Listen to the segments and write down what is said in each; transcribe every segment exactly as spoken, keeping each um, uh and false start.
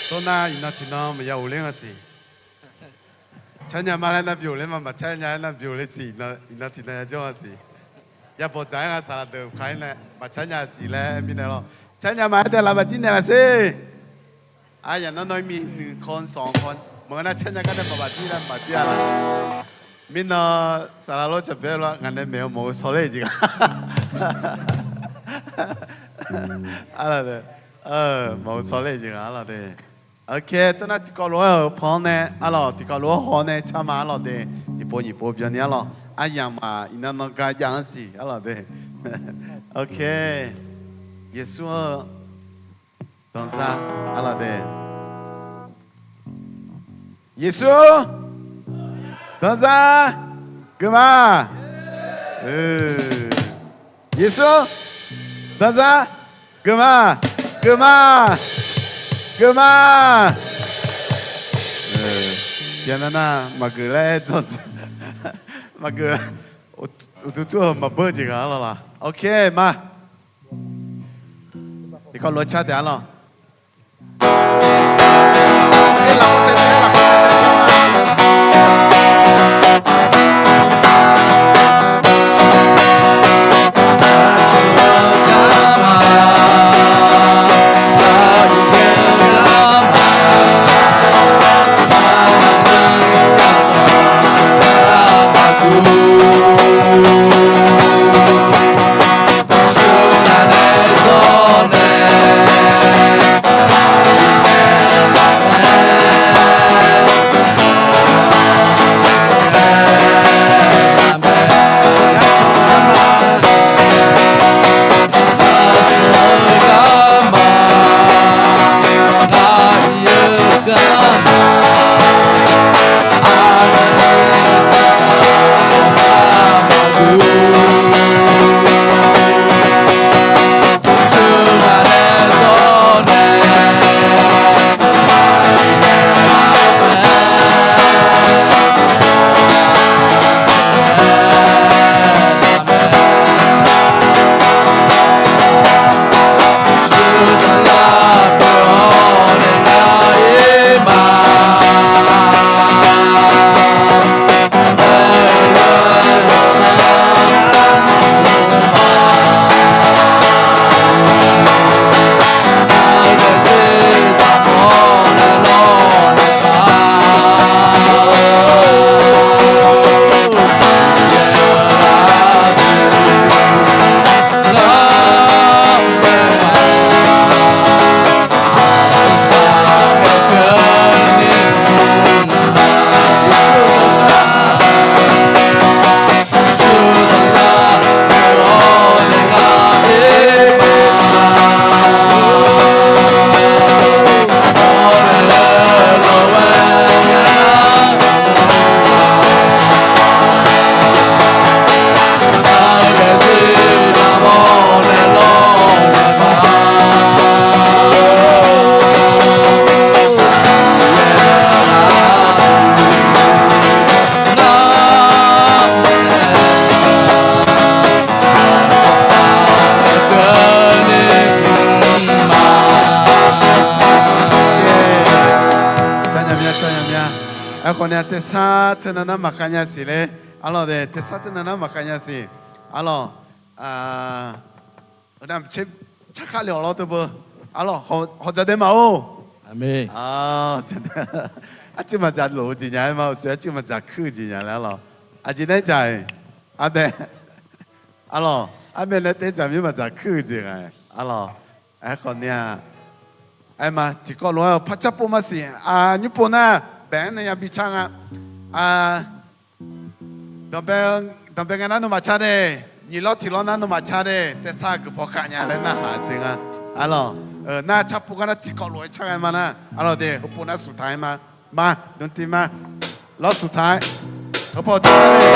Tawrnar iqnan tiqnan maqya ghofler nga siq. Carnya ma laer nar bi ghofler ma, maqcarnya aer nar bi ghofler siq. Iqnan tiqnan yajawr nga siq. Yabawq dzaq-aer nga saqlaq deuq kaq-ir nae maqcarnya siq laer mirnae lawr. Carnya ma aer taef laf maqdir naeqlaf sher. Aryaq nawr nawr-ir mi nuiq kawv sanq kawv maqngeur nar carnya gar nae maqbaq dir laer maqbaq dir-a laq. Mirnan saqlaq lawr caqbae lawr ngaq nae maeq-eu mawq-eu shawr ler jeq ghaq. Arlawq de, mawq-eu shawr ler jeq ghaq arlawq de. Ok, tawrnar tiqkawv lof-aer-euq pan-anr nae arlawq, tiqkawv lof-aer haw nae car ma arlawq de. Nyiq pov nyiq pov byanni arlawq. Aryamq-aq iqnan nan gar jav-anr siq arlawq de. Ok, Yeqsur-eu danzar arlawq de. Yeqsur danzar geufma. Yeqsur danzar geufma. Geufma. Geufma. Byannar nar maqgeuf laer aer dzawr, maqgeuf. Uqduq tsur-eu maqbeur jeq ghaq arlawq laq. Ok ma. Tiqkawv lof-aer car taef arlawq. Aerkhawf nae tersar teunav nar maqkhav nya siq le. Arlawq de, tersar teunav nar maqkhav nya siq. Arlawq, nar maqtser carkhar le-awq lawr teubeu. Arlawq, hawqdzaq dae ma-or. Arcuiv maqdzaq lof-eu jeq nya-aer ma, uqshoe arcuiv maqdzaq kuir-eu jeq nya laer arlawq. Aqjeq nae dzaq-iq, arbae, arlawq, arbae nae tae dzaq mir maqdzaq kuir-eu jeq nga. Arlawq, aerkhawf nae-aq, aer ma tiqkawv lof-aer-euq par car pov ma siq. Nymr pov nar bae-anr nae ya bi car nga. Danqbae ngae nar nawmaf car de, nyiq lawr tiq lawr nar nawmaf car de, tersar guiqpaw khav nya laer narhaq siq nga. Arlawq, nar car pov gar nar tiqkawv lof-aer car ghae ma nar, arlawq de, heupov nar suqtaq-aer ma. Ma, dmqtiv ma. Lawr suqtaq-aer. Heupov tiqcar de.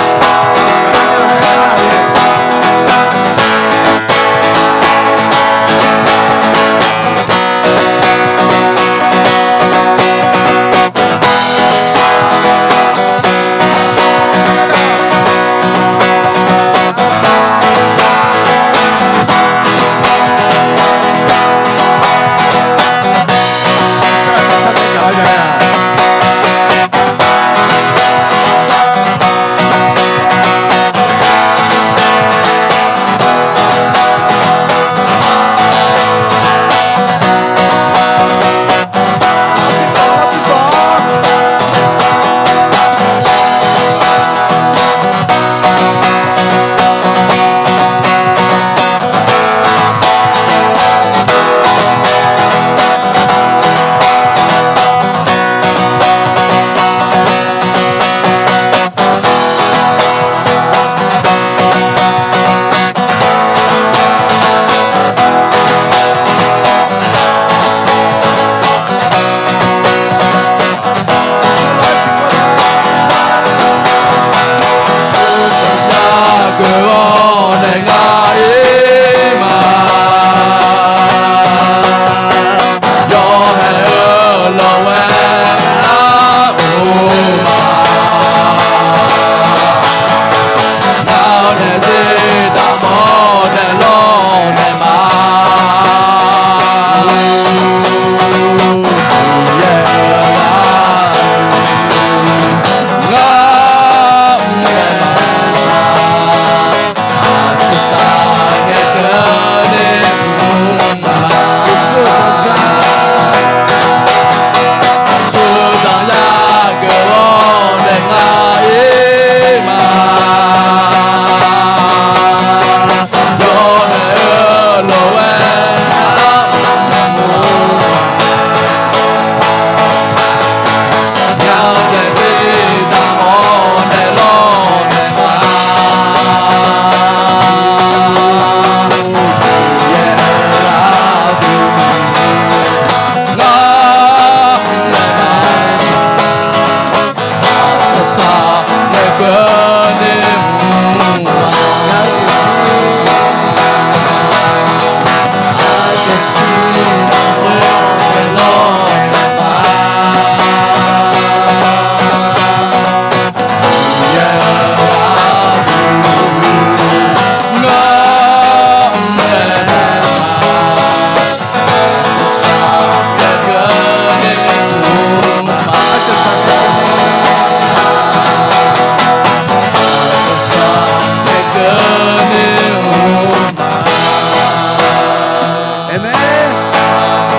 Aqmeq.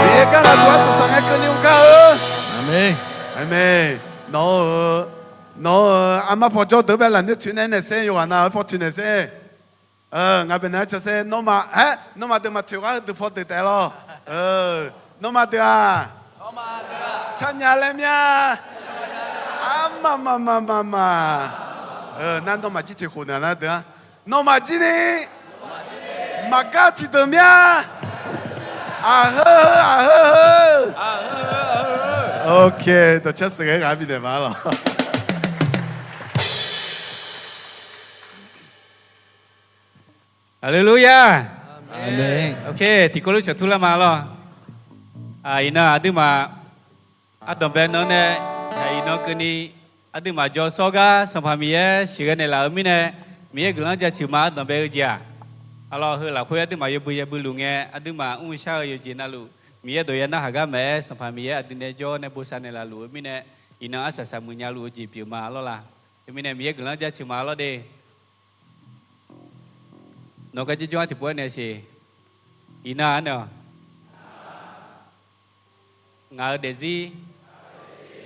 Miqyaer gar ghaq duq-aer saqsaq ngae keuvni mr gar-eu. Aqmeq. Nawq-euq, nawq-euq armar paw jawr deuq-anr bae lafnoer toeq nae naeq saer, yawqghaq nav-euq paw toeq naeq saer. Ngaq baenae-aer ca saer, nawmaf, aer, nawmaf deuq maqtoeq gar-eu deuq paw deuq taef lawr. Nawmaf deuq-aq, tsawrnya laer mya. Armaf maf maf maf maf. Nar nawmaf jir toeq khof naeq nar deuq-ar. Nawmaf jir ni maqgar tiqdeuq mya. Aqheu heu, aqheu heu. Ok, dawqcar sheuqghae-aer ghaq bifnaeq ma lawq. Haleluya. Aqmeq. Ok, tiqkawv lof cawqtur lar ma lawr. Iqnan aqduimaf ardanqbae nan-anr nae, iqnan keuvni aqduimaf jawr sawr gar Sanqpaq Miqyaer sheuqghae naeqlaf-euq mirnae, Miqyaer guiqlanq jaceuq ma ardanqbae-eu jeq-aq. Arlawr heu lafkhoer aqduimaf yawbui yawbui luf ngae, aqduimaf mr-eu shar-eu yawqjeq navluf Miqyaer dawq ya narhaq gar maqaer, Sanqpaq Miqyaer aqdui nae jawr nae bosav naeqlaf luf-eu mirnae, iqnan arsaq saqmuiq nya luf-eu jeq pyeuf ma lawr la. Teumirnae Miqyaer guiqlanq jaceuq ma lawr de. Nawq gar jir jawr-ar tiqpov-aer nae siq. Iqnan-aq nae-awq. Ngaq-euq daefzir,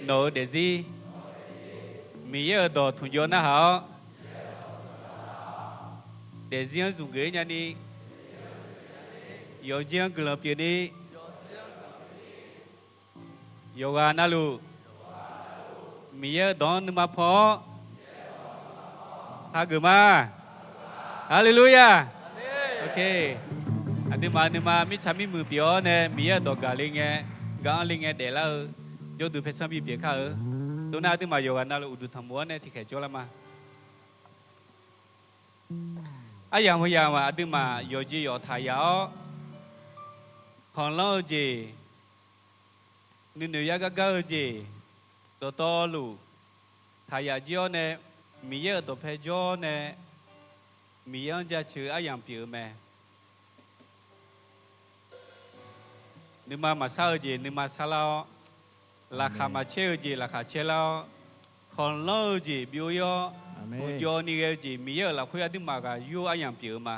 nawq-euq daefzir, Miqyaer-euq dawq tmqjawv narhaq-awr, daefzir-anr zmq geuf-ir nyani, yawqjir-anr guiqlanq pyeufni, yawqghaq navluf Miqyaer-euq dawq-anr nuima pan-awr hageuf ma. Haleluya. Ok. Aqduimaf nuima mirtsaq mirmuiq pyeuf-awr nae Miqyaer-euq dawq gaq le ngae, gaq-anr le ngae daeflar-eu jawrduq paersanr bipyeuf kar-eu. Tov nar aqduimaf yawqghaq navluf uqduq tanqmof-awr nae tiqkhaeq jawrlar ma. Aryamq heu yamq aqduimaf yawqjeq yawq taq yaf-awr, khanqlanr-eu jeq, nuinoeq yar gar gar-eu jeq, dawqtawvluf taq yaf jir-awr nae, Miqyaer-euq dawqpae jawr-awr nae, Miqyaer-anr jaceuq-eu aryamq pyeuf-eu mae. Nuima maqsar-eu jeq nuima sarlar-awr, Laqkhaq maqcaer-eu jeq laqkhaq caer lar-awr, kawqlanr-eu jeq byov-ir-awr, uqjawv ni ghae-eu jeq Miqyaer-euq lafkhoer aqduimaf ghaq yur aryamq pyeuf-eu ma.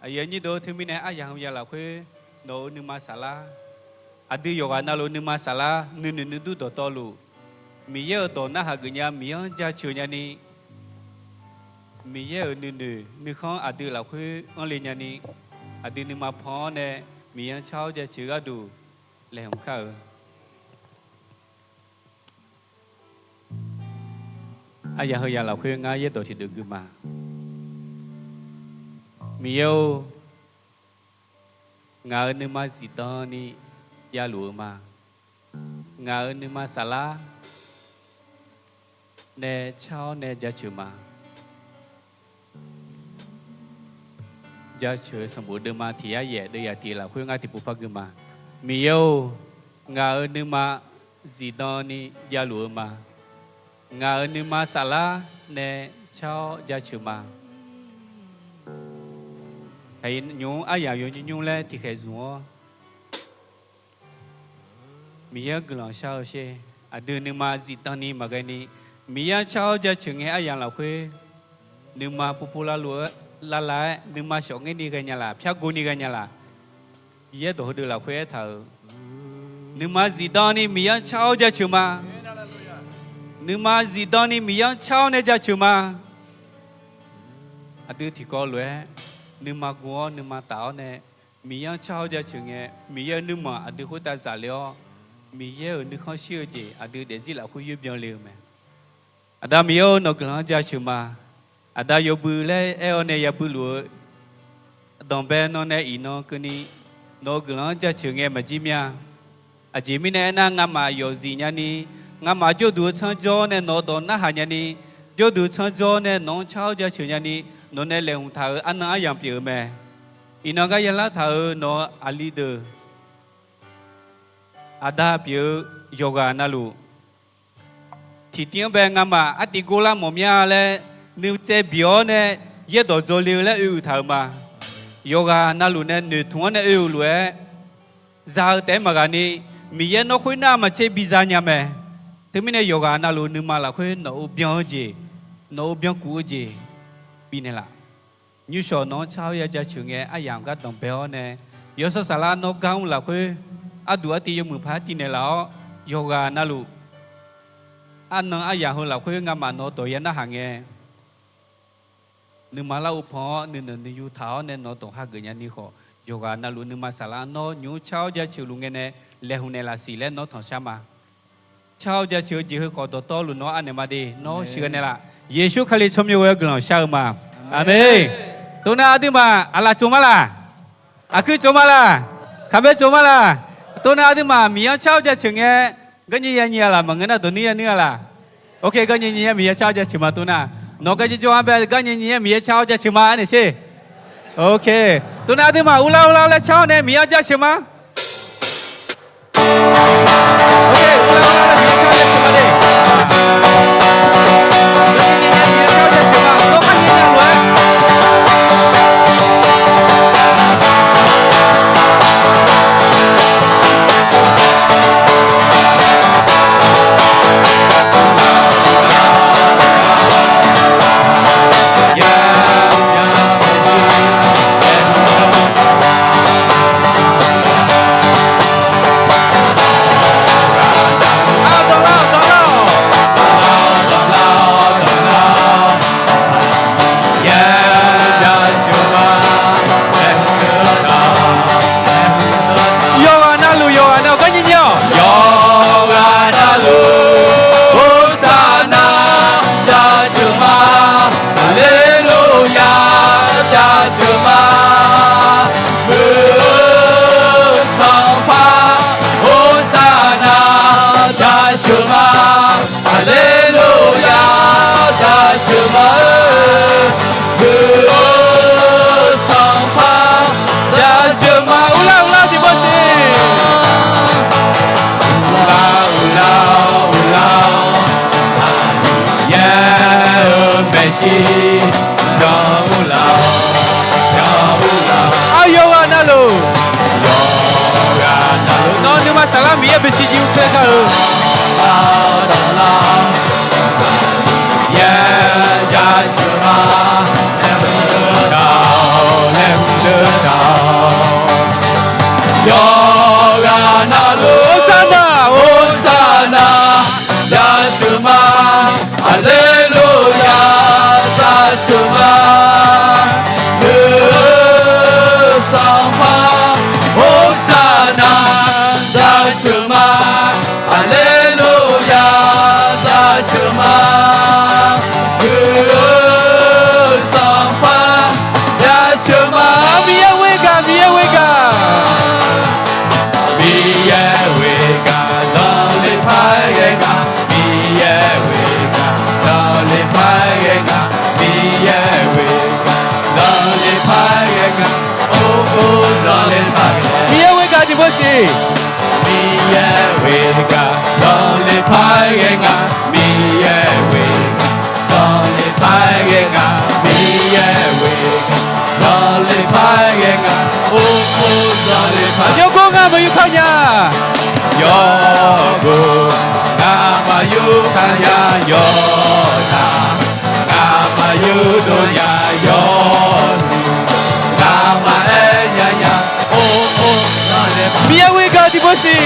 Aqyuif aqnyir deuq-or, teumirnae aryamq heu ya lafkhoer nawq-euq nuima saflar, aqdui yawqghaq navluf nuima saflar, nuinoeq nuidur dawqtawvluf, Miqyaer-euq dawq narhaq geuf nya, Miqyaer-anr jaceuq nyani, Miqyaer-euq nuinoeq nuikhanr aqdui lafkhoer anr le nyani, aqdui nuima pan-awr nae Miqyaer-anr car-awr jaceuq gharduq laeqhmq kar-eu. Aryamq heu ya lafkhoer ngar yaerdawq tiqdeuq gui ma. Miqyaer-or, ngaq-euq nuima zifdan ni javluf-eu ma. Ngaq-euq nuima saflar nae car-awr nae jaceuq ma. Jaceuq-eu sanqbof deuvma tiq yar yaef deuv yaf tiq lafkhoer ngar tiqpov par gui ma. Miqyaer-or, ngaq-euq nuima zifdan ni javluf-eu ma. Ngaq-euq nuima saflar nae car-awr jaceuq ma. Nymq-mr aryamq yawnymr nymr laer tiqkhaeq zmq-awr, Miqyaer-anr guiqlanq shar-eu sher. Aqdui nuima zifdan ni maqghae ni, Miqyaer-anr car-awr jaceuq ngae aryamq lafkhoer, nuima povpov lavluf-aer, lavlav-aer nuima shawf ngaer ni ghae nya laf, pyar gov ni ghae nya laf. Yaerdawq heudeuq lafkhoer aertaq-euq, nuima zifdan ni Miqyaer-anr car-awr jaceuq ma. Nuima zifdan ni Miqyaer-anr car-awr nae jaceuq ma. Aqdui tiqkawv lof-aer nuima gov-awr nuima taf-awr nae Miqyaer-anr car-awr jaceuq ngae, Miqyaer-euq nuirmanq aqdui khoertav zaf le-awr, Miqyaer-euq nuikhanr shir-eu jeq aqdui daefzir lafkhoer yur byanle-eu mae. Aqda Miqyaer-or, nawq-eu guiqlanq-anr jaceuq ma. Aqda yawbui laer aer-awr nae yabuiluf-eu danqbae nan nae iqnan keuvni nawq-eu guiqlanq-anr jaceuq ngae maqjir mir-a. Aqjeq mirnae aernar, ngamaf yawqzif nyani, ngamaf jawrduq-eu tsanr jawr-awr nae nawq-eu dawq narhaq nyani, jawrduq tsanr jawr-awr nae nawq-anr car-awr jaceuq nyani, nawq nae laeqhmq taq-euq arnan aryamq pyeuf-eu mae. Iqnan gar yalar taq-euq nawq-eu aqli deuq, aqda pyeuf-eu yawqghaq navluf, tiqtiv-anr bae ngamaf artiv gor lar mawf mya laer nuitsaev biq-awr nae yaerdawq dzawle-eu laer oe-euq taq-euq ma. Yawqghaq navluf nae noeqtmq-anr nae oe-euq lof-aer za-eu taef-aer maqghaq ni, Miqyaer nawr khoernar maqtser biza nya mae. Teumirnae yawqghaq navluf nuima lafkhoer nawq-euq byan-eu jeq, nawq-euq byankuf-eu jeq bifnaeq laf. Nymrshawq nawq-anr car-awr ya jaceuq ngae aryamq gar danqbae-awr nae, yawshawr saflar nawr gar mr lafkhoer arduq artiv yawmuiq paq-aer tiv naeqlaf-awr, yawqghaq navluf arnan aryamq heu lafkhoer ngamaf nawq-eu dawq ya narhaq ngae, nuima lar-eu pan-awr nuinoeq nuiyu taq-awr nae nawq-eu dawq hageuf nyani khawf, yawqghaq navluf nuima saflar nawr nymq-mr car-awr jaceuq luf ngae nae laeqhmq naeqlaf siq laer nawr tanqshar ma. Car-awr jaceuq-eu jeq heu khawf dawqtawvluf nawr anaeq ma de, nawr sheuqghae naeqlaf. Yeqsur Kali tsawrmyanr ghoe-awr guiqlanq shar-eu ma. Aqmeq. Toxnar aqduimaf aqlaf tsov ma laq? Aqkuir tsov ma laq? Kaqmaer tsov ma laq? Toxnar aqduimaf Miqyaer-anr car-awr jaceuq ngae, garnyi ya nyi-a laq, maqngeur nar dawq nuir ya nuir-a laq? Ok, garnyi nyi-aer Miqyaer car-awr jaceuq ma toxnar. Nawq gar jawrjawr-anr bae garnyi nyi-aer Miqyaer car-awr jaceuq ma aernaeq sher. Ok. Toxnar aqduimaf uvlar uvlar laer car-awr nae Miqyaer-anr jaceuq ma. Yurpaer gar-eu. Aqdala, yaer jaceuq ma, laer mr-eu taq-awq, laer mr-eu taq-awq. Yawqghaq navluf, Horsarnar, Horsarnar, jaceuq ma, Aqleluya, jaceuq ma, heu-eu Sanqpaq, Horsarnar, jaceuq ma, Aqleluya, jaceuq ma, heu-eu Sanqpaq, jaceuq ma, Miqyaer ghoer gaq, Miqyaer ghoer gaq. Miqyaer ghoer gaq, zanqler par ghae nga. Miqyaer ghoer gaq, zanqler par ghae nga. Miqyaer ghoer gaq, zanqler par ghae nga. Or or, zanqler par ghae. Miqyaer ghoer gaq tiqbawr siq. Miqyaer ghoer gaq, zanqler par ghae nga. Miqyaer ghoer gaq, zanqler par ghae nga. Miqyaer ghoer gaq, zanqler par ghae nga. Or or, zanqler par. Yawgor ngamaf yurkar nya. Yawgor ngamaf yurkar nya. Yawqnaq ngamaf yurdov nya. Yawhuiq ngamaf aer nya nya. Or or, zanqler par. Miqyaer ghoer gaq tiqbawr siq.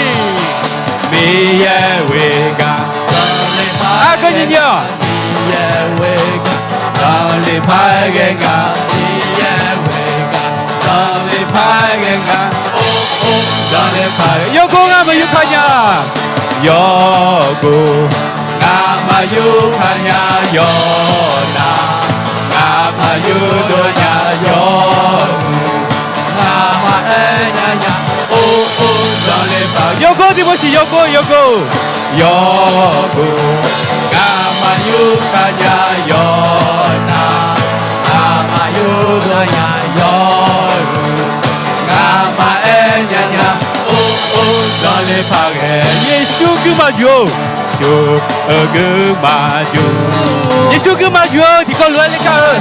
Miqyaer ghoer gaq, zanqler par. Aqgeu nyiq nyiq-awq. Miqyaer ghoer gaq, zanqler par ghae nga. Miqyaer ghoer gaq, zanqler par ghae nga. Or or, zanqler par. Yawgor ngamaf yurkar nya. Yawgor ngamaf yurkar nya. Yawqnaq ngamaf yurdov nya. Yawhuiq ngamaf aer nya nya. Or or, zanqler par. Yawgor tiqbawr siq, yawgor, yawgor. Yawgor ngamaf yurkar nya. Yawqnaq ngamaf yurdov nya. Yawhuiq ngamaf aer nya nya. Or or, zanqler par ghae. Yeqsur guirmaf juq-or. Yeqsur-euq guirmaf juq. Yeqsur guirmaf juq-or, tiqkawv lof-aer ler kar-eu.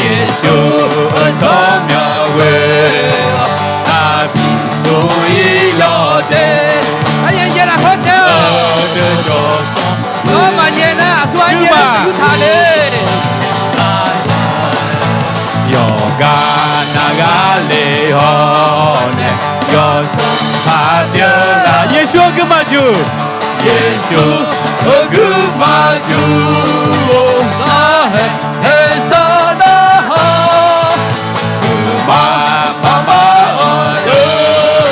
Yeqsur-euq tsawrmyanr ghoe-awr, taqbi smq-ir yawdaef. Aqyawf yaeq lafkhoer taef-eu, deuq jawq sanr. Nawr maqnyae nar aqsur aryaer yurtaq le. Yawqgar nar ghar le-awr nae, yawsanr paq pyeuf lar. Yeqsur-euq guirmaf juq. Yeqsur-euq guirmaf juq-or, narhaq haeq sar narhaq, guirmaf maqmar-anr deuq,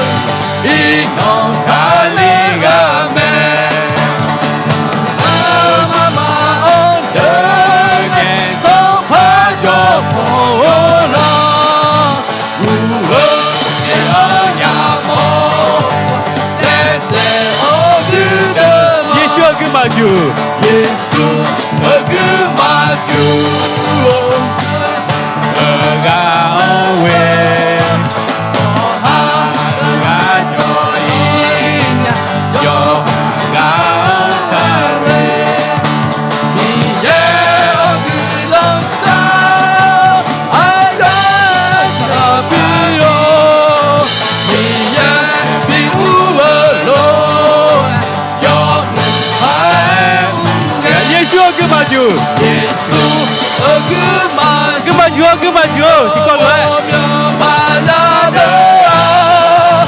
iqnan Kali ghaq mae. Guirmaf maqmar-anr deuq nae, Sanqpaq jawr panq-eu lar. Uq-eu, aer-eu yamawr, daef dzaeq-awr guirdeuv. Yeqsur-euq guirmaf juq. Yeqsur-euq guirmaf juq-or, heugar-anr ghoe, tsawrhaq heugar jawr-ir nya, yawqghaq gar-anr taqle. Miqyaer-euq guiqlanq sar, aqyawf-anr taqbi-awr, Miqyaer bi mr-eu lof-aer, yawmuiq paq-aer mr ngae. Yeqsur-euq guirmaf juq. Yeqsur-euq guirmaf, guirmaf juq-or, guirmaf juq-or, tiqkawv lof-aer. Ghawqmyanr maqya deuq-aq,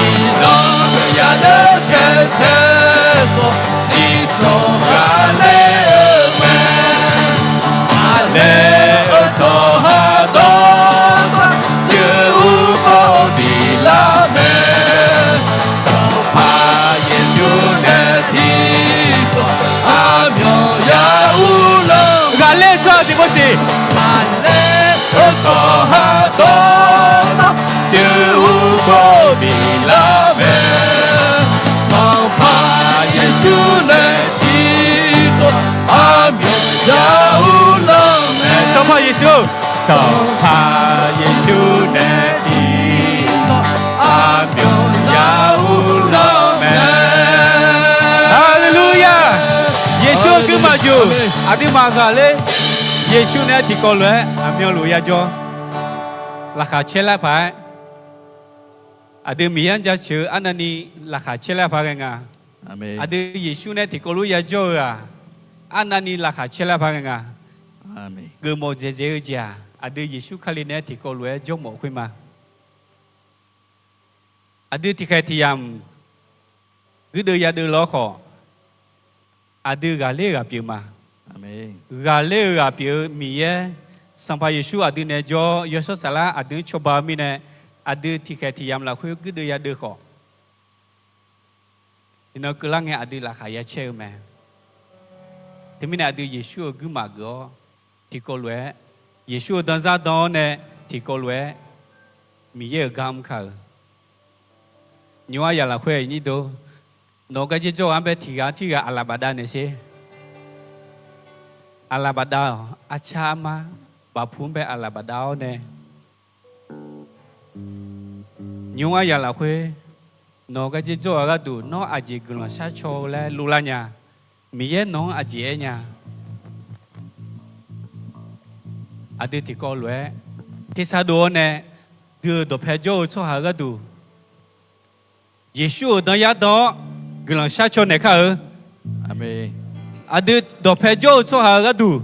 iqnan ya deuq caer caer khawf, iqsanr ghaqler-eu mae. Aqler-eu tsawrhaq dawqtawv, sheuqur khawf biflar mae. Sanqpaq Yeqsur nae tiqkawv aqmyanluf ya uvlanr. Ghaqler-eu tsawrhaq tiqpov siq. Ghaqler-eu tsawrhaq dawqtawv, sheuqur khawf biflar mae. Sanqpaq Yeqsur nae tiqkawv aqmyanluf ya uvlanr mae. Sanqpaq Yeqsur. Sanqpaq Yeqsur nae tiqkawv aqmyanluf ya uvlanr mae. Haleluya! Yeqsur-euq guirmaf juq. Aqduimaf ghaqler, Yeqsur nae tiqkawv lof-aer aqmyanluf ya jawr. Laqkhaq caer lar paq-aer Aqdui Miqyaer-anr jaceuq-eu arnavni laqkhaq caerlar paq ghae nga. Aqdui Yeqsur nae tiqkawv lof yajawr-eu-aq, arnavni laqkhaq caerlar paq ghae nga. Geufmawf dzaeqdzaeq-eu jeq-aq, aqdui Yeqsur Kali nae tiqkawv lof-aer jawrmawf khoerma. Aqdui tiqkhaeq tiqyamq guirdeuv yadeuv lawr khawf, aqdui ghaqler-eu ghaq pyeuf ma. Ghaqler-eu ghaq pyeuf-eu Miqyaer, Sanqpaq Yeqsur aqdui nae jawr-awr, Yawshawr Saflar aqdui-anr cawba-eu mirnae, aqdui tiqkhaeq tiqyamq lafkhoer guirdeuv yadeuv khawf, iqnan keuvlar ngae aqdui laqkhaq yacaer-eu mae. Teumirnae aqdui Yeqsur-euq guirmaf geuf-awr, tiqkawv lof-aer, Yeqsur-euq danzar dan-awr nae tiqkawv lof-aer Miqyaer-euq gar mr kar-euq. Nymr-ar yaq lafkhoer nyir dov, nawq-eu garjer jawr-eu-anr bae tiqghaq-anr tirghaq aqlaf bafdav naeq sher. Aqlaf bafdav-awq. Arcar armar bafpu-anr bae aqlaf bafdav-awr nae, nymr-ar yaq lafkhoer nawq-eu garjer jawr-eu-aq gharduq nawr aqjeq guiqlanq sharcaw-eu laer luvlar nya. Miqyaer nawq-anr aqjeq aer nya. Aqdui tiqkawv lof-aer tersar dov-awr nae, dui-euq dawqpae jawr-eu tsawrhaq-eu gharduq Yeqsur-euq danzar dan-awr guiqlanq sharcaw naeq kar-eu. Aqdui dawqpae jawr-eu tsawrhaq-eu gharduq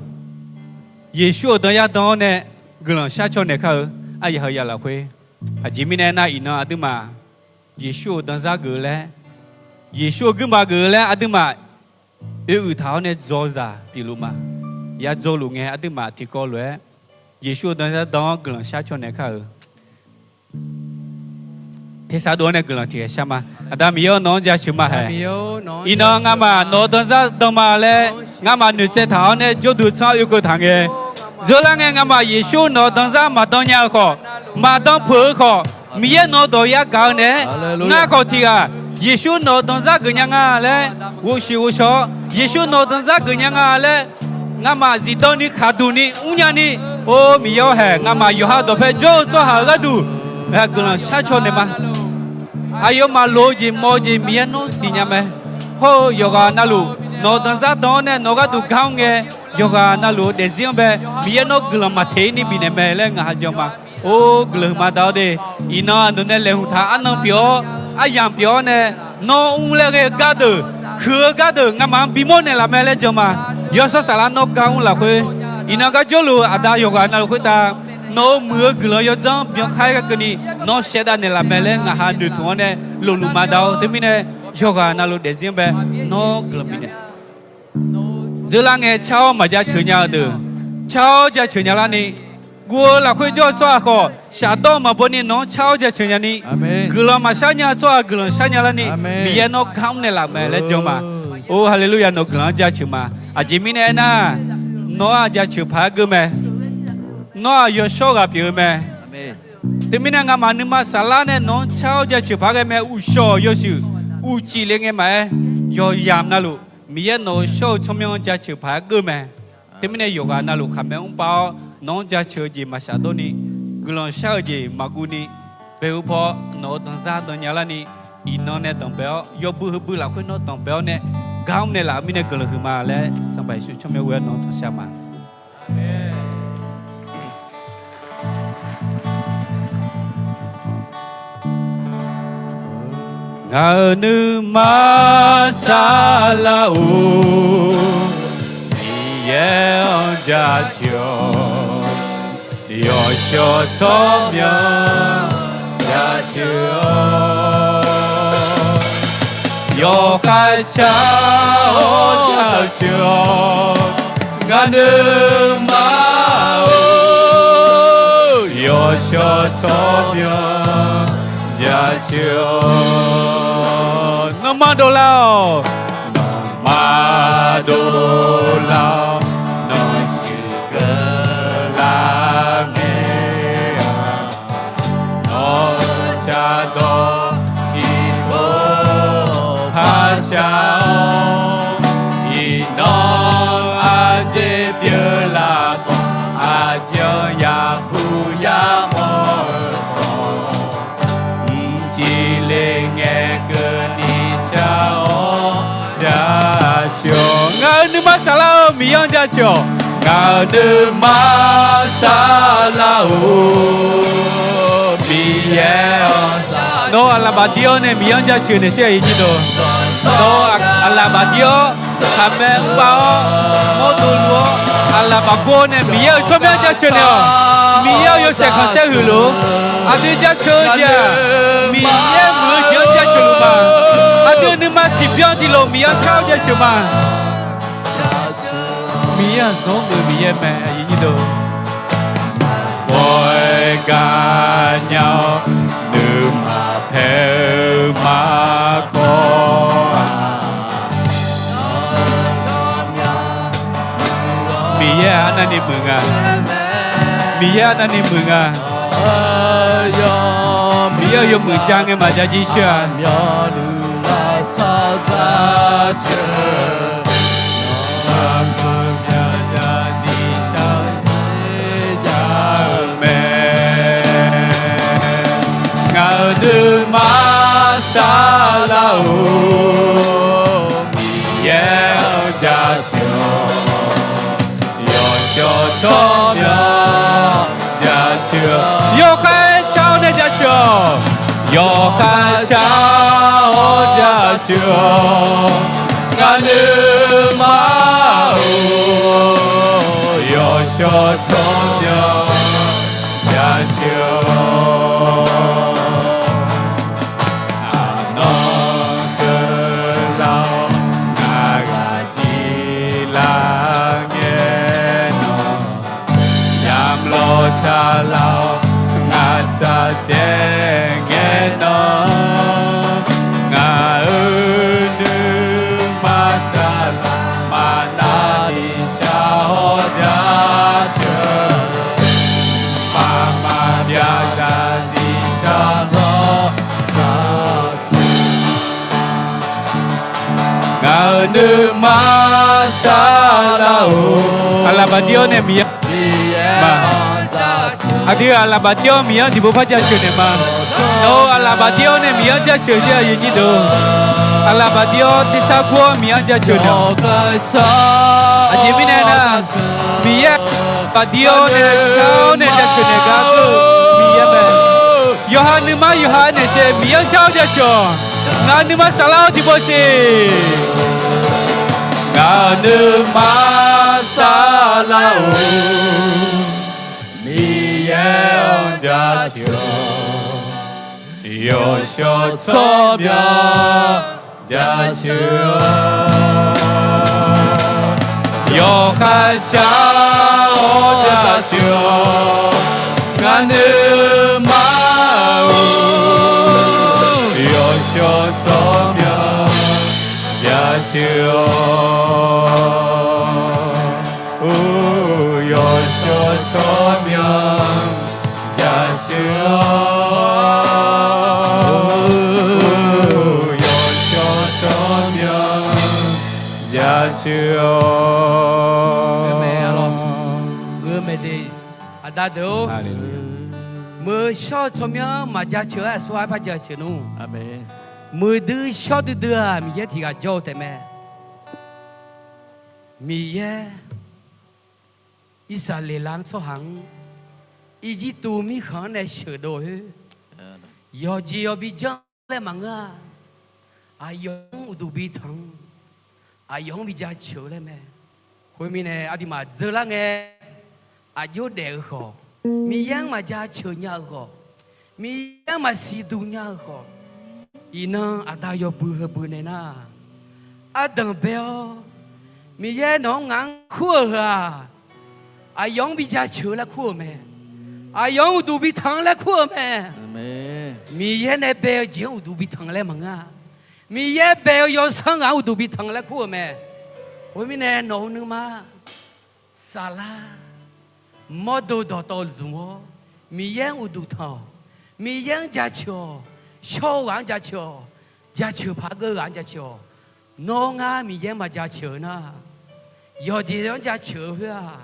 Yeqsur-euq danzar dan-awr nae guiqlanq sharcaw naeq kar-eu. Aryaq heu yaq lafkhoer, aqjeq mirnae aernar, iqnan aqduimaf Yeqsur-euq danzar geuf-eu laer, Yeqsur-euq guirmaf geuf-eu laer aqduimaf oe uiq taq-awr nae dzawzaq pyeufluf ma. Yadzawluf ngae aqduimaf tiqkawv lof-aer Yeqsur-euq danzar dan-awr guiqlanq sharcaw naeq kar-eu. Tersar dov-awr nae guiqlanq tiqghaq shar ma. Aqda Miqyaer-awr, nawq-anr jaceuq ma haeq. Iqnan ngamaf nawq-eu danzar dan ma laer ngamaf noeqtsaev taq-awr nae jawrduq tsanr oekeuv taq ngae, dzeurlar ngae ngamaf Yeqsur nawq-eu danzar maqdan nya-eu khawf, maqdan peuq-eu khawf, Miqyaer nawq-eu dawq yagaq-eu naeq-aer, ngar khawf tiqghaq Yeqsur nawq-eu danzar geuf nya nga laer ghovshuif ghovshaw-awr, Yeqsur nawq-eu danzar geuf nya nga laer ngamaf zifdan ni khaqduq ni mrnya ni, or Miqyaer-awr haeq, ngamaf yawqha dawqpae jawr-eu tsawrhaq-eu gharduq guiqlanq sharcaw naeq ma. Aqyawfmaf loq-eu jeq mawf-eu jeq Miqyaer nawr siqnya mae. Hawr-eu yawqghaq navluf nawq-eu danzar dan-awr nae nawq-eu gharduq gar mr ngae, yawqghaq navluf-eu daefzir-anr bae Miqyaer nawr guiqlanq maqteq-ir ni bifnaeq mae laer ngaq ha jan ma. Or guiqlanq huiqma da-awr de, iqnan aqdui nae laeqhmq taq arnan pyeuf-awr, aryamq pyeuf-awr nae, nawr mr laer ghae-eu gardeuq, huiq-eu gardeuq ngamaf-anr bimawr naeqlaf mae laer jan ma. Yawshawr Saflar nawr gar mr lafkhoer, iqnan gar jawrluf aqda yawqghaq navluf khoertav nawq-euq muiq-eu guiqlanq yawdzanr byankar-aer gharkeuvni nawr shaevdav naeqlaf mae laer ngaq ha noeqtmq-awr nae lofluf ma da-awr. Teumirnae yawqghaq navluf daefzir-anr bae nawr guiqlanq bifnaeq. Dzeurlar ngae car-awr maqjaceuq nya-eu deuq, car-awr jaceuq nya larni, guv-eu lafkhoer jawr-eu tsawrhaq khawf shafdawr maqbaw ni nawq-anr car-awr jaceuq nya ni, guiqlanq maqshar nya-eu tsawrhaq guiqlanq shar nya larni, Miqyaer nawr gar mr naeqlaf mae laer jan ma. Or haleluya, nawq-eu guiqlanq-anr jaceuq ma. Aqjeq mirnae aernar, nawr-aq jaceuq paq-aer geur mae. Nawr-aq yawshawr ghaq pyeuf-eu mae. Teumirnae ngamaf nuima saflar nae nawq-anr car-awr jaceuq paq-aer ghae mae. Uqshawq yawshuif uqcif le ngae maqaer, yawqyamq navluf Miqyaer nawq-euq shawr-eu tsawrmyanr jaceuq paq-aer geur mae. Teumirnae yawqghaq navluf khaqmae mr pav-awr nawq-anr jaceuq-eu jeq maqshaf dawr ni, guiqlanq shar-eu jeq maqguv ni, bae-eu paw nawq-euq danzar dan nya larni, iqnan nae danqbae-awr yawbui heubui lafkhoer nawr danqbae-awr nae gar mr naeqlaf-eu mirnae guiqlanq huiqma laer Sanqpaq Yeqsur tsawrmyanr ghoe-awr nawq-anr tanqshar ma. Ngaq-euq nuima saflar-or, Miqyaer-anr jaceuq-awq. Yawshawr tsawrmyanr jaceuq-awq. Yawkhav car-awr jaceuq-awq. Ngaq nuima-or, yawshawr tsawrmyanr jaceuq-awq. Nanrma dovlar-awq. Nanrma dovlar-awq. Nawq shuif keuvlar ngae-aq, nawq-euq shardawq tiqpov par shar-awr, iqnan ardzer pyeuflar khawf, aqjeq-anr yaqpuq yamawr-eu khawf, mqcif le ngae keuvni shar-awr jaceuq-awq. Ngaq-euq nuima saflar-or, Miqyaer-anr jaceuq-awq. Ngaq-euq nuima saflar-or, Miqyaer-anr Nawr aqlaf bafdir-awr nae Miqyaer-anr jaceuq naeq sher-a, aqyuif nyir deuq. Nawr aqlaf bafdir-awr, khaqmae mrpav-awr, mawrdo luf-awr, aqlaf bafgor nae Miqyaer-euq tsawrmyanr jaceuq naeq-awq. Miqyaer-euq yawshaef khanqsaer huiq luf-ur. Aqdui jaceuq-eu jeq-aq, Miqyaer muiq-eu jeq-anr jaceuq luf ma. Aqdui nuima tiqbyan tiqlof Miqyaer-anr car-awr jaceuq ma. Miqyaer-aq zanr geuf Miqyaer mae, aqyuif nyir deuq. Khoergar nya-awr nuima paer-eu maqkawr-a. Miqyaer-aq arnavni muiq nga. Miqyaer arnavni muiq nga. Miqyaer-euq yawmuiq ja ngae maqja jir shir-a. Ngaq-euq nuima saflar-or, Miqyaer-anr jaceuq-awq. Yawshawr tsawrmyanr jaceuq-awq. Yawkhav shar-awr nae jaceuq-awq. Yawkhav shar-awr jaceuq-awq. Ngaq nuima-or, yawshawr tsawrmyanr jaceuq-awq. Arnan keuvlar-awr ngaq ghaq jir lar ngae nan, yamlawr tsaqlar-awr ngaq saqtsaev ngae nan, ngaq-euq nuima saflar maqnavni shar-awr jaceuq-awq. Mqmaq maqbyav zaqsiq shardawr shar Ngaq-euq nuima saflar-or. Aqlaf bafdir-awr nae Miqyaer ma. Aqdui aqlaf bafdir-awr Miqyaer-anr tiqpov par jaceuq naeq ma. Nawq-euq aqlaf bafdir-awr nae Miqyaer-anr jaceuq jir, aqyuif nyir deuq. Aqlaf bafdir-awr tersar gur-awr Miqyaer-anr jaceuq naeq-awq. Aqjeq mirnae nar, Miqyaer bafdir-awr nae shar-awr nae jaceuq naeq gar geur-eu Miqyaer mae. Yawqha nuima yawqha naeq jeq Miqyaer-anr shar-awr jaceuq-awq. Ngaq-euq nuima saflar-awr tiqpov siq. Ngaq-euq nuima saflar-or. Miqyaer-anr jaceuq-awq. Yawshawr tsawrmyanr jaceuq-awq. Yawkhav shar-awr jaceuq-awq. Ngaq nuima-or, yawshawr tsawrmyanr jaceuq-awq. Or, yawshawr tsawrmyanr jaceuq-awq. Or, yawshawr tsawrmyanr jaceuq-awq. Aqda deuq-or, muiq-eu shawr-eu tsawrmyanr maqjaceuq-aer aqsur-aer par jaceuq nmr. Muiqdui shawr duidui-aq Miqyaer tiq ghaq jawr-eu taef mae. Miqyaer Irsaqleqlav-anr tsawrhaq-anr Irjirtuv mirkhanq-anr nae sheuqdov khoer, yawqjeq yawbi janr laer maqngeur-a. Aqyawf-anr uqduq bi tanq-anr, aqyawf-anr bi jaceuq-eu laer mae. Khoermirnae aqduimaf dzeur lar ngae, aqjox daef-eu khawf, Miqyaer-anr maqjaceuq nya-eu khawf, Miqyaer-anr maqsiq duq nya-eu khawf, iqnan aqda yawbui heubui nae nar, ardanq bae-awr, Miqyaer nawq-anr ngaq-anr kur-euq heu-aq, aqyawf-anr bi jaceuq-eu laer kur-euq mae. Aqyawf-anr uqduq bi tanq-eu laer kur-euq mae. Miqyaer nae bae-eu jeq-anr uqduq bi tanq laer maqngeur-a. Miqyaer bae-eu yawsanr ghaq-anr uqduq bi tanq laer kur-euq mae. Khoermirnae nawq-eu nuima saflar, mawrdo dawqtawvluf zmq-awr, Miqyaer-anr uqduq tanq-awq. Miqyaer-anr jaceuq-awq. Shawr-eu ghaq-anr jaceuq-awq. Jaceuq paq-aer geur-eu ghaq-anr jaceuq-awq. Nawr ngar Miqyaer-anr maqjaceuq-eu nar, yawqjeq-anr jaceuq-eu khoer-aq,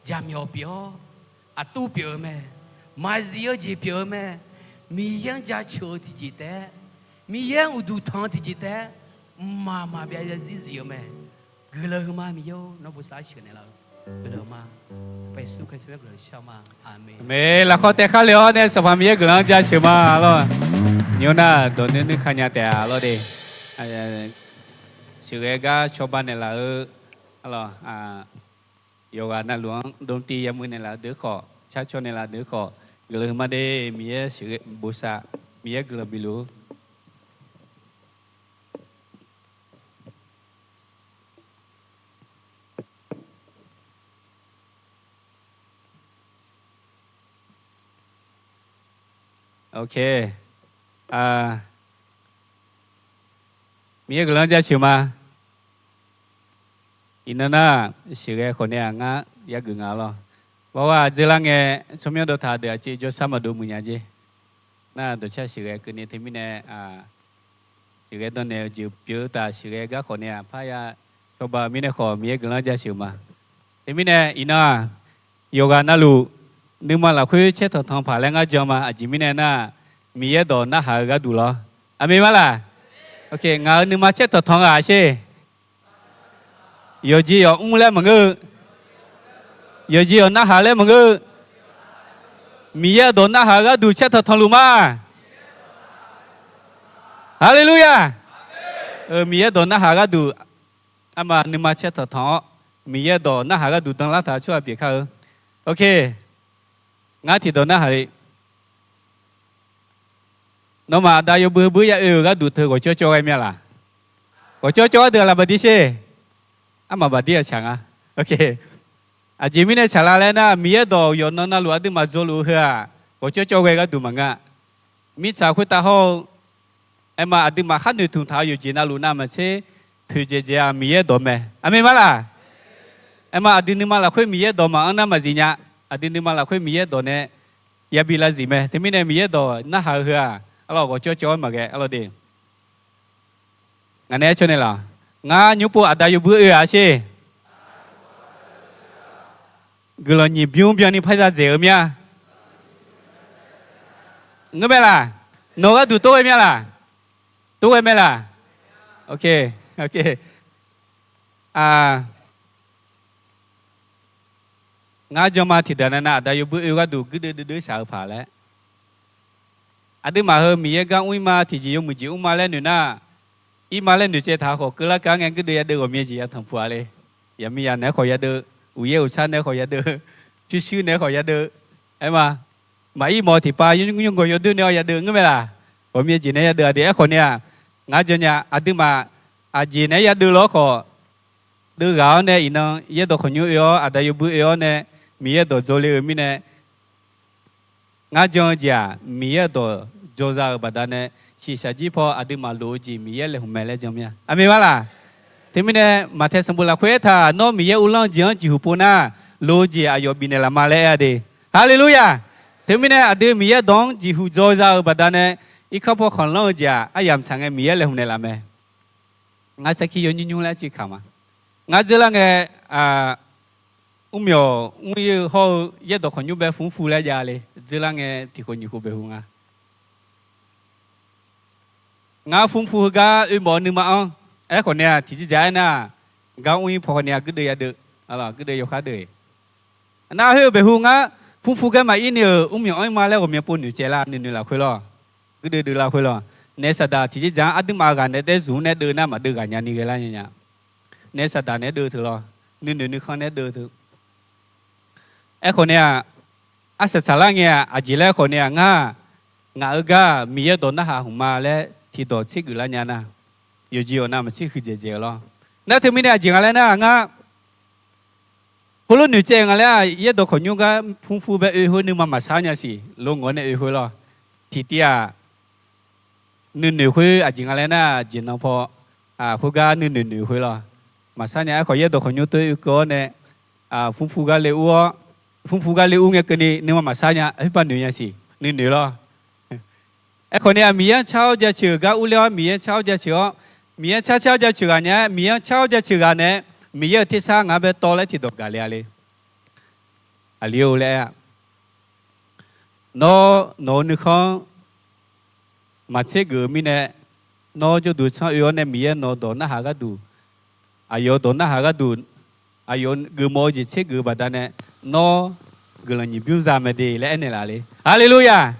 jaqmyawf pyeuf-awr, aqtuv pyeuf-eu mae. Maqzif-eu jeq pyeuf-eu mae. Miqyaer-anr jaceuq-eu tiqjeq taef-aer, Miqyaer-anr uqduq tanq-eu tiqjeq taef-aer, mqmaq maqbyav zarzir zif-eu mae. Guiqlanq huiqma Miqyaer-or, nawr bosav sheuqnaeq laf-eu guiqlanq ma. Sanqpaq Yeqsur Kali-euq tsawrmyanr guiqlanq shar-eu ma. Aqmeq. Aqmeq. Lafkhawf taef khar le-awr nae Sanqpaq Miqyaer guiqlanq-anr jaceuq ma lor. Nymr nar dawq nuir nuir ka nya taef-a lawr de. Sheuqghae gar cawba naeqlaf-eu, arlawq, yawqghaq navluf-anr dovtiv yamuiq naeqlaf deuq khawf, carcaw naeqlaf deuq khawf, guiqlanq huiqma de. Miqyaer sheuqghae bosav, Miqyaer guiqlanq bifluf-ur. Ok. Miqyaer guiqlanq jaceuq ma. Iqnan nar, sheuqghae khawf nae-aq ngar yageuf nga lawr. Bawgha dzeurlar ngae, tsawrmyanr dawqtaq deuq aqcev jawrshar maqdov muiq nya jer. Nar dawqcar sheuqghae keuvni teumirnae, sheuqghae dannaeq-eu jeq pyeuf-eu taf sheuqghae gar khawf nae-aq parya cawba-eu mirnae khawf Miqyaer guiqlanq jaceuq ma. Teumirnae iqnan-aq, yawqghaq navluf nuima lafkhoer caertanq tanq paq laer ngar jan ma. Aqjeq mirnae nar, Miqyaer dawq narhaq-eu gharduq lawr. Aqmeq ma laq? Ok, ngaq-euq nuima caertanq tanq ghaq sher. Yawqjeq yawq mr laer maqngeur-eu, yawqjeq yawq narhaq laer maqngeur-eu, Miqyaer dawq narhaq-eu gharduq caertanq tanqluf ma. Haleluya! Miqyaer dawq narhaq gharduq, arma nuima caertanq tanq-awr, Miqyaer dawq narhaq gharduq danlar taq tsawrhaq pyeuf kar-eu. Ok, ngar tiqdawq narhaq le. Nawmaf aqda yawbui bui ya oe-euq gharduq teu ghawqcawv cawv ghae mya laq? Ghawqcawv cawv gharduq laf baqdir sher. Armaf baqdir-aq tsaq nga. Ok. Aqjeq mirnae tsaqlar laer nar, Miqyaer dawq yawqnan navluf aqduimaf dzawluf-eu heu-aq, ghawqcawv cawv ghae gharduq maqngeur-a. Mirtsaq khoertav hawr-eu, aerma aqduimaf khar noeqtmq taq-eu yawqjeq navluf navmaqtser poeqdzaeq dzaeq-aq Miqyaer dawq mae. Aqmeq ma laq? Aerma aqdui nuima lafkhoer Miqyaer dawq maqanr nar maqzif nya. Aqdui nuima lafkhoer Miqyaer dawq nae yabi lavzif mae. Teumirnae Miqyaer dawq narhaq-eu heu-aq, arlawq ghawqcawv cawv-aer maqghae arlawq de. Ngaq nae aer caw naeqlaf-awq. Ngar nymr pov aqda yawbui oe-aq sher. Guiqlanq nyiq bymr byanni parya dzaeq-eu mya. Ngeur mae laq? Nawq gharduq tov ghae mya laq? Tov ghae mae laq? Ok, ok. Ngar janma tiqdaq navnav aqda yawbui oe gharduq guirdeuv deuvdeuv shaq-eu paq laer, aqduimaf heu Miqyaer gar mr-ir ma, tiqjeq yawmuiq jeq mr ma laer noeq nar, ir ma laer noeqcaev taq khawf keuvlar keuv-ar ngae guirdeuv yadeuv ghawqmya jeq yataq puq-a le. Yaqmiqyaq naeq-aer khawf yadeuv, uqyaer uqtsar naeq-aer khawf yadeuv, pyurshuir naeq-aer khawf yadeuv, aerma, maqir mawf tiqpav nymrgawq yawdoer nae-awr yadeuv ngeur mae laq? Ghawqmya jeq naeq-aer yadeuv-a de. Aerkhawf nae-aq, ngar jan nya aqduimaf aqjeq naeq-aer yadeuv lawr khawf, deuv ghaq-awr nae iqnan yaerdawq khawqnymr oe-awr aqda yawbui oe-awr nae Miqyaer dawq dzawle-eu mirnae, ngar jan-eu jeq-aq Miqyaer dawq dzaw za-euq baqdanae, shiqshaq jir paw aqduimaf lof-eu jeq Miqyaer laeqhmq mae laer jan mir-a. Aqmeq ma laq? Teumirnae Maqtaeq sanqbof lafkhoer aertaq, nawr Miqyaer uvlanr-eu jeq-anr jeqhuq pov nar, lof-eu jeq aqyawf bifnaeq laf ma laer aer-a de. Haleluya! Teumirnae aqdui Miqyaer dawq-anr jeqhuq dzaw za-euq baqdanae, irkanr paw khanqlanr-eu jeq-aq aryamq tsaq ngae Miqyaer laeqhmq naeqlaf mae. Ngar sarkir yawnymr nymr laer civ kaq ma. Ngar dzeurlar ngae, mrmyawq mr-ir-eu hawr-eu yaerdawq khawqnymr bae fmr fu laer jav le. Dzeurlar ngae tiqkhof nyiq khof baehu nga. Ngar fmr fu heugar oe mawf-eu nuima-anr, aerkhawf nae-aq tiqjeq dzaq aernar, gar mr-ir paw khawf nae-aq guirdeuv yadeuv, guirdeuv yawkhaer deuv-eq. Nar khoer-eu baehu ngar fmr fu gar maqir ni-euq mrmyawq anr-ir ma laer ghawqmya pov noeqcaev lar, nuinoeq lafkhoer lawr, guirdeuv deuv lafkhoer lawr. Naef saqdaq tiqjeq dzaq-anr aqduimaf ghaq naeq-aer zmq-anr nae deuv nar maqdeuv ghaq nya ni ghae lar nya nya. Naef saqdaq naeq-aer deuv teu lawr, nuinoeq nuikhanr naeq-aer deuv teu. Aerkhawf nae-aq, arsaq saqlar ngae-aq, aqjeq laer khawf nae-aq ngar, ngaq-euq gar Miqyaer dawq narhaq hmq ma laer tiqdawq tsergeuf lar nya nar, yawqjeq yawq navmaqtser huiqdzaeq dzaeq-eu lawr. Nar teumirnae aqjeq nga laer nar ngar, khoerlof noeqcaev nga laer-aq, yaerdawq khawqnymr gar fmr fu bae oe khoer nuima maqsar nya siq, lo ngawq-awr nae oe khoer lawr. Tiqtiv-aq, nuinoeq khoer aqjeq nga laer nar, jeqnan paw khoergar nuinoeq noeq khoer lawr. Maqsar nya. Aerkhawf yaerdawq khawqnymr teu oekeuv-awr nae, fmr pu gar le ur-awr, fmr pu gar le ur ngae keuvni nuima maqsar nya, khoerpav noeq nya siq, nuinoeq lawr. Aerkhawf nae-aq, Miqyaer-anr car-awr jaceuq gar urler-awr, Miqyaer-anr car-awr jaceuq-awr, Miqyaer-anr car car jaceuq ghaq nya-aer, Miqyaer-anr car-awr jaceuq ghaq naeq-aer, Miqyaer-euq tersar ngaq-anr bae tawv laer tiqdawq gaq le-a le. Aqli-or laer-a, nawr nawq-eu nuikhanr maqtser geuf-eu mirnae, nawr jawrduq tsanr oe-awr nae Miqyaer nawq-eu dawq narhaq gharduq, aqyawf-eu dawq narhaq gharduq, aqyawf geufmawf-eu jeq tser geuf-eu baqdanae, nawr guiqlanq nyiq bymr za mae de laer aernaeq laf le. Haleluya!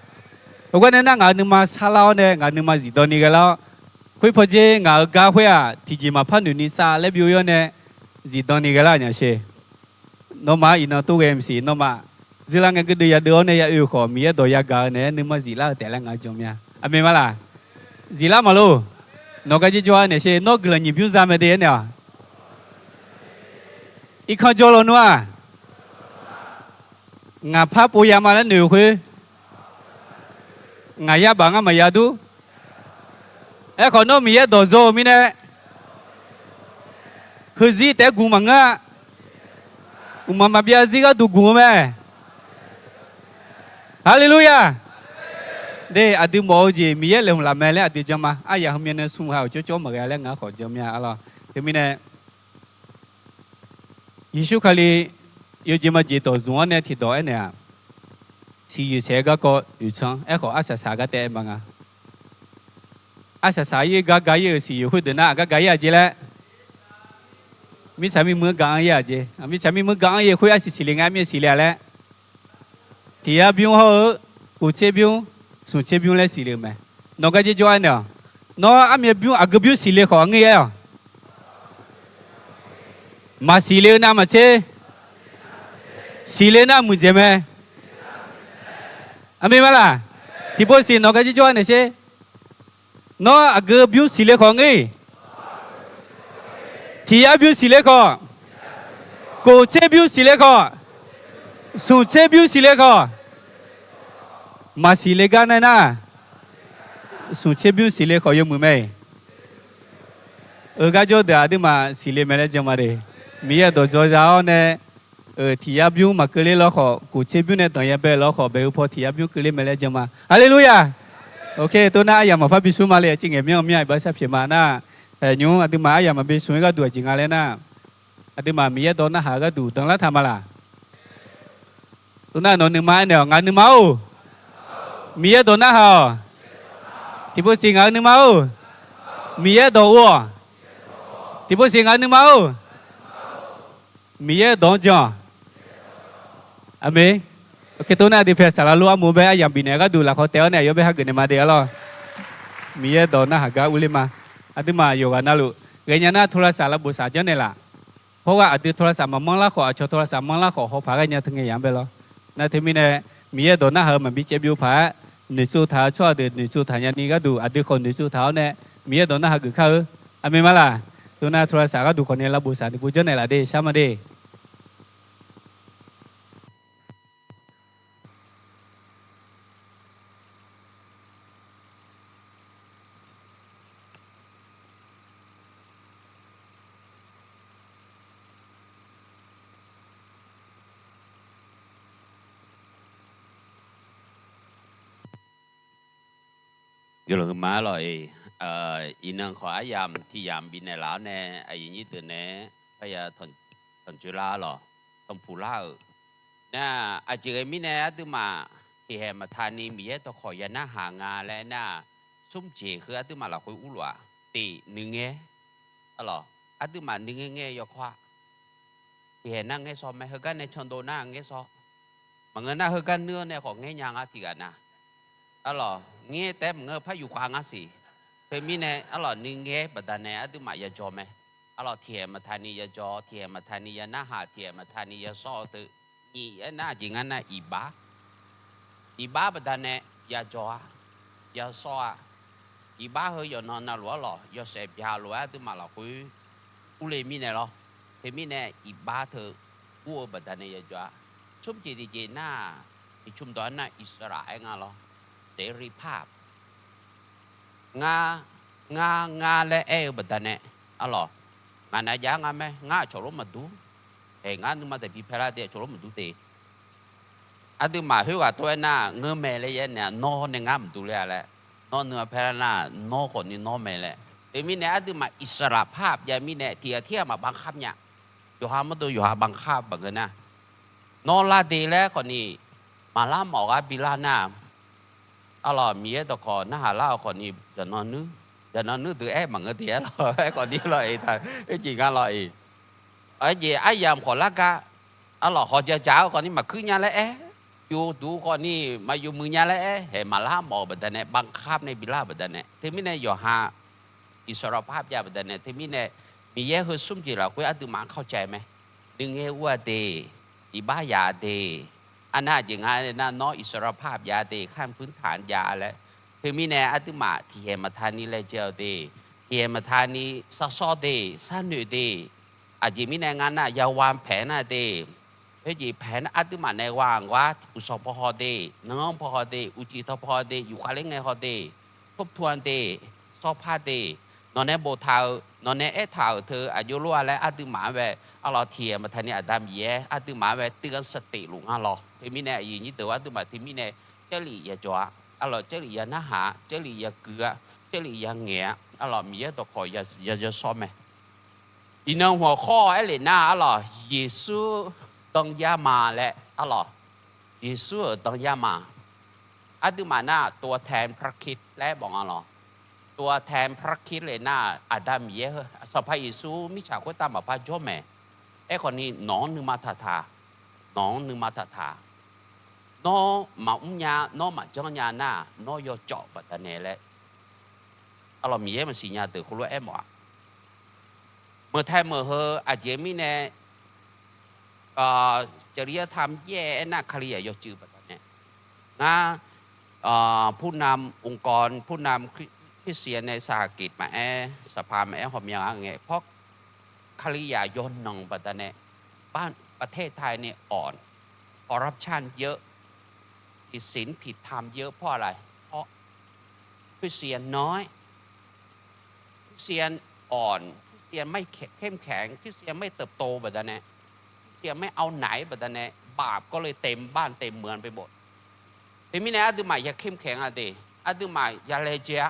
Heugar nae nar ngaq-euq nuima sarlar-awr nae ngaq-euq nuima zifdan ni ghae lar-awr, khoer pawdzer ngaq-euq gar khoer-aq tiqjeq maqpar noeq ni sav laer byov-ir-awr nae zifdan ni ghae lar-euq nya sher. Nawmaf-anr iqnan tov ghae maqsiq, nawmaf dzeurlar ngae gardeuv yadeuv-awr nae ya oe-eu khawf, Miqyaer dawq yagaq-eu naeq-aer nuima ziflar-eu taef laer ngaq-anr jan mya. Aqmeq ma laq? Ziflar maqlor. Nawq gar jir jawr-a naeq sher, nawr guiqlanq nyiq bymr za mae de aernaeq-awq. Irkanr jawr lawnmr-aq, ngaq par pov ya ma laer noeq-euq khoer, ngaq yabaf ngar maqya dur. Aerkhawf, nawr Miqyaer dawq dzaw-eu mirnae, heuzir taef-aer gu maqngeur-a. Uqmaq maqbyav zir gharduq gu-eu mae. Haleluya! De, aqdui mawf-eu jeq Miqyaer laeqhmq laf mae laer aqdui jan ma. Aryaq heumya nae smr ha-euq cawrcawr maqghae laer ngaq-anr khawf jan mya arlawr. Teumirnae, Yeqsur Kali yawjeq majeq dawq zmq-anr nae tiqdawq aernaeq-aq, siqyoeq saeq-eu garkawv oeqtsanq-anr, aerkhawf arsaq saq gar taef-aer ma nga. Arsaq saq-ir gar ga-ir-euq siqyoeq khoerdeuq nar aqgar ga-ir-aq jeq laer, mirtsaq mirmuiq-anr ga anr-ir-aq jeq. Mirtsaq mirmuiq-anr ga anr-ir-eu khoer arsiq siqle nga, armyav siqle-a laer, tiq yar bymr hawr-eu, kof tser bymr, smq tser bymr laer siqle-eu mae. Nawq gar jir jawr-a naeq-awq. Nawr armyav bymr aqgeu bymr siqle khawf aqngir-aer-awq. Maqsiq le-eu navmaqtser, siqle nar muiqdzaeq mae. Aqmeq ma laq? Tiqpov siq nawq gar jir jawr-a naeq sher. Nawr aqgeu bymr siqle khawf ngir, tiq yar bymr siqle khawf, kof tser bymr siqle khawf, smq tser bymr siqle khawf, maqsiq le gar nae nar, smq tser bymr siqle khawf yawmuiq mae. Euq gar jawr deuq aqduimaf siqle mae laer jan ma de. Miqyaer dawq dzaw za-awr nae, tiq yar bymr maqkeuvler lawr khawf, kof tser bymr nae danqya bae lawr khawf, bae-eu paw tiq yar bymr keuvler mae laer jan ma. Haleluya! Oke, toxnar aryamq maqpar bi smr ma le, aqcif ngaeq myanr myanr-a iqbax sharpyaeq ma nar, nymr aqduimaf aryamq maqbi smr-ir gharduq aqjeq nga laer nar, aqduimaf Miqyaer dawq narhaq-eu gharduq danlar taq ma laq? Toxnar nawq-eu nuima aernaeq-awq, ngaq-euq nuima-or, Miqyaer dawq narhaq-awq. Tiqpov siq ngaq-euq nuima-or, Miqyaer dawq ur-awq. Tiqpov siq ngaq-euq nuima-or, Miqyaer dawq-anr jan-awq. Aqmeq. Oke, toxnar aqdui paeq saqlaq lof armur bae aryamq bifnaeq gharduq lafkhawf taef-awr nae aqyawf bae hageuf naeq ma de arlawr. Miqyaer dawq narhaq gar urler ma. Aqduimaf yawqghaq navluf ghaenya nar โทรศัพท์ lavbof saq janrnaeq laf. Hawr ghaq aqdui โทรศัพท์ maqmanr lar khawf, aqcawq โทรศัพท์ manr lar khawf hawpaq ghaenya teu ngae yamq-anr bae lawr. Nar teumirnae, Miqyaer dawq narhaq-eu maqbi caev byov paq-aer, noeqtsov taq-eu tsawrhaq deuq noeqtsov taq nya ni gharduq aqdui khawf noeqtsov taq-awr nae, Miqyaer dawq narhaq geuf kar-eu. Aqmeq ma laq? Toxnar โทรศัพท์ gharduq khawf nae lavbof saq noeqpov janrnaeq laf de, shar ma de. Guiqlanq huiqma lawq-iq, iqnan khawf aryamq tiq yamq bifnaeq laf-awr nae, aqyuif nyir deuq nae, arya tanqjoe lar lawq, tanqpuq lar-euq. Nar, aqjeq ghae mirnae aqduimaf tiqhaeq maqtaq ni Miqyaer dawqkawq ya narhaq nga laer nar, smr jeq heu aqduimaf lafkhoer urluf-aq, tiq nuingaer, arlawq, aqduimaf nuingaer ngaer yawkawr-a. Tiqhaeq nar ngaer shaw mae, heugar nae candov nar ngaer shaw. Maqngeur nar heugar nuir-awr nae khawf ngaer nya ngar tiqghaq na. Arlawq, ngaer taef-aer maqngeur, par yufkhav ngar siq. Teumirnae arlawq, nuingaer baqdanae aqduimaf yajawq mae. Arlawq, tiqhaeq maqtaq ni yajawq, tiqhaeq maqtaq ni ya narhaq, tiqhaeq maqtaq ni yashawr-eu teu. Nyiq aernar aqjeq ngar nar iqbax. Iqbax baqdanae yajawq-a, yashawr-a. Iqbax heu yawqnan navluf arlawq, yawshaef byaq lof-aer aqduimaf lafkhoer urle mirnae lawr. Teumirnae iqbax teu ur-eu baqdanae yajawq-a. Smr jeq tiqjeq nar, iqcmq dawq-aer nar อิสระ aer nga lawr. เสรีภาพ. Ngar, ngar, ngar laer aer-eu baqdanae, arlawq, ngaq nav jav-aer nga mae, ngar aqcawq lof maqdur. Hae, ngar nuima taef bi paelar de, aqcawq lof maqdur de. Aqduimaf khoerghaq tov-aer nar ngeur mae laer aer nae, nawr nae ngar maqdur ler-a laer, nawr nuima paelar nar nawr khawf ni nawr mae laer. Teumirnae aqduimaf อิสระภาพ jav mirnae tiqghaq tirghaq maqbankhar nya. Yawqha mawrdov yawqha bankhar baqngeur nar, nawr lar de laer khawf ni maqlar mawf ghar bi lar nar, arlawq, Miqyaer dawqkawq narhaq lar-awq khawf ni, jaqnanr nuir, jaqnanr nuir deuq aer maqngeur de arlawq, aer khawf ni lawq-iq ta, oerjeq nga lawq-iq. Aerjeq aryamq khawf lar gar, arlawq, hawq jaq jaq-eu khawf ni maqkuir nya laer aer. yuf duq khawf ni maqyuf muiq nya laer aer haeq maqlar mawf-euq baqdanae, บังคับ nae bilar-euq baqdanae. Teumirnae yawqha อิสรภาพ jav-eu baqdanae, teumirnae Miqyaer heu smr jeq lafkhoer aqduimaf-anr เข้าใจ mae. Nuingae ur-a de, iqbax yaf-a de, arnar aqjeq nga nar nawr อิสรภาพ jav-a de, ขั้นพื้นฐาน jav-a laer. Teumirnae aqduimaf tiqhaeq maqtaq ni laejae-awq de, tiqhaeq maqtaq ni sarsawr de, sharnoeq de. Aqjeq mirnae ngar nar ya วางแผน nar de, khoerjeq แผน aqduimaf nae gha-aq gar uqsanq paw haw de, nanqanr paw haw de, uqcif taw paw haw de, yufkhav ler ngae haw de, ทบทวน de, sawrpar de, nawq nae boftaq-euq, nawq nae aertaq-euq teu aqjox lof-a laer aqduimaf-anr bae, arlawq tiqhaeq maqtaq ni Aqda Miqyaer aqduimaf-anr bae เตือนสติ luf ngar lawr. Teumirnae aqyuif nyir deuq-eu aqduimaf teumirnae Jarlif yajawq-a, arlawq Jarlif ya narhaq-a, Jarlif ya guiq-a, Jarlif ya ngaeq-a, arlawq Miqyaer dawqkawq ya yawshawr mae. Iqnan hmq-awq khawr-awq aer lef nar arlawq, Yeqsur dan yar ma laer arlawq, Yeqsur-euq dan yar ma. Aqduimaf nar ตัวแทนพระคริสต์ laer mawf nga lawr. ตัวแทนพระคริสต์ le nar Aqda Miqyaer heu Sanqpaq Yeqsur mirtsaq khoertav maqpar jawr mae. Aerkhawf ni nawq-anr nuima taqtaq, nawq-anr nuima taqtaq. Nawr maqmr nya, nawr maqjanr nya nar nawr yawcawv baqdanae laer arlawq Miqyaer maqsiq nya deuq heulof-aer mawf-a. Meuqtae meuq heu aqjeq mirnae จริยธรรม yaer aernar Kalizaq yawcuiv baqdanae. Ngar ผู้นำองค์กร ผู้นำคริสเตียนในสหกิจ maqaer, สภา maqaer hawmya-a ngae, paw Kalizaq yawnanq baqdanae, ประเทศไทย ni awq, corruption เยอะ, ผิดศีลผิดธรรม เยอะ เพราะอะไร เพราะ คริสเตียนน้อย คริสเตียนอ่อน คริสเตียนไม่เข้มแข็ง คริสเตียนไม่เติบโต baqdanae, คริสเตียนไม่เอาไหน baqdanae, บาปก็เลยเต็มบ้านเต็มเมืองไปหมด. Teumirnae aqduimaf ya เข้มแข็ง-a de, aqduimaf ya laejae-a.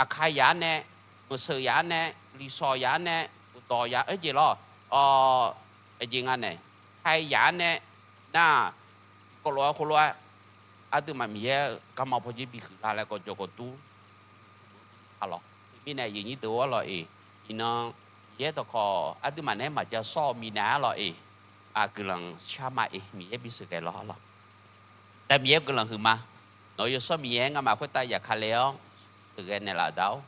Aqkaqyaq-anr nae, meuqseuq yaq-anr nae, liqsawq yaq-anr nae, uqdawq yaq-anr jeq lawr, aqjeq nga nae, hai yaq-anr nae, nar, tiqkawv lof-aer khoerlof-aer, aqduimaf Miqyaer-eu garma pawjir bihuiq la laer gawqjawq gawqdur a lawq. Teumirnae aqyuif nyir deuq-or arlawq-iq, iqnan Miqyaer dawqkawq aqduimaf naeq-aer maqja sawr-eu minav arlawq-iq, guiqlanq shar ma-iq Miqyaer bisheuq ghae lawr arlawq. Daq Miqyaer guiqlanq huiqma. Nawq-eu Yawshawr Miqyaer ngamaf khoertav yaqkale-awr sheuqghae naeqlaf daq-or,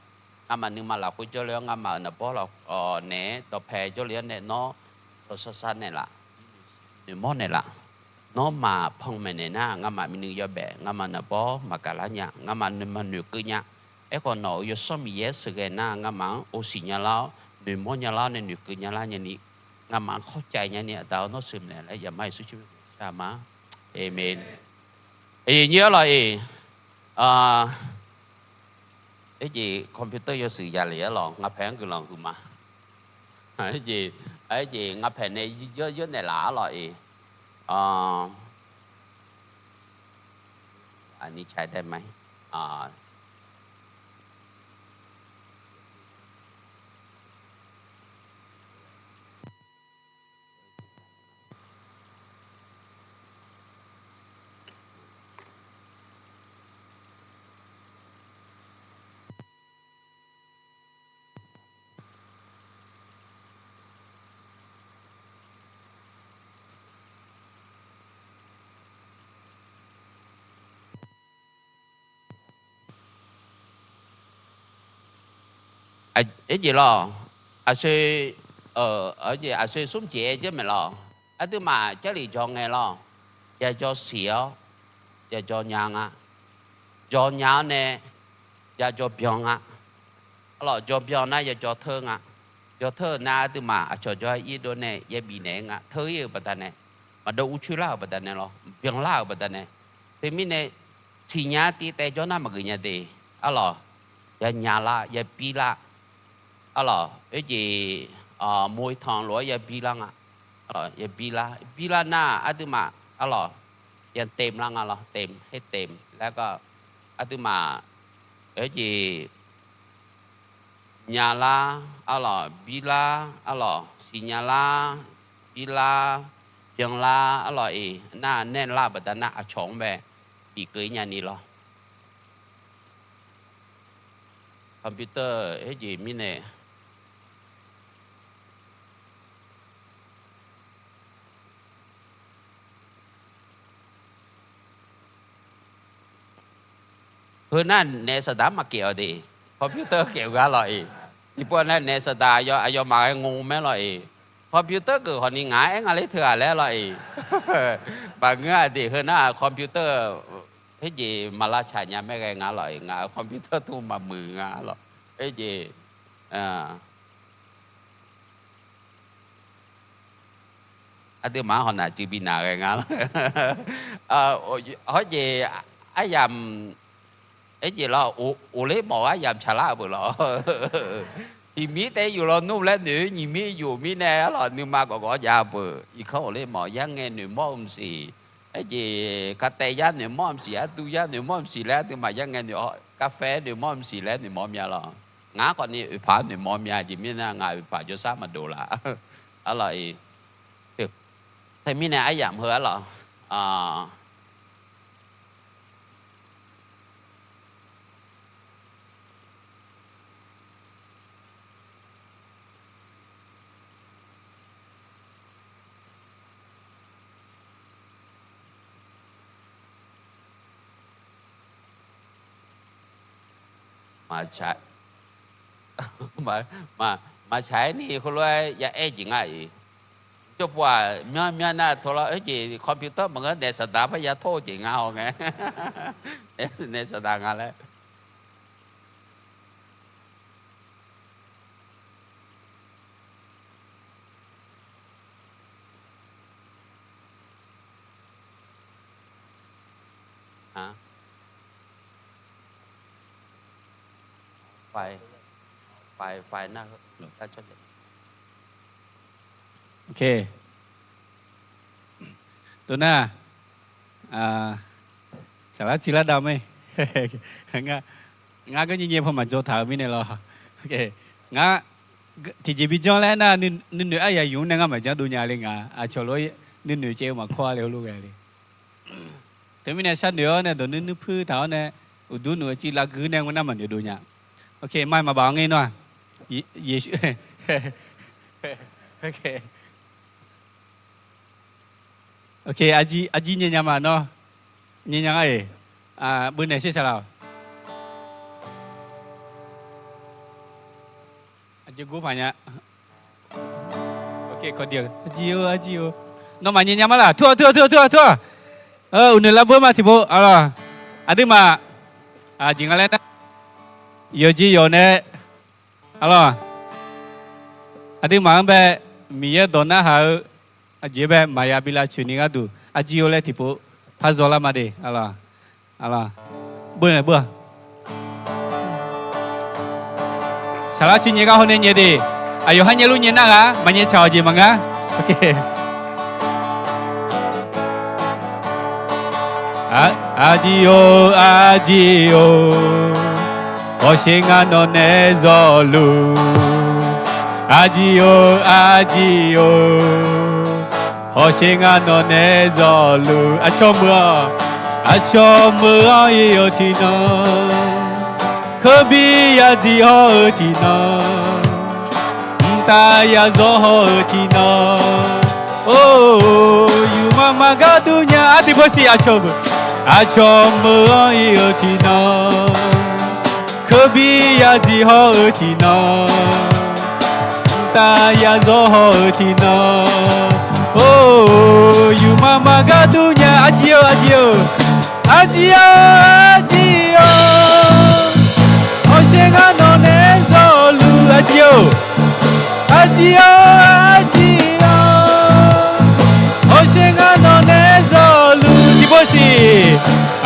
ngamaf nuima lafkhoer jawrle-awr ngamaf-euq naqbawr laf naeq-aer dawqpae jawrle-awr nae nawr dawqsar sar naeqlaf, noeqmawr naeqlaf. Nawr maq panmaeq naeq nar ngamaf miqnuiv yawbaef ngamaf naqbawr maqgaq lar nya, ngamaf nuima noeqkeuv nya. Aerkhawf nawq-euq Yawshawr Miqyaer sheuqghae nar ngamaf-anr ov siq nya lar-awr noeqmawr nya lar-awr nae noeqkeuv nya lar nyani, ngamaf-anr kawrcaiv nyani Aqda-awr nawr sheuqmaeq laer yaqmar Yeqsur Tsawrmyanr shar ma. Aqmeq. Aqyuif nyir arlawq-iq, aerjeq computer yawshuif yaqlef arlawq ngaqpaeq-anr guiqlanq huiqma. Aerjeq, aerjeq ngaqpaeq nae yawr yawr naeqlaf arlawq-iq, aqni cae dae ma. Aerjeq lawq, aqsur, aqsur smr jeq-aer jawr maeq lawq. Aqduimaf Jarlif jawr ngae lawq, yajawr siq-awr yajawr nya nga. Jawr nya-awr nae yajawr byan nga. Arlawq jawr byan nar yajawr teur nga. Jawr teur-euq nar aqduimaf aqcawq jawr-aer irdov nae yabif naeq-aer nga. Teur ir-euq baqdanae, maqdov urcoer lar-euq baqdanae lawr, byan lar-euq baqdanae. Teumirnae siqnya tiv taev jawr nar maqgeuf nya de. Arlawq, yanya lar, yabir lar. Arlawq, oerjeq moitanq lof-aer yabir lar nga. Arlawq, yabir lar, bir lar nar aqduimaf arlawq, ya เต็ม lar nga lawr, เต็ม ให้เต็ม laer gar aqduimaf oerjeq nya lar, arlawq bir lar, arlawq siqnya lar, bir lar, byan lar, arlawq-iq nar nae lar-euq baqdanae aqcawq-anr bae bifkeuv ir nyani lawr. Computer oerjeq mirnae, Heu nar naef saqdaq maqkaef-awq de. Computer kaef-eu gar lawq-iq. Tiqpov nar naef saqdaq aqyawfmaf ghae ngo mae lawq-iq. Computer geuf khawfni ngaq-anr aer nga ler teu-aq laer lawq-iq. Maqngeur-aq de. Heu nar computer herjeq maqlavtsaq nya mae ghae nga lawq-iq. Ngaq-euq computer tmr maqmuiq nga lawq. Herjeq aqduimaf-anr hawq naq ceuv bi naq ghae nga lawq. Hawjeq aryamq aerjeq lawq, uqler mawf-eu aryamq tsaqlar-eu beuq lawq. Tiqmir taef yuf lawnmr laer noeq-eu nyiq mir yuf mirnae arlawq nuima gawqgawq jav-eu beuq. Irkanr uqler mawf yarngae noeqmawr-eu maqsiq. Aerjeq kataev yar noeqmawr-eu maqsiq, arduv yar noeqmawr-eu maqsiq laer aqduimaf yarngae noeq, kaffae noeqmawr-eu maqsiq laer noeqmawr mya lawq. Ngaq-anr khawfni oeqpaq-anr noeqmawr mya jeq mirnae ngaq oeqpaq jawrshar maqdov laf. Arlawq-iq. Teumirnae aryamq heu arlawq. Maqtsaq-aer ni heulof-aer ya aer jeq nga-iq. Jawrpov-aq myanr myanr nar tawq lawr, aerjeq computer maqngeur naef saqdaq par ya tor-eu jeq nga haw ngae. Naef saqdaq nga laer. Tov nar, saqlar civ lar dav mae. Ngar geur nyae nyae paw maqdzaw taq-euq mirnae lawr. Ngar tiqjeq bi janr laer aernar, nuinoeq aryaq yuf-anr nae ngar maqjanr dov nya le nga. Aqcawq lof nuinoeq caev-eu maqkawr-a le heulof ghae le. Teumirnae sharnoeq-awr nae dawq nuir nuir puir taq-awr nae uqduq nuf-eu civ lavguir nae ngeur nar maqnoeq dov nya. Mai maqbaf ngae nawr-aq. Yeqsur, arjir nyae nya ma nawr. Nyae nya ngar-iq. Beunaeq sher saqlaq-awq. Arjir gur paq nya. Arjir-eu, arjir-eu. Nawmaf nyae nya ma laq? Tur-awq, tur-awq, tur-awq, tur-awq, tur-awq. Uqnoeq lavbeur ma tiqpov. Aqduimaf, aqjeq nga laer nar, yawqjeq yawq nae, arlawq, aqduimaf-anr bae Miqyaer dawq narhaq-eu aqjeq bae maqya bi lavcoeq ni gharduq arjir-eu laer tiqpov par zawlar ma de. Arlawq, beur nae beur-aq. Saqlar civ nyae gar hawr nae nyae de. Aqyawf har nyae luf nyae nar ghaq maqnyae tsaq-awq jeq maqngar. Arjir-or, arjir-or, hawsher ngar nawq nae zawluf. Arjir-or, arjir-or, hawsher ngar nawq nae zawluf. Aqcawq meuq-awq, aqcawq meuq-awr ir-eu tiqnan, keubi ya dziq hawr-eu tiqnan, mqtav ya zawr hawr-eu tiqnan, or, yufma ma gar dur nya. Aqdui bawsiq aqcawq meuq, aqcawq meuq-awr ir-eu tiqnan, keubi ya dziq hawr-eu tiqnan, mqtav ya zawr hawr-eu tiqnan, or, yufma ma gar dur nya. Arjir-or, arjir-or, arjir-or, arjir-or, hawsher ngar nawq nae zawluf. Arjir-or, arjir-or, arjir-or, hawsher ngar nawq nae zawluf. Tiqpov siq,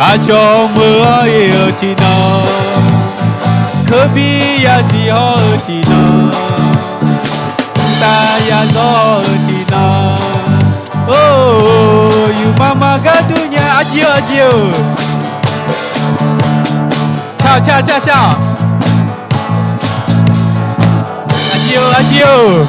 aqcawq meuq-awr ir-eu tiqnan, keubi ya dziq hawr-eu tiqnan, mqtav ya zawr-eu tiqnan, or, yufma ma gar dur nya. Arjir-or, arjir-or, car car car car, arjir-or, arjir-or.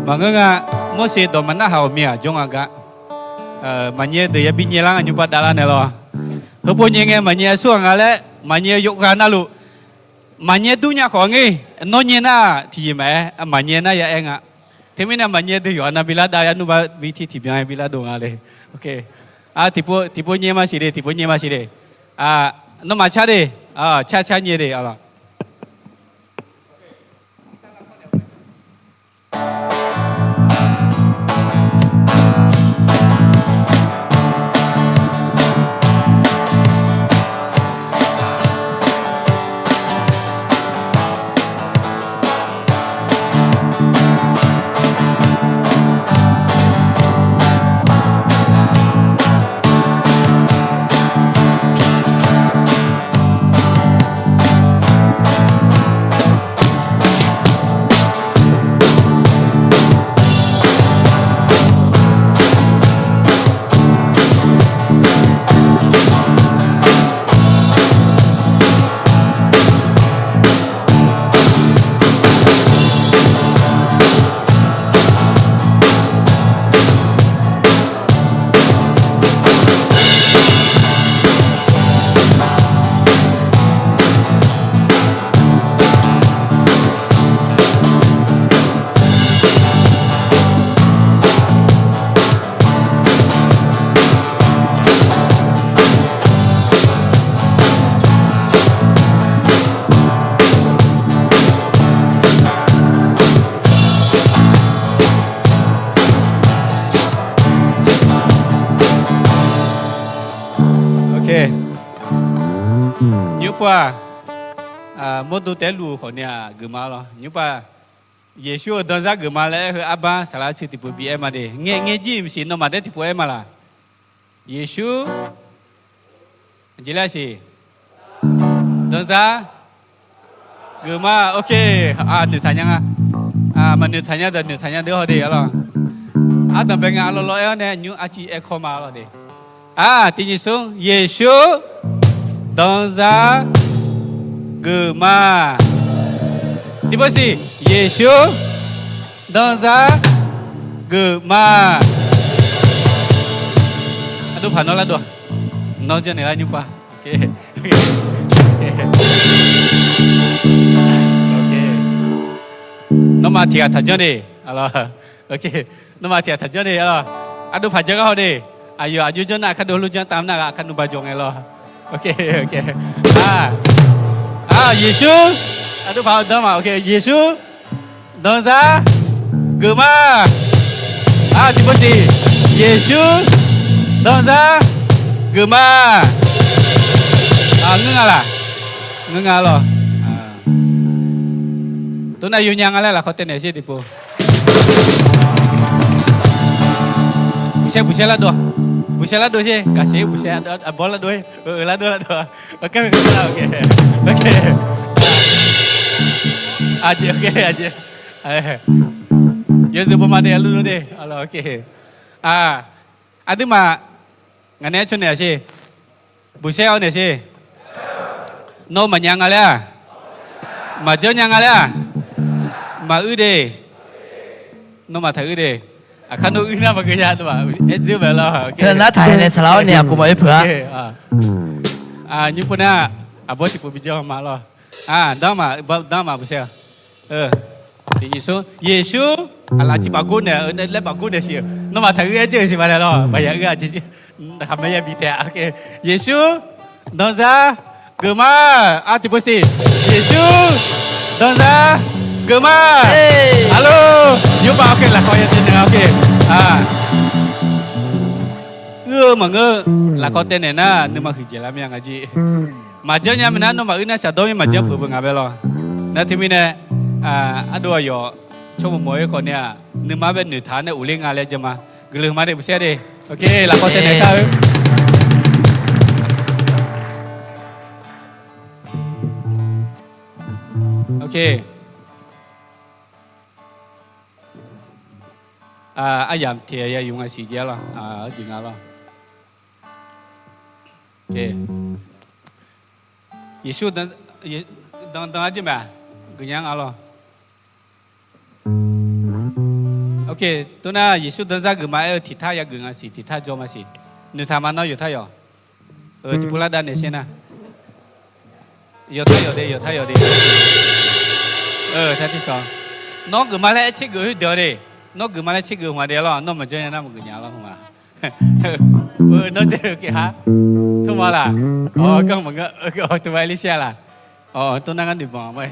Maqngeur nga. Morseq dawq maqnar haq-awq mir-aq jawr nga gar. Maqnyae deuq yabi nyaelar nga nymrpav davlar naeq lawr. Heupov nyae ngae maqnyae aqsur ghaq nga laer maqnyae-eu yawqghaq navluf maqnyae dur nya khawf ngeur. Nawr nyae nar tiqjeq maqaer, maqnyae nar ya aer nga. Teumirnae maqnyae deuq yawqha nav bi lar dav-a, nymrpav bi tiq tiqbyan bi lar dov nga le. Tiqpov nyae maqsiq de, tiqpov nyae maqsiq de. Nawmaf car de, car car nyae de. Nymrpav-aq, mawrdo taef-aer luf-eu khawfni-aq geufma lawr. Nymrpav, Yeqsur-euq danzar geufma laer aer-eu arbar saqlaq arceuq tiqpov bi aer ma de. Ngae ngae jir maqsiq, nawmaf daer tiqpov aer ma laq. Yeqsur, jeq laer siq, danzar geufma. Ok, noeqtaq nya nga. Maqnoeqtaq nya deuq noeqtaq nya deuq haw de arlawr. Ardanqbae nga arlawr lawr aer-awr nae nymr arciv aer kawr ma arlawr de. Tiq nyiq smr, Yeqsur danzar geufma. Tiqpov siq, Yeqsur danzar geufma. Ardov paq nawr lardov. Nawr janrnaeq lar nymrpav. Nawmaf tiq ghaq taq janr de. Nawmaf tiq ghaq taq janr de arlawr. Ardov paq janr gar haw de. Aqyawf aqjox janr nar aqkar dov hawr lof janr taf nar aqkar nuiba jawr ngae lawr. Yeqsur, ardov paq danr ma. Yeqsur danzar geufma. Tiqpov siq, Yeqsur danzar geufma. Ngeur nga laq? Ngeur nga lawr. Tov nav yawnya nga laer lafkhawf taev naeq sher tiqpov. Buqsaer buqsaer lardov. Buqsaer lardov sher, gaqsaer buqsaer, aqbawr lardov-aer, lardov lardov. Aqjeq, aqjeq. Yawzeu bawma de, ardov de. Aqduimaf ngaq nae aer caw naeq-a sher. Buqsaer-awr naeq sher. Nawr maqnya nga laer-aq? Maqjanr nya nga laer-aq? Maquir de. Nawmaf taq uir de. Aqkar nawr uir nar maqgeu nya, nawmaf aer dzeur bae lawr. Teu nar taq haeq nae saqlaq-awr nae aqkhof maqoer peuq-a. Nymr pov nar, aqbawr tiqpov bi janr ma lawr. Danrma, danrma buqsaer. Tiq nyiq smr, Yeqsur, aqlaf civ bafgor naeq-eu laer bafgor naeq siq-eu. Nawmaf taq uir aer dzeur-eu siq ma naeq lawr, maqya uir-a. Khaqmae yabi taef-a. Yeqsur danzar geufma. Tiqpov siq, Yeqsur danzar geufma. Alo, yawbav lafkawv ya taev naeq-a. Uir-eu maqngeur, lafkawv taev naeq nar nuima huiqdzaeq lar mir-a nga jir. Maqjanr nya maeqnar nawmaf uir nar shaqdawr mir maqjanr peuq beu nga bae lawr. Nar teumirnae, ardov aqyawf tsawrmawq mawq-aer khawfni-aq, nuima bae noeqtaq-a nae uqler nga laer jan ma. Guiqlanq ma de buqsaer de. Ok, lafkawv taev naeq kar-eu. Ok. Aryamq tiq ya yuf nga siq jaer lawr. Arjeq nga lawr. Yeqsur dan dan arjir mae, guiqnya nga lawr. Oke, tov nar Yeqsur danzar geufma aer-eu tiqtar yageuf nga siq, tiqtar jawr ma siq. Noeqtaq ma nawr yawqtar yawq. Tiqpov lar dav naeq sher nar. Yawqtar yawq de, yawqtar yawq de. Tar tiq sawq. Nawr geufma laer aer tser geuf khoerdeuq-awq de. Nawr geufma laer tser geuf hmq-a de lawr, nawr maqjanr nya nar maqgeuf nya lawr hmq-a. Nawr jaev-eu keq har. Tmr ma laq. Awr, ganr maqngeur, tmr ma aer ler shir-a laq. Awr, tov nar ngar noeqbanq ma.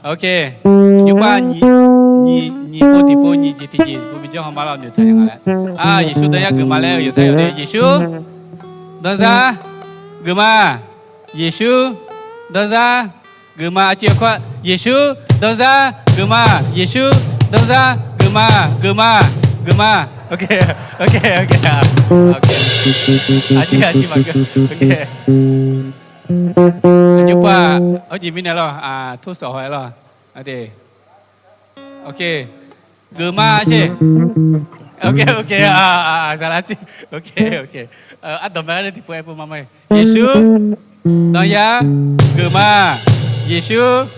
Oke. Nymrpav nyiq, nyiq pov tiqpov nyiq jeq tiqjeq tiqpov bi janr haw ma lawr, noeqtaq nya nga laer. Yeqsur danzar geufma laer-eu yawqtar yawq de. Yeqsur danzar geufma. Yeqsur danzar geufma. Arciv aqkawr, Yeqsur danzar geufma. Yeqsur danzar geufma. Geufma. Geufma. Oke, oke, oke. Arciv, arciv maqgeur. Oke. Nymrpav, hawr jeq mirnae lawr, tur sawq haw-aer lawr. Oke. Geufma sher. Oke, oke, saqlaq cir. Oke, oke. Ardawq mae-aer tiqpov aer pov ma ma. Yeqsur danzar geufma. Yeqsur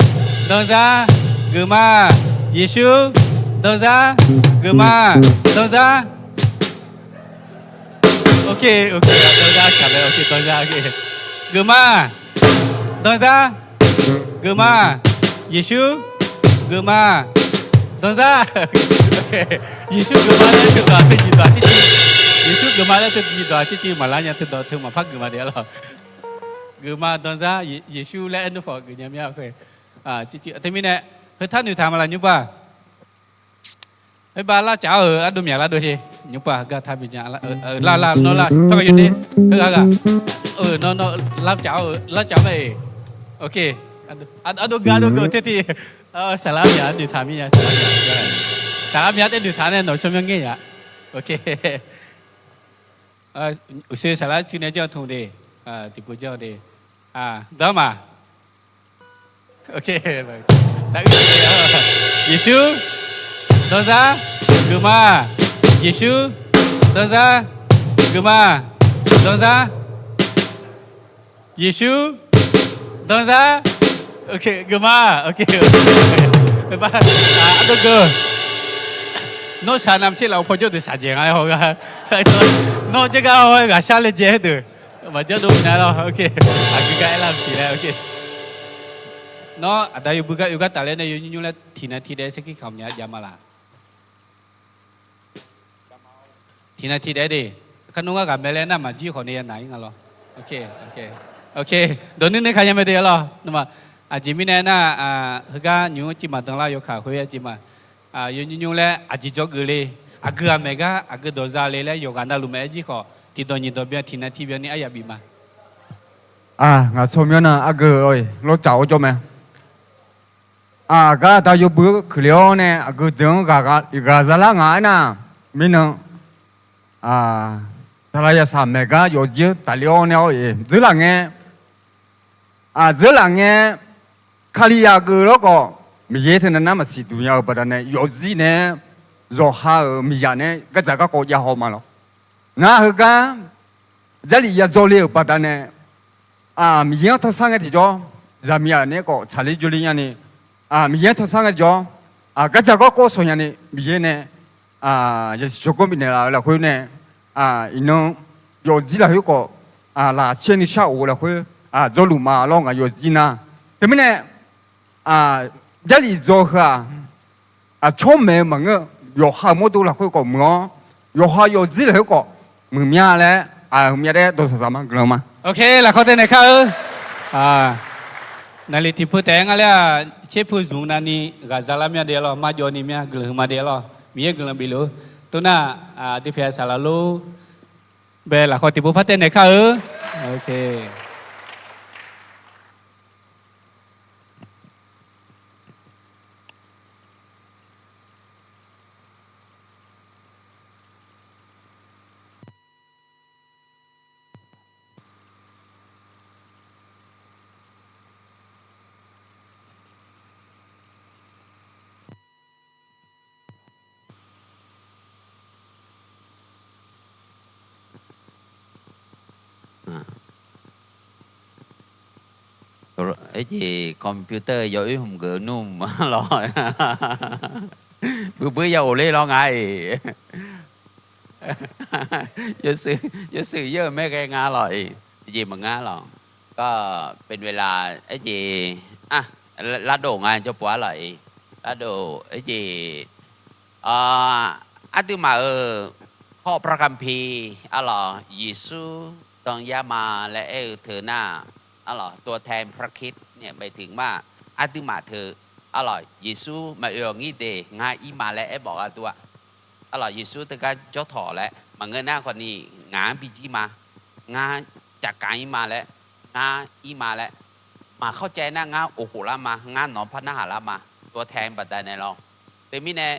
danzar geufma. Yeqsur danzar geufma. Danzar. Oke, oke, danzar shaq mae, oke, danzar, oke. Geufma. Danzar. Geufma. Yeqsur. Geufma. Danzar. Yeqsur geufma laer teudawq aqteu nyiq dawq aqcir cir. Yeqsur geufma laer teudawq nyiq dawq aqcir cir maqlar nya, teudawq teu maqpar geufma de-a lawr. Geufma danzar, Yeqsur laer aer nmr khawf geufnya mir-a. Cir cir teumirnae, heu tar noeqtaq ma laf nymrpav. Khoerbav lavcaf-awr-euq ardov myaq lar dov sher. Nymrpav gar tar bi jan. Lar lar nawr lar par ka yawner. Heughaq ghaq. Nawr nawr lavcaf-awr-euq lavcaf mae-eq. Oke. Ardov geu ardov geu ter ti. Saqlaq myaq noeqtaq mir nya, saqlaq myaq. Saqlaq myaq taef noeqtaq nae nawq tsawrmyanr ngaer yaf. Oke. Uqshoe saqlaq cuiv nae janr-eu tmq de. Tiqpov janr-eu de. Danr ma. Yeqsur danzar geufma. Yeqsur danzar geufma. Danzar. Yeqsur danzar geufma. Ardov geu. Nawr shaq navmaqtser laf-eu pawjawr deuq shaqjaeq nga-aer haw gar. Nawr jargar haw-aer ghaqshar laejae-aer deuq maqjanr dov minav lawr. Aqgeu gar aerlar-eu siq laer. Nawr aqda yawbui gar oe gar tafler nae yawnymr nymr laer tiqnan tiqdaef sarkir kamq nya jav ma laf. Tiqnan tiqdaef de. Kar nawr ngar ghaq mae laer nar maqjir khawf nae ya naq-ir nga lawr. Dawq nuir nuir ka nya mae de lawr. Nawmaf aqjeq mirnae nar, heugar nymq-anr civ maqdan lar yawkaq khoer aqjeq ma. Yawnymr nymr laer aqjeq dzawgeuf le, aqgeu ghaq maeq gar aqgeu dawq za le laer yawqghaq navluf maqaer jir khawf, tiqdawq nyiq dawq byan tiqnan tiqbyan ni aryaq bif ma. Ngaq tsawrmyanr nar aqgeu lawr-iq lawrcaf-awr jawr mae. Aqgar aqda yawbui-anr kuiqle-awr nae aqgeu deuq-anr ghaq zalar ngaq aernar, mirnan, saqlaq yasaq maeq gar yawfjir tafle-awr nae-awr-iq dzeurlaf ngae, dzeurlaf ngae, Kalizaq geuf lawrkhawf, Miqyaer teunav nar maqsiq duq nya-eu baqdanae yawfjir nae-aer, yawqha-euq miqzaq nae-aer gardzaq garkawv jav haw ma lawr. Ngar heugar Jarlif ya dzaw le-euq baqdanae, Miqyaer-anr tawrshar ngae tiqjawr, zaqmiq aqnaeq-aer khawf tsaqler jawrler nyani, Miqyaer-anr tawrshar ngae tiqjawr, gardzaq garkawv shawq nyani Miqyaer nae yasiq tsawrganr bifnaeq laf-euq lafkhoer nae, iqnan yawfjir lafkhoer khawf, laqcaer nuishar of-eu lafkhoer dzawrluf ma lawr ngaq yawfjir nar. Teumirnae, Jarlif dzaw heu-aq, aqcawq maeq-eu maqngeur, yawqha-euq mawrdo lafkhoer khawf muiq-awr, yawqha yawfjir lafkhoer khawf muiq mya laer, aqmyav daef dawqsaqsaq ma guiqlanq ma. Oke, lafkawr taev naeq kar-eu. Naqli tiqpov taef-aer nga laer-aq, tserpov zmq navni ghaqza lar mya de lawr, marjawv ni mya guiqlanq huiqma de lawr, Miqyaer guiqlanq bifluf-eu. Toxnar, aqdui pyaeq saqlaq lor. Bae lafkawr tiqpov par taev naeq kar-eu. Aerjeq computer yawoer hmq geuf nmr lawr. Buirbui ya of ler lawr nga-iq. Yawshuif yar-euq maerghae nga lawq-iq. Jeq maqngeur lawq. ก็เป็นเวลา aerjeq, lardov nga jawrpov-ar lawq-iq. Lardov aerjeq, aqduimaf-euq ข้อพระคัมภีร์ arlawq, Yeqsur dan yar ma laer aer-eu teu nar, arlawq, ตัวแทนพระคริสต์เนี่ย หมายถึงว่า aqduimaf teu, arlawq, Yeqsur maqoe-awq ngir de, ngar ir ma laer aermawf gharduq-a. Arlawq, Yeqsur teugar jawr tawq laer maqngeur nar khawfni, ngaq-anr bijir ma, ngar caqkaq ir ma laer, ngar ir ma laer, maqkhawr caev nar ngar of khof lar ma, ngar nawq-anr par narhaq lar ma, ตัวแทน baqdanae lawr. Teumirnae,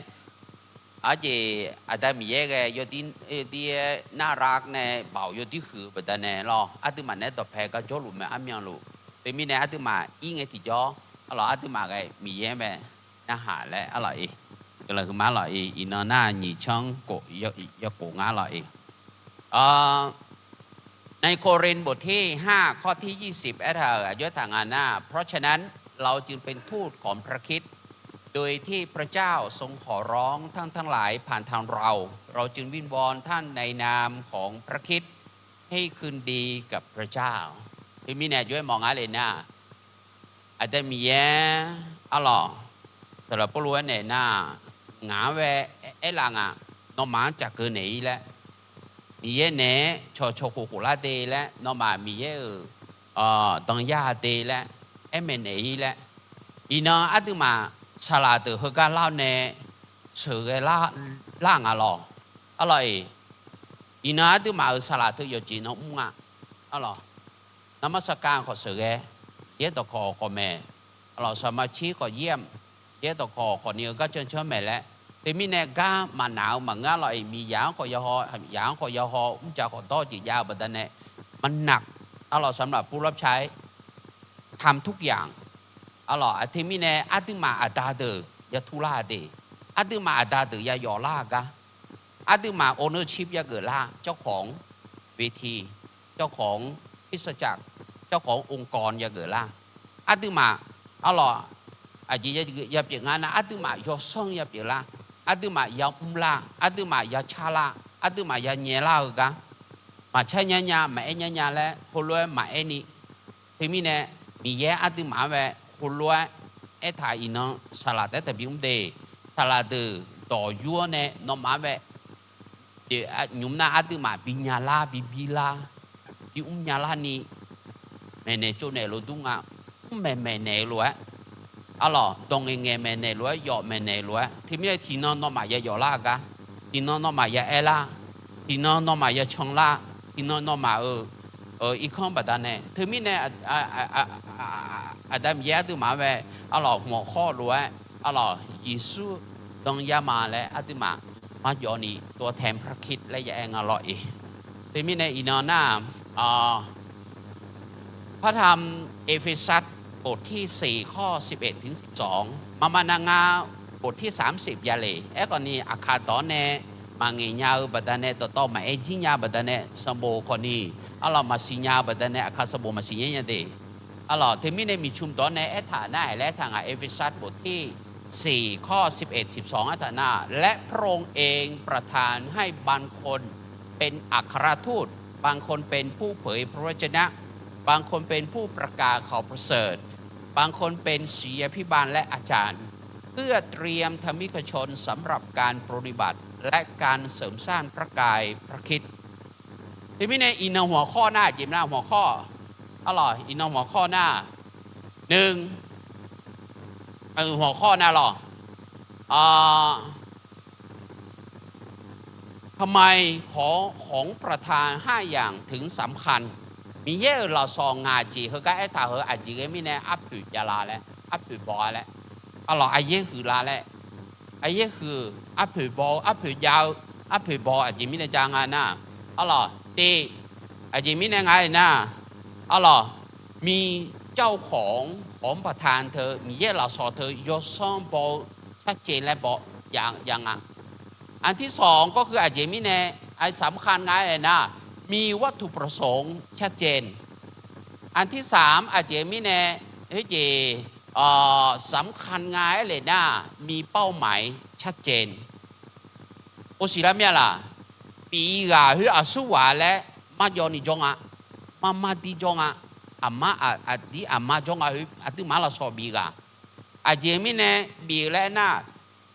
aqjeq Aqda Miqyaer ghae yawdir, yawdir-aer น่ารัก nae baoq yawdir huiq-eu baqdanae lawr, aqduimaf naeq-aer dawqpae gar jawrluf mae armyanluf. Teumirnae aqduimaf ir ngae tiqjawr, arlawq, aqduimaf ghae Miqyaer mae narhaq laer arlawq-iq. Guiqlanq huiqma lawq-iq, iqnan nar nyiq canr khof, yawkhof nga lawq-iq. ในโครินธ์บทที่ห้า ข้อที่ยี่สิบ aertaq-euq aqjox aertaq nga nar, เพราะฉะนั้น เราจึงเป็นทูตของพระคริสต์ โดยที่พระเจ้าทรงขอร้องท่านทั้งหลายผ่านทางเรา เราจึงวิงวอนท่านในนามของพระคริสต์ ให้คืนดีกับพระเจ้า Teumirnae aqjox-aer mawf nga le nar, Aqda Miqyaer, arlawq, saqlaq Pawrluv-aer naeq nar, ngaq-anr ghae aerlaf nga, nawmaf-anr caqkeuv naeq-ir laer, Miqyaer naeq-aer cawqcawq khof khof lar de laer, nawmaf Miqyaer-euq dan yar de laer aer maeqnaeq-ir laer, iqnan aqduimaf saqlaq deuq heugar lar-awr nae sheuqghae lar nga lawq. Arlawq-iq, iqnan aqduimaf-euq saqlaq teu yawqjeq nan mr nga. Arlawq, นมัสการ khawf sheuqghae, yaerdawq kawq khawf maeq, arlawq, สมาชิก khawf yaer, yaerdawq kawq khawfni-eu gar cancanr maeq laer, teumirnae gar maqnaq-eu maqngeur lawq-iq, Miqyaer-anr khawf yahaw, Miqyaer-anr khawf yahaw, mrjaq khawf dawr-eu jeq jav-eu baqdanae, maqnaq, arlawq, สำหรับผู้รับใช้ ทำทุกอย่าง arlawq, aqteumirnae aqduimaf aqda deuq yatur lar-a de, aqduimaf aqda deuq yayawf lar-a gar, aqduimaf โอเนอร์ชิป yageuf lar, เจ้าของเวที เจ้าของคริสตจักร เจ้าขององค์กร yageuf lar. Aqduimaf, arlawq, aqjeq yapyeuf nga nar, aqduimaf yawsanr yapyeuf lar, aqduimaf yamr lar, aqduimaf yacar lar, aqduimaf yanyae lar-eu gar, maqcar nyar nya, maqaer nyar nya laer heulof-aer maqaer ni, teumirnae Miqyaer aqduimaf-anr bae heulof-aer aertaq iqnan saqlaq taef-aer taqbi mr de, saqlaq deuq dawq yur-awr nae nawmaf-anr bae nymq mr nar aqduimaf bi nya lar, bi bir lar, bi mr nya larni maeqnaeq tsovnaeq lof dur nga. Mr maeqmaeq naeq-eu lof-aer, arlawq, dawq ngaeqngaeq maeqnaeq lof-aer, yawf maeqnaeq lof-aer, teumirnae tiqnan nawmaf yayawf lar-a gar, tiqnan nawmaf ya aer lar, tiqnan nawmaf ya can lar, tiqnan nawmaf-euq irkanr baqdanae, teumirnae Aqda Miqyaer aqduimaf-anr bae, arlawq, hmq-awq khawr lof-aer, arlawq, Yeqsur dan yar ma laer aqduimaf marjawv ni ตัวแทนพระคริสต์ laer ya aer nga lawq-iq. Teumirnae iqnan nar, พระธรรมเอเฟซัส บทที่สี่ ข้อสิบเอ็ดถึงสิบสอง maqma nav ngar บทที่สามสิบ ya le. Aerkhawfni aqkaq dawq-anr nae maqngaeq nya-eu baqdanae, dawqtawv maqaer jir nya baqdanae, sanqbof khawfni, arlawq, maqsiq nya-eu baqdanae, aqkaq sanqbof maqsiq nya nya de. Arlawq, teumirnae miqcmq dawq-anr nae aertaq nar-aeq laer aertaq nga, เอเฟซัส บทที่สี่ ข้อสิบเอ็ด สิบสอง aertaq nar, และพระองค์เองประทานให้บางคนเป็นอัครทูต บางคนเป็นผู้เผยพระวจนะ บางคนเป็นผู้ประกาศข่าวประเสริฐ บางคนเป็นศิษยาภิบาลและอาจารย์ เพื่อเตรียมธรรมิกชนสำหรับการปรนนิบัติ และการเสริมสร้างพระกายพระคริสต์ Teumirnae iqnan hmq-awq khawr nar, aqjeq mirnae hmq-awq khawr, arlawq, iqnan hmq-awq khawr nar, หนึ่ง, hmq-awq khawr nar lawq, ทำไมของ ของประทานห้าอย่างถึงสำคัญ Miqyaer-euq lafsawq ngaq jeq heugar aertaq heu aqjeq ghae mirnae arpoeq jav la laer, arpoeq baw-a laer, arlawq, aqyaer huiq la laer, aqyaer huiq-eu, arpoeq baw-eu, arpoeq jav-eu, arpoeq baw-eu aqjeq mirnae jav nga nar, arlawq, te, aqjeq mirnae nga-aer nar, arlawq, มีเจ้าของ ของประทาน teu Miqyaer lafsawq teu yawsanr baw-eu ชัดเจน laer baw jav nga. อันที่สอง ก็คือ aqjeq mirnae สำคัญ nga-aer nar, มีวัตถุประสงค์ ชัดเจน อันที่สาม aqjeq mirnae, hejeq, สำคัญ nga aer le nar, มีเป้าหมายชัดเจน. โอ siqlar mir-a laq, bif-i ghaq khoer aqsurghaq laer marjawv ni jawr nga, marmar dir jawr nga, aqmar aqdir aqma jawr nga khoer aqduimaf-anr lafsawq bif ghaq. Aqjeq mirnae bif-eu laer aernar,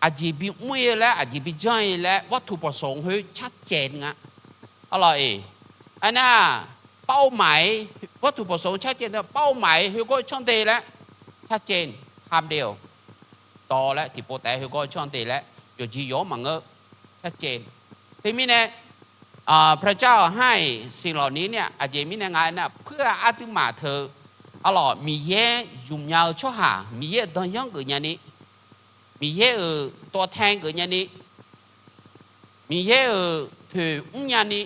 aqjeq bimr-ir-eu laer aqjeq bijanr-ir laer วัตถุประสงค์ khoer carcaev nga. Arlawq-iq, aernar, เป้าหมาย วัตถุประสงค์ carcaev-eu เป้าหมาย khoergawr canr de laer carcaev, ทำเร็ว dawq laer tiqpov taef-aer khoergawr canr de laer yawqjeq yawq-anr maqngeur, carcaev. Teumirnae พระเจ้าให้สิ่งเหล่านี้ เนี่ย aqjeq mirnae nga aernar, puir-aq aqduimaf teu, arlawq, Miqyaer zmqnya-eu tsawrhaq, Miqyaer-euq danyanr geufnya ni, Miqyaer-euq ตัวแทน geufnya ni, Miqyaer-euq poeq mrnya ni,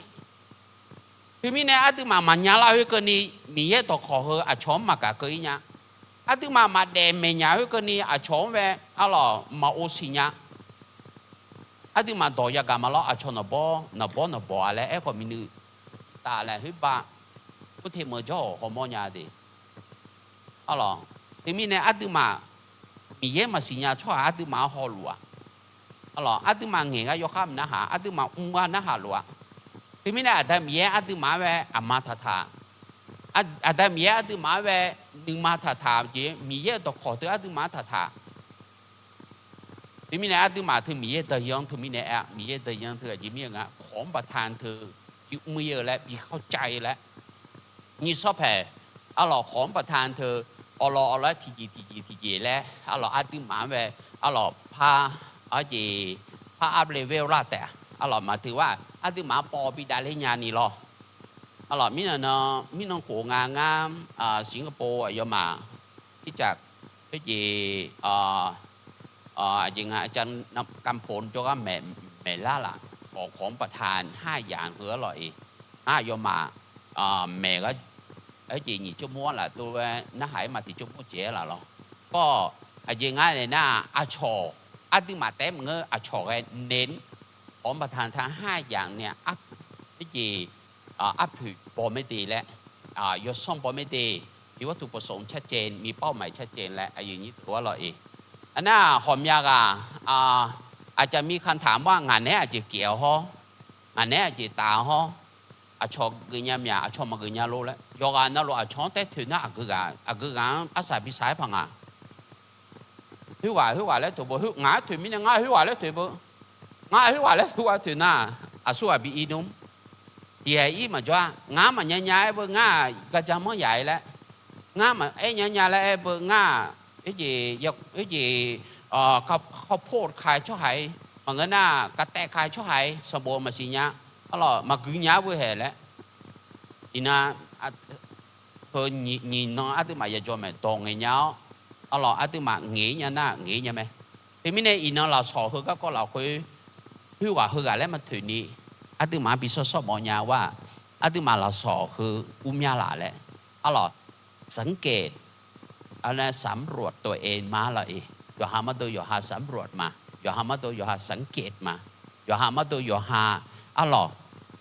teumirnae aqduimaf maqnya lar khoerkeuvni, Miqyaer dawqkawq heu aqcawq-anr maqgaq keuv-ir nya. Aqduimaf maqdaef maeqnya khoerkeuvni, aqcawq-anr bae, arlawq, maq-o siqnya. Aqduimaf dawq yagaq ma lawr, aqcawq nawqbawr nawqbawr nawqbawq-a laer aerkhawf, minui taf laer khoerbav, khoer te meuq jawr-awq hawmawr nya de. Arlawq, teumirnae aqduimaf Miqyaer maqsiq nya tsawrhaq aqduimaf-anr hawluf-aq, arlawq, aqduimaf ngaeq gar yawkhav mq narhaq, aqduimaf mr gar narhaq luf-aq. Teumirnae Aqda Miqyaer aqduimaf-anr bae aqma taqtaq, Aqda Miqyaer aqduimaf-anr bae nuima taqtaq jeq, Miqyaer-euq dawqkawq teu aqduimaf-anr taqtaq. Teumirnae aqduimaf teu Miqyaer deuq-anr teumirnae aer-a, Miqyaer deuq-anr teu aqjeq mirnae nga, ของประทาน teu bi mr-ir-eu laer, bi เข้าใจ laer, nyiq sawr paeq, arlawq, ของประทาน teu awqlawq awqlawq-aer tiqjeq tiqjeq tiqjeq laer, arlawq, aqduimaf-anr bae, arlawq, par, arjeq, par up level lar taef-a. Arlawq, maqteuq war aqduimaf-anr paw bi davler nya ni lawr. Arlawq, mirnan nan mirnan khof nga ngar, Singapore aqyawfmaf ircaf, khoerjeq, aqjeq nga, อาจารย์กำพล jawrgar maeq, maeqlar laf, ของประทาน haryamq heu arlawq-iq, ngar aqyawfmaf maeq-aer jeq nyiq jawrmawr-anr laf dov-aer narhaq-aer ma tiq jawrmawr jeq-aer laf lawr. Kawr, aqjeq nga naeq nar, aqcawq, aqduimaf taef-aer maqngeur, aqcawq ghae ของประทาน ทั้งห้าอย่างเนี่ย khoerjeq, arpoeq baw mae de laer, yawsanr baw mae de, มีวัตถุประสงค์ชัดเจน มีเป้าหมายชัดเจน laer aqyuif nyir teu arlawq-iq. Aqnar hawqmya ghaq, อาจจะมีคำถามว่า ngaq naeq-aer aqjeq pyeuf-awr hawr, ngaq naeq-aer aqjeq taf-awr hawr, aqcawq geufnya myaq, aqcawq maqgeuf nya lor laer yawqghaq navluf aqcawq-anr taer toeq nar, aqgeu ghaq-anr arsaq bi saq-aer paq nga. Khoerghaq khoerghaq laer toeq beu, ngaq-aer toeq mirnae ngar khoerghaq laer toeq beu, ngar khoerghaq laer toeq-a toeq nar, aqsurghaq bi ir nmr. Tiqghaq ir maqjawr-a, ngar maqnya nya-aer beu, ngar-aq garja manr yaf-ir laer, ngar maqaer nya nya laer aer beu, ngar-aq, khoerjeq, ข้าวโพด ka-eu tsawrhaq-ir, maqngeur nar, kavtaev ka-eu tsawrhaq-ir, sanqbof maqsiq nya, arlawq, maqgui nya-aer beu haeq laer. Iqnan, heu nyiq nan aqduimaf yajawr mae, dawq ngaeq nya-awr, arlawq, aqduimaf ngaeq-ir nya nar ngaeq-ir nya mae. Teumirnae iqnan lafsawq heu garkawv lafkhoer, khoerghaq heughaq laer maqtoeq ni, aqduimaf-anr bi sawr sawr mawf nya war, aqduimaf lafsawq heu ur mya laf laer, arlawq, สังเกต สำรวจตัวเอง ma arlawq-iq, yawqha mardov yawqha สำรวจ ma, yawqha mardov yawqha สังเกต ma, yawqha mardov yawqha, arlawq,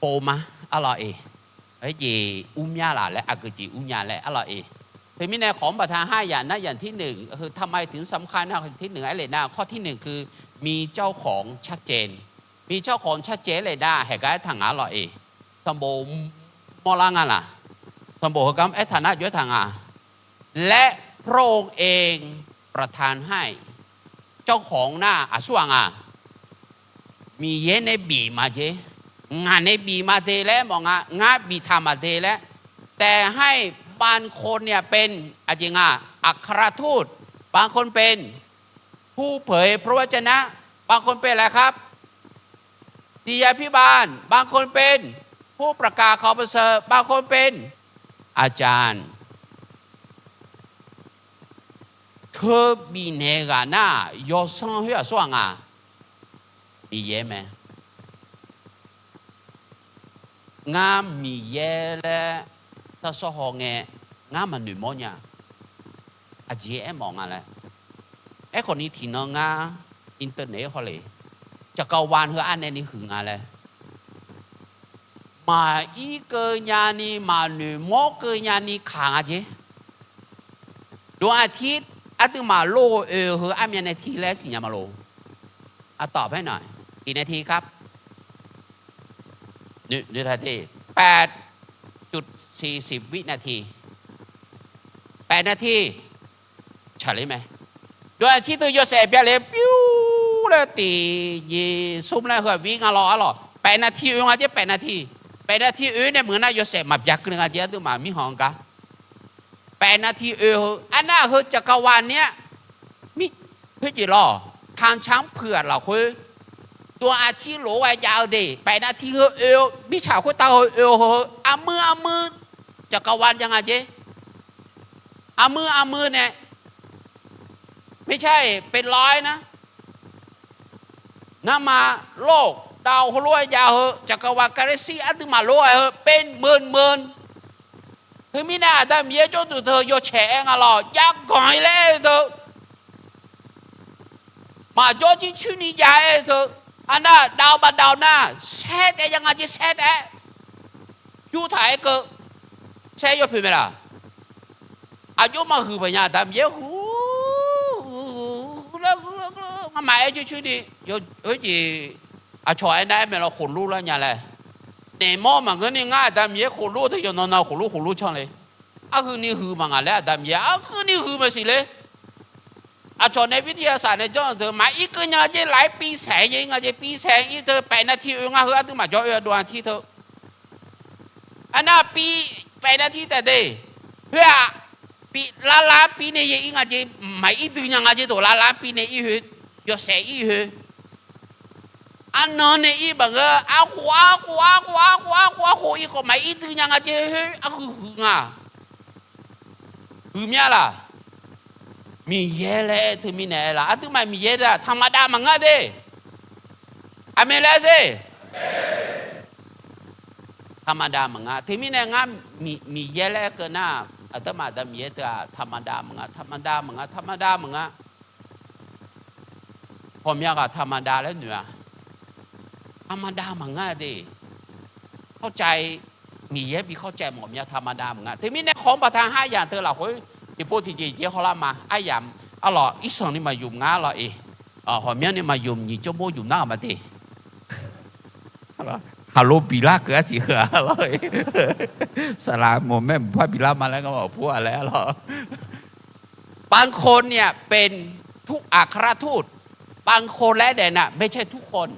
pov ma, arlawq-iq, khoerjeq ur mya laf laer, aqgeu jeq ur nya laer arlawq-iq. Teumirnae ของประทาน haryamq nar, อย่างที่หนึ่ง คือทำไมถึงสำคัญ ข้อที่หนึ่ง aer le nar, ข้อที่หนึ่ง คือ มีเจ้าของชัดเจน มีเจ้าของชัดเจน le nar, haeq gar aertaq nga arlawq-iq. Sanqbof mawrlar nga laq? Sanqbof heugar aertaq nar jov-aer taq nga. และพระองค์เองประทานให้ เจ้าของ nar aqsurghaq nga? Miqyaer nae bif ma jeq. Ngaq nae bif ma de laer mawf nga, ngar biftaq maqde laer. แต่ให้บางคนเนี่ยเป็น aqjeq nga, อัครทูต บางคนเป็น ผู้เผยพระวจนะ บางคนเป็นอะไรครับ ศิษยาภิบาล บางคนเป็น ผู้ประกาศข่าวประเสริฐ บางคนเป็น อาจารย์ Teu bifnaeq ghaq nar, yawsanr khoer aqsurghaq nga? Miqyaer mae. Ngar Miqyaer laer sarsawr haw ngae, ngar maqnoeq mawr nya. Aqjeq aermawf nga laer. Aerkhawf ni tiqnan ngar internet-aer hawle, จักรวาล heu arnae ni huiq nga laer, maqir keuv nyani maqnoeq mawr keuv nyani kaq nga jeq. ดวงอาทิตย์ Aqduimaf lor-eu oe-eu heu armyav nae ti laer siqnya ma lor. Aqtawf paer na, tiqnae ti kar, แปดนาที tsaqler mae. Dawq-aer tir teu yawshaef byav le pyur laer tiq nyiq smr laer heu-aq vir nga lawr arlawq. แปดนาที oe nga jer, แปดนาที แปดนาที oe nae meuq nar yawshaef maqbyav keuv nga jer aqduimaf mirkhanq-anr gar. แปดนาที oe heu arnar heu จักรวาล nar-aq, khoerjeq lawr, ทางช้างเผือก lafkhoer ดวงอาทิตย์ lof-aer ghae jav-eu de แปดนาที heu oe-eu mirtsaq khoertav heu oe-eu heu armuir armuir จักรวาล jav nga jer. Armuir armuir nae ไม่ใช่เป็นร้อยนะ narma lor dav heulof-aer jav heu จักรวาล galaxy aqduimaf lof-aer heu เป็นหมื่นหมื่น. Teumirnae Aqda Miqyaer jawrduq teu yawcaeq-aer nga lawr, jav ganq-ir laer-eu teu, maqjawr jir coer ni jav-aer teu, arnar dav baqdav nar saer taef jav nga jer, saer taef-aer yurtaq-aer keuv, saer yawpoeq mae laq. Aqjox maqhuiq baqnya Aqda Miqyaer huiq, ngamaf aer coer coer ni, oerjeq aqcawq aernar aer mae lawr, ขนลุก lar nya laer. Naeq mawr maqngeur ni ngar Aqda Miqyaer ขนลุก teu yawqnan nan ขนลุก ขนลุก canr le. Arhuini huiq maqngaq laer Aqda Miqyaer arhuini huiq maqsiq le. Aqcawq nae วิทยาศาสตร์ nae janr-eu teu maqir keuv nya jer, laf-aer piv saeq-aer ir nga jer, piv saeq-aer ir teu แปดนาที oe nga heu aqduimaf jawr oe-a ดวงอาทิตย์ teu. Arnar piv แปดนาที taef de. Khoer-aq, piv lavlav-anr piv nae yaer ir nga jer, maqir dui nya nga jer dawq lavlav-anr piv nae ir hoe, yawshaef ir hoe. Arnan nae ir maqngeur, arkhof arkhof arkhof arkhof arkhof arkhof ir khawf maqir dui nya nga jer, khoer arhuiq huiq nga. Huiqmya laq? Miqyaer laer aer teumirnae aer laq, aqduimaf Miqyaer deuq-aq ธรรมดา maqngeur de. Aqmeq laer sher. ธรรมดา maqngeur. Teumirnae ngar Miqyaer laer aer keuv nar, aqduimaf Aqda Miqyaer teu-aq ธรรมดา maqngeur, ธรรมดา maqngeur, ธรรมดา maqngeur. Ghawqmya ghaq ธรรมดา laer noeq-a. ธรรมดา maqngeur de. เข้าใจ, Miqyaer bi เข้าใจ mawf mya ธรรมดา maqngeur. Teumirnae khawf-anr baqta-anr aryamq teu lafkhoer tiqpov tiqjeq jeq hawlar ma, aryamq arlawq irsanq ni maqyuf ngar lawr-iq, ghawqmyanr ni maqyuf nyiq jawr mawr yuf nar-aq ma de. Khaqlo bilar keuv arsiq heu-aq lawr-iq, saqlaq mawq maer mqpar bilar ma laer ngar maqpur-a laer arlawq. บางคนเนี่ยเป็นทุกอัครทูต, บางคน laer daef nar ไม่ใช่ทุกคน.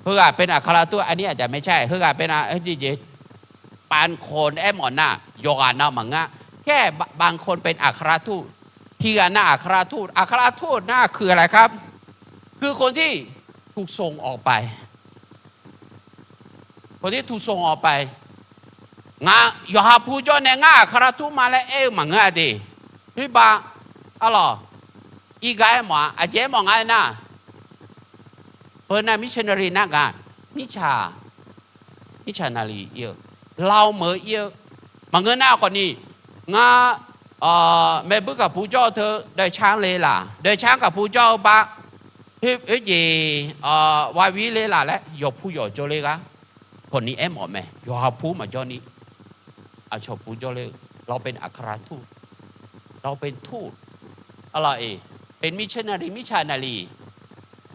Heughaq เป็นอัครทูต, อันนี้อาจจะไม่ใช่, heughaq เป็น บางคน aermawf nar yawqghaq nav maqngeur. แค่บางคนเป็นอัครทูต, tiqghaq nav อัครทูต, อัครทูต nar คืออะไรครับ? คือคนที่ถูกส่งออกไป คนที่ถูกส่งออกไป. Ngaq yawqha pu jawr nae ngar อัครทูต ma laer aer-eu maqngeur-a de. Khoerba arlawq, irgar aermawf-a, aqjeq aermawf nga aernar, heu nar missionary nar gaq, mirtsaq, mirtsaq naqliq ir-eu, เราเหมอ ir-eu, maqngeur nar khawfni, ngar maeqbuir gaqpu jawr-eu teu ดอยช้าง le laq, ดอยช้าง gaqpu jawr-eu ba, oerjeq วาวี le laq laer yawqpu yawqjawr le gar khawfni aermawf mae. Yawqha pu maqjawr ni, aqcawq pu jawr le-eu, เราเป็นอัครทูต, เราเป็นทูต arlawq-iq, เป็น missionary, mirtsaq naqliq.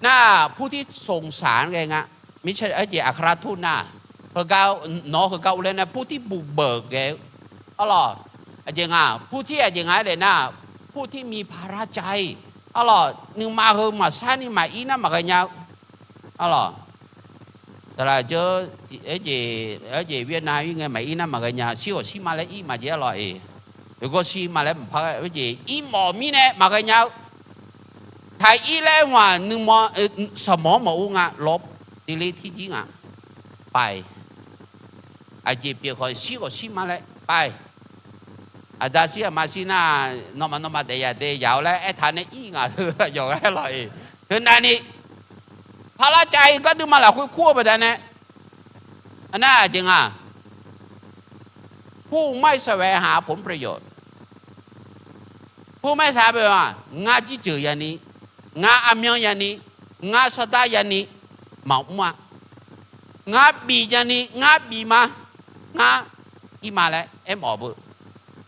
Nar ผู้ที่ส่งสาร ghae nga, mirtsaq, oerjeq อัครทูต nar, heugar, nawq-anr heugar urler nar ผู้ที่บุกเบิก ghae-eu arlawq. Aqjeq nga, ผู้ที่ aqjeq nga aer daef nar, ผู้ที่มีภาระใจ arlawq, nuima heu maqsar ni maqir nar maqghae nya-eu arlawq. Taqlaq jeur, oerjeq, oerjeq Vietnam ir ngae maqir nar maqghae nya, shir ghawq shir ma laer ir maqjeq arlawq-iq, oeqgawr shir ma laer maqpar ghae, oerjeq irmawf mirnae maqghae nya-eu. Taq ir laer-aq nuima, sanqmawf-anr maqur nga, ลบ, tiqle tirjir nga, ไป. Aqjeq pyeuf khawf shir ghawq shir ma laer ไป. Aqda shir aqma shir nar, nawmaf nawmaf daef yaq de yaq-awr laer aertaq nae ir ngaq teu yawqghaq arlawq-iq, teu navni, ภาระใจ gardui ma lafkhoer kur-eu baqdanae, aqnar aqjeq nga, ผู้ไม่แสวงหาผลประโยชน์, ผู้ไม่แสวงหา ngar jirjeuq yani, ngar armyanr yani, ngar sawrdar yani maqmr-a. Ngar bif yani, ngar bif ma, ngar ir ma laer aermawf beu.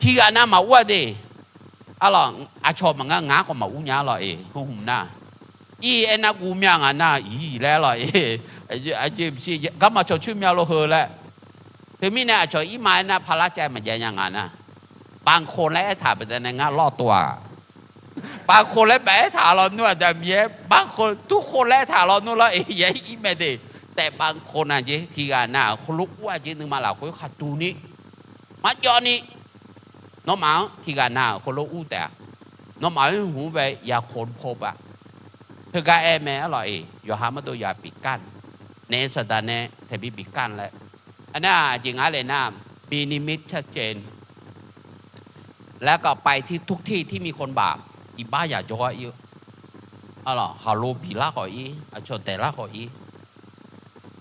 Tiqghaq nav maqur-a de. Arlawq, aqcawq maqngeur, ngar khawf maqur nya arlawq-iq, hmq nar. Ir aernar guv mya nga nar, iq laer arlawq-iq. Garma cawq coer mya lo heu laer. Teumirnae aqcawq ir ma aernar, paqlar caev maqjav nya nga nar. บางคน laer aertaq baqdanae ngar lawr tov-aq. บางคน laer baef aertaq lawnmr aqda Miqyaer, บางคน ทุกคน laer aertaq lawnmr lawr-iq, yaer ir mae de. Taef บางคน nar jeq tiqghaq nav-euq khoerlof ur-aq jeq nuima lafkhoer khaqduq ni, marjawv ni, nawmaf-anr tiqghaq nav-euq khoerlof ur taef-a. Nawmaf-anr hmq-anr bae yaqkhoq paw ba. Heugar aer mae arlawq-iq, yawqha mardov yaq bifkanr, naef saqdaq nae taeqbi bifkanr laer. Aqnar aqjeq ngar le nar, มีนิมิตชัดเจน แล้วก็ไปที่ทุกที่ที่มีคนบาป iqbax yaq jawrgar ir-eu. Arlawq, khaqlo biqlar khawf ir, aqcawq daeqlar khawf ir,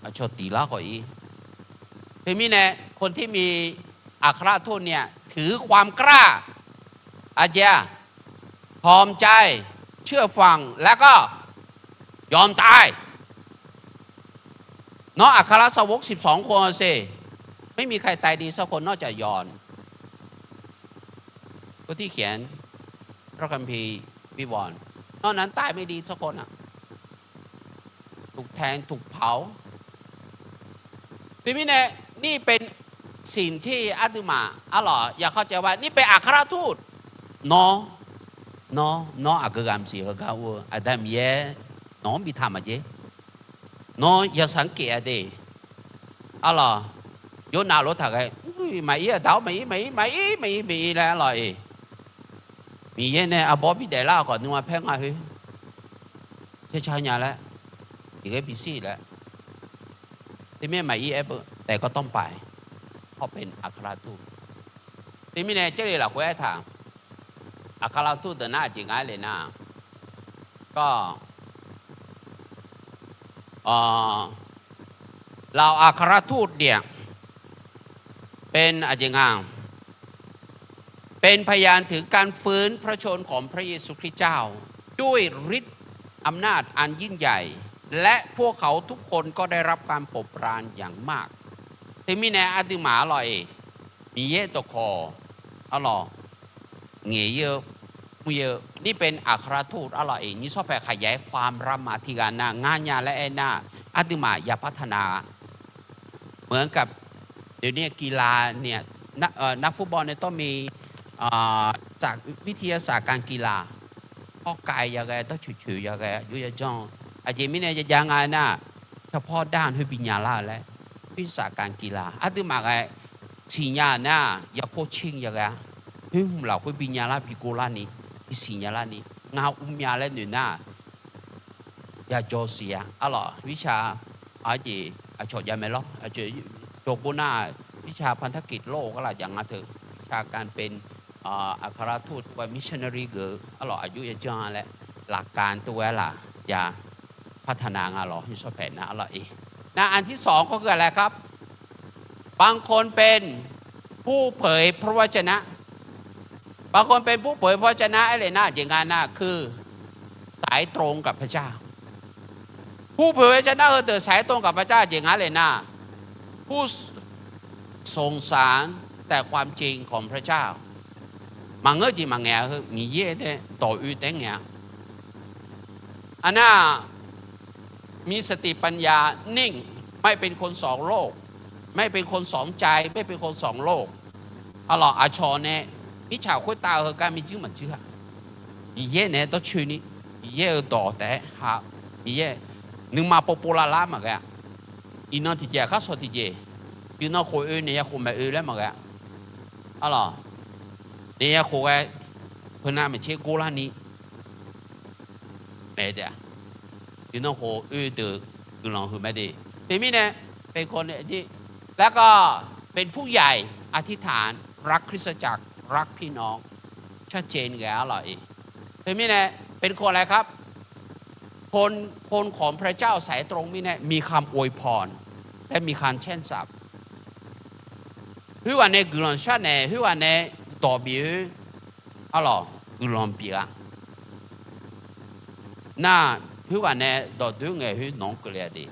aqcawq tiqlar khawf ir. Teumirnae คนที่มีอัครทูตเนี่ย ถือความกล้า เชื่อฟัง แล้วก็ยอมตาย เนาะ อัครสาวกสิบสองคนสิ ไม่มีใครตายดีสักคนนอกจากยอห์น ผู้ที่เขียนพระคัมภีร์วิวรณ์ นอกนั้นตายไม่ดีสักคนอะ ถูกแทง ถูกเผา Teumirnae, นี่เป็นสิ่งที่ aqduimaf arlawq, อย่าเข้าใจว่า นี่เป็นอัครทูต Nawr, nawr, nawr aqgeu ghaq maqsiq heugar ur-eu Aqda Miqyaer nawq-anr biftaq maqjeq. Nawr ya สังเกต aqde. Arlawq, Yornav lof taq ghae, maqir aqda-awr maqir maqir maqir maqir maqir laer arlawq-iq, Miqyaer nae arbawr bidaef lar khawf nuima paer nga khoer, caercar nya laer, tiqghaer bisiq laer. Teumirnae maqir aer beu taef gawrdanr pae, hawr pae aqkaqlar dur. Teumirnae Jarlif lafkhoer aertaq, aqkaqlar dur deuq nar aqjeq nga aer le nar, เหล่าอัครทูตเนี่ย เป็น aqjeq nga, เป็นพยานถึงการฟื้นพระชนม์ของพระเยซูคริสต์เจ้า ด้วยฤทธิ์อำนาจอันยิ่งใหญ่ และพวกเขาทุกคนก็ได้รับการโปรดปรานอย่างมาก Teumirnae aqduimaf arlawq-iq, Miqyaer dawqkawq arlawq, ngaeq-ir-eu, mr-ir-eu, นี่เป็นอัครทูต arlawq-iq, nyiq sawr paeq khaqyaq-aer ความรับมา tiqghaq nav ngar nya laer aernar, aqduimaf ya พัฒนา เหมือนกับ เดี๋ยวนี้กีฬาเนี่ย นักเอ่อนักฟุตบอลเนี่ยต้องมีเอ่อจากวิทยาศาสตร์การกีฬา hawrkaiv yaghae, dawrcoeq coeq yaghae, aqjox yajanr. Aqjeq mirnae jav jav nga nar, เฉพาะด้าน khoer bi nya lar-eu laer, วิทยาศาสตร์การกีฬา aqduimaf ghae siqnya nar, ya โค้ชชิ่ง yaghae-a, khoer hmq lafkhoer bi nya lar bi gov larni, bi siqnya larni, ngar ur mya laer noeq nar, ya jawr siq-a. Arlawq, วิชา aqjeq aqcawq jav mae lawr, jawr gov nar, วิชาพันธกิจโลก arlawq jav nga teu, วิชาการเป็น aqkaqlar tur tov ghae missionary geuf-eu arlawq aqjox yajanr laer, lafkaq tov ghae laf ya พัฒนา nga lawr, nyiq sawr paeq nar arlawq-iq. Nar, อันที่สอง ก็คืออะไรครับ บางคนเป็นผู้เผยพระวจนะ บางคนเป็นผู้เผยพระวจนะ aer le nar, aqjeq nga nar, คือ สายตรงกับพระเจ้า ผู้เผยพระวจนะ heudeuq สายตรงกับพระเจ้า aqjeq nga le nar, ผู้ส่งสารแต่ความจริงของพระเจ้า maqngeur jeq maqngaeq-a heu Miqyaer nae dawq oe taef-aer ngaeq-a. Aqnar, มีสติปัญญานิ่ง ไม่เป็นคนสองโลก ไม่เป็นคนสองใจ ไม่เป็นคนสองโลก arlawq aqcawq nae mirtsaq khoertav-eu heugar mirjuir maqjuir-a. Miqyaer naeq-aer dawrcoeni, Miqyaer-euq dawq taef-aer ha, Miqyaer nuima povpov lavlar maqghae-a. Iqnan tiqjeq aqkar shawq tiqjeq, iqnan khof oe naeq ya khof maeq oe laer maqghae-a. Arlawq, naeq ya khof ghae, heunav maeqtser gor larni maeq-eu taef-a. Iqnan khof oe deuq guiqlanq huiq mae de. Teumirnae, เป็นคนที่ แล้วก็เป็นผู้ใหญ่ อธิษฐาน รักคริสตจักร รักพี่น้อง ชัดเจน ghae arlawq-iq. Teumirnae, เป็นคนอะไรครับ คน คนของพระเจ้าสายตรง mirnae มีคำอวยพร และมีการแช่งสาป Khoerghaq nae guiqlanq sharnaeq, khoerghaq nae dawq bif-eu arlawq guiqlanq bif-a. Nar, khoerghaq nae dawqdoer ngaeq khoer nawq-anr keuvle-a de.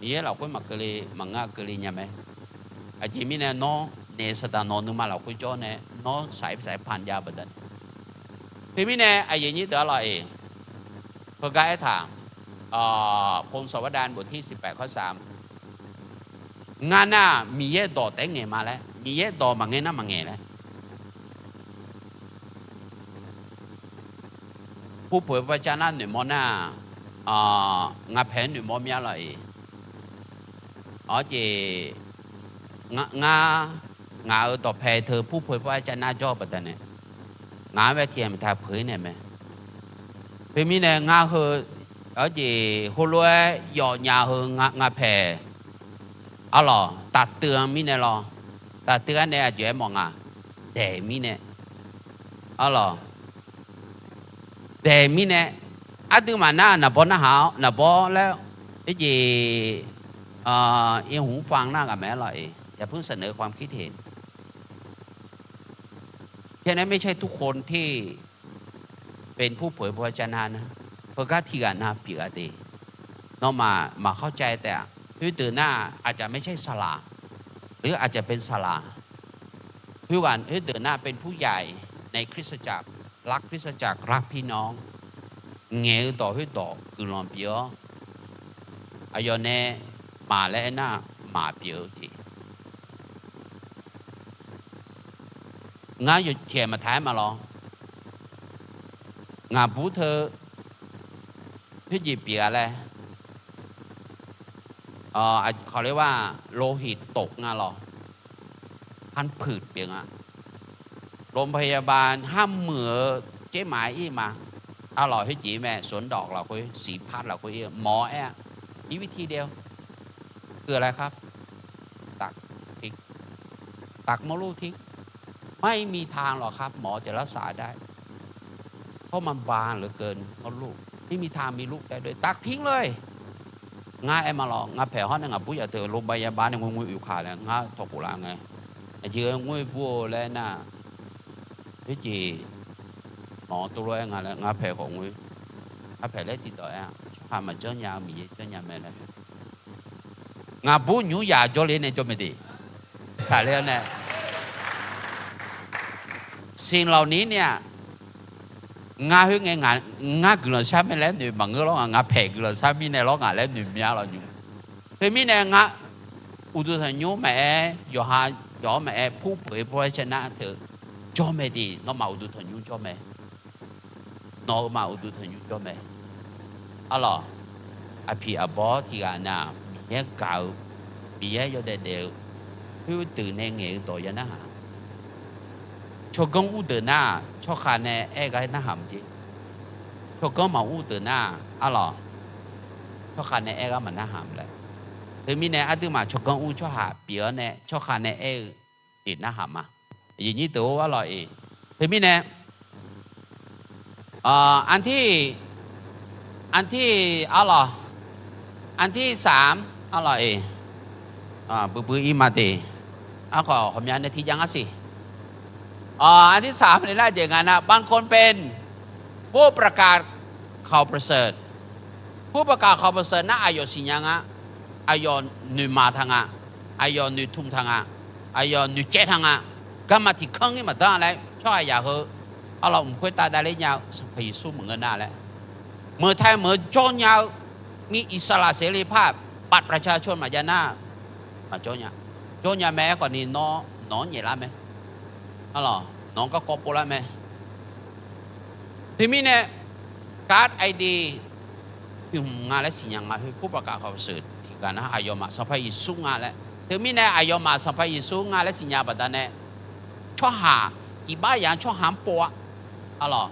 Miqyaer lafkhoer maqkeuvle, maqngeur keuvle nya mae. Aqjeq mirnae nawr naef saqdaq nawq-eu nuima lafkhoer jawr nae nawr saq-ir saq-ir pan jav-eu baqdanae. Teumirnae aqyuif aqnyir deuq arlawq-iq, heugar aertaq, พงศาวดารบทที่สิบแปดข้อสาม ngar nar Miqyaer dawq taef-aer ngaeq ma laer, Miqyaer dawq maqngae nar maqngaeq laer. ผู้เผยพระวจนะ noeqmawr nar, ngaq paeq-aer noeqmawr mir-a lawq-iq. Awr jeq, ngar, ngaq-euq dawqpae teu ผู้เผยพระวจนะ jawr-eu baqdanae, ngaq-anr bae tiqghaq maqtaq peuq-ir naeq mae. Teumirnae ngar heu, awr jeq heulof-aer yawfnya heu ngaq paeq, arlawq, taqteuv-anr mirnae lawr, taqteuv-ar nae aqjeq aermawf ngaq, daeq mirnae, arlawq, daeq mirnae, aqduimaf nar naqbawr narhaq-awr naqbawr laer, oerjeq, อีหูฟัง nar ghaq mae-aer lawq-iq, อย่าเพิ่งเสนอความคิดเห็น แค่นั้นไม่ใช่ทุกคนที่เป็นผู้เผยพระวจนะนะ heugar tiqghaq nav pyeuf-a de. Nawmaf maqkhawr caev taef-aq, khoerdeuq nar อาจจะไม่ใช่สลา หรืออาจจะเป็นสลา khoerghaq khoerdeuq nar เป็นผู้ใหญ่ในคริสตจักร รักคริสตจักร รักพี่น้อง ngaeq-eu dawq khoerdawq guiqlanq pyeuf-awr, aqyawf nae maq laer aernar maq pyeuf-eu jeq. Ngar yawqjeq maqtaq-aer ma lawr. Ngaqbur teu khoerjeq pyeuf-a laer, เขาเรียกว่าโลหิตตก nga lawr, พังผืด pyeuf nga. โรงพยาบาล harmuiq-eu tsermaf-aer ir ma. Arlawq, khoerjeq mae, สวนดอก lafkhoer, ศรีพัฒน์ lafkhoer ir-eu mawf-aer-a, มีวิธีเดียว คืออะไรครับ ตัดทิ้ง ตัดมดลูกทิ้ง ไม่มีทางหรอกครับ หมอจะรักษาได้ เพราะมันบางเหลือเกิน มดลูก ไม่มีทางมีลูกได้ด้วย ตัดทิ้งเลย Ngar aer ma lawr, ngaq paeq hawr nae ngaqbur yaf teu โรงพยาบาล nae ngoerngoer uiqkaq laer ngar tawqkhof lar ngae. Aqjeq-aer ngoer bur-eu laer nar, khoerjeq mawf-awr tov lof-aer nga laer ngaq paeq khawf ngoer, ngaq paeq laer tiqdawq aer-a, tsawrhaq maqjanr nya-eu Miqyaer janrnya mae laer. Ngaqbur nymr yaq jawrle nae jawr mae de. Taqler-awr nae, สิ่งเหล่านี้เนี่ย ngar khoerngae, ngar guiqlanq shar mae laer noeq maqngeur lawr ngaq, ngaq paeq guiqlanq shar mirnae lawr ngaq laer noeq mya lawq nymr. Teumirnae ngar uqduq tanqnymr maqaer, yawqha yawq-anr maqaer, ผู้เผยพระวจนะ teu jawr mae de. Nawmaf uqduq tanqnymr jawr mae. Nawq-euq ma uqduq tanqnymr jawr mae. Arlawq, aqpiq aqbawr tiqghaq nav-aq, Miqyaer gaq-eu, Miqyaer yawdaef daef-eu, khoerdeuq nae ngaeq-eu dawq ya narhaq. Tsawrganr ur deuq nar-aq, tsawrkhav nae aer gar narhaq maqjeq. Tsawrganr maqur deuq nar-aq, arlawq, tsawrkhav nae aer gar maqnarhaq laer. Teumirnae aqduimaf tsawrganr ur tsawrhaq pyeuf-awr nae tsawrkhav nae aer-eu jeq narhaq ma. Aqyuif aqnyir deuq-or, arlawq-iq, teumirnae, aqtirtiq, arlawq, aqtirtiq saf-anr, arlawq-iq, buibui ir ma de. Aerkhawf ขออนุญาต nae tiqjav ngar siq. Aqtirtiq saf-anr nae nar jeq nga nar, บางคนเป็นผู้ประกาศข่าวประเสริฐ ผู้ประกาศข่าวประเสริฐ nar aqyawf siqnya nga. Aqyawf noeqmaq taq nga. Aqyawf noeqtmq taq nga. Aqyawf noeqcaev taq nga. Garma tiqkanr-ir maqdanr laer tsawrhaqzaq heu, arlawq, mq khoertav davler nya-eu Sanqpaq Yeqsur maqngeur nar laer, meuq tae meuq-eu jawr nya-eu, มีอิสระเสรีภาพ บัตรประชาชน maqjav nar, maqjawr nya. Jawr nya mae. Aerkhawf ni nawr, nawq-anr nyaeflar mae. Arlawq, nawq-anr garkawv povlar mae. Teumirnae, การ์ดไอดี tiq hmq nga laer siqnya nga khoer, ผู้ประกาศข่าวประเสริฐ tiqghaq nar aqyawfmaf Sanqpaq Yeqsur nga laer. Teumirnae aqyawfmaf Sanqpaq Yeqsur nga laer siqnya baqdanae, tsawrhaq, iqbaxzaq-anr tsawrhaq-anr pov-a. Arlawq,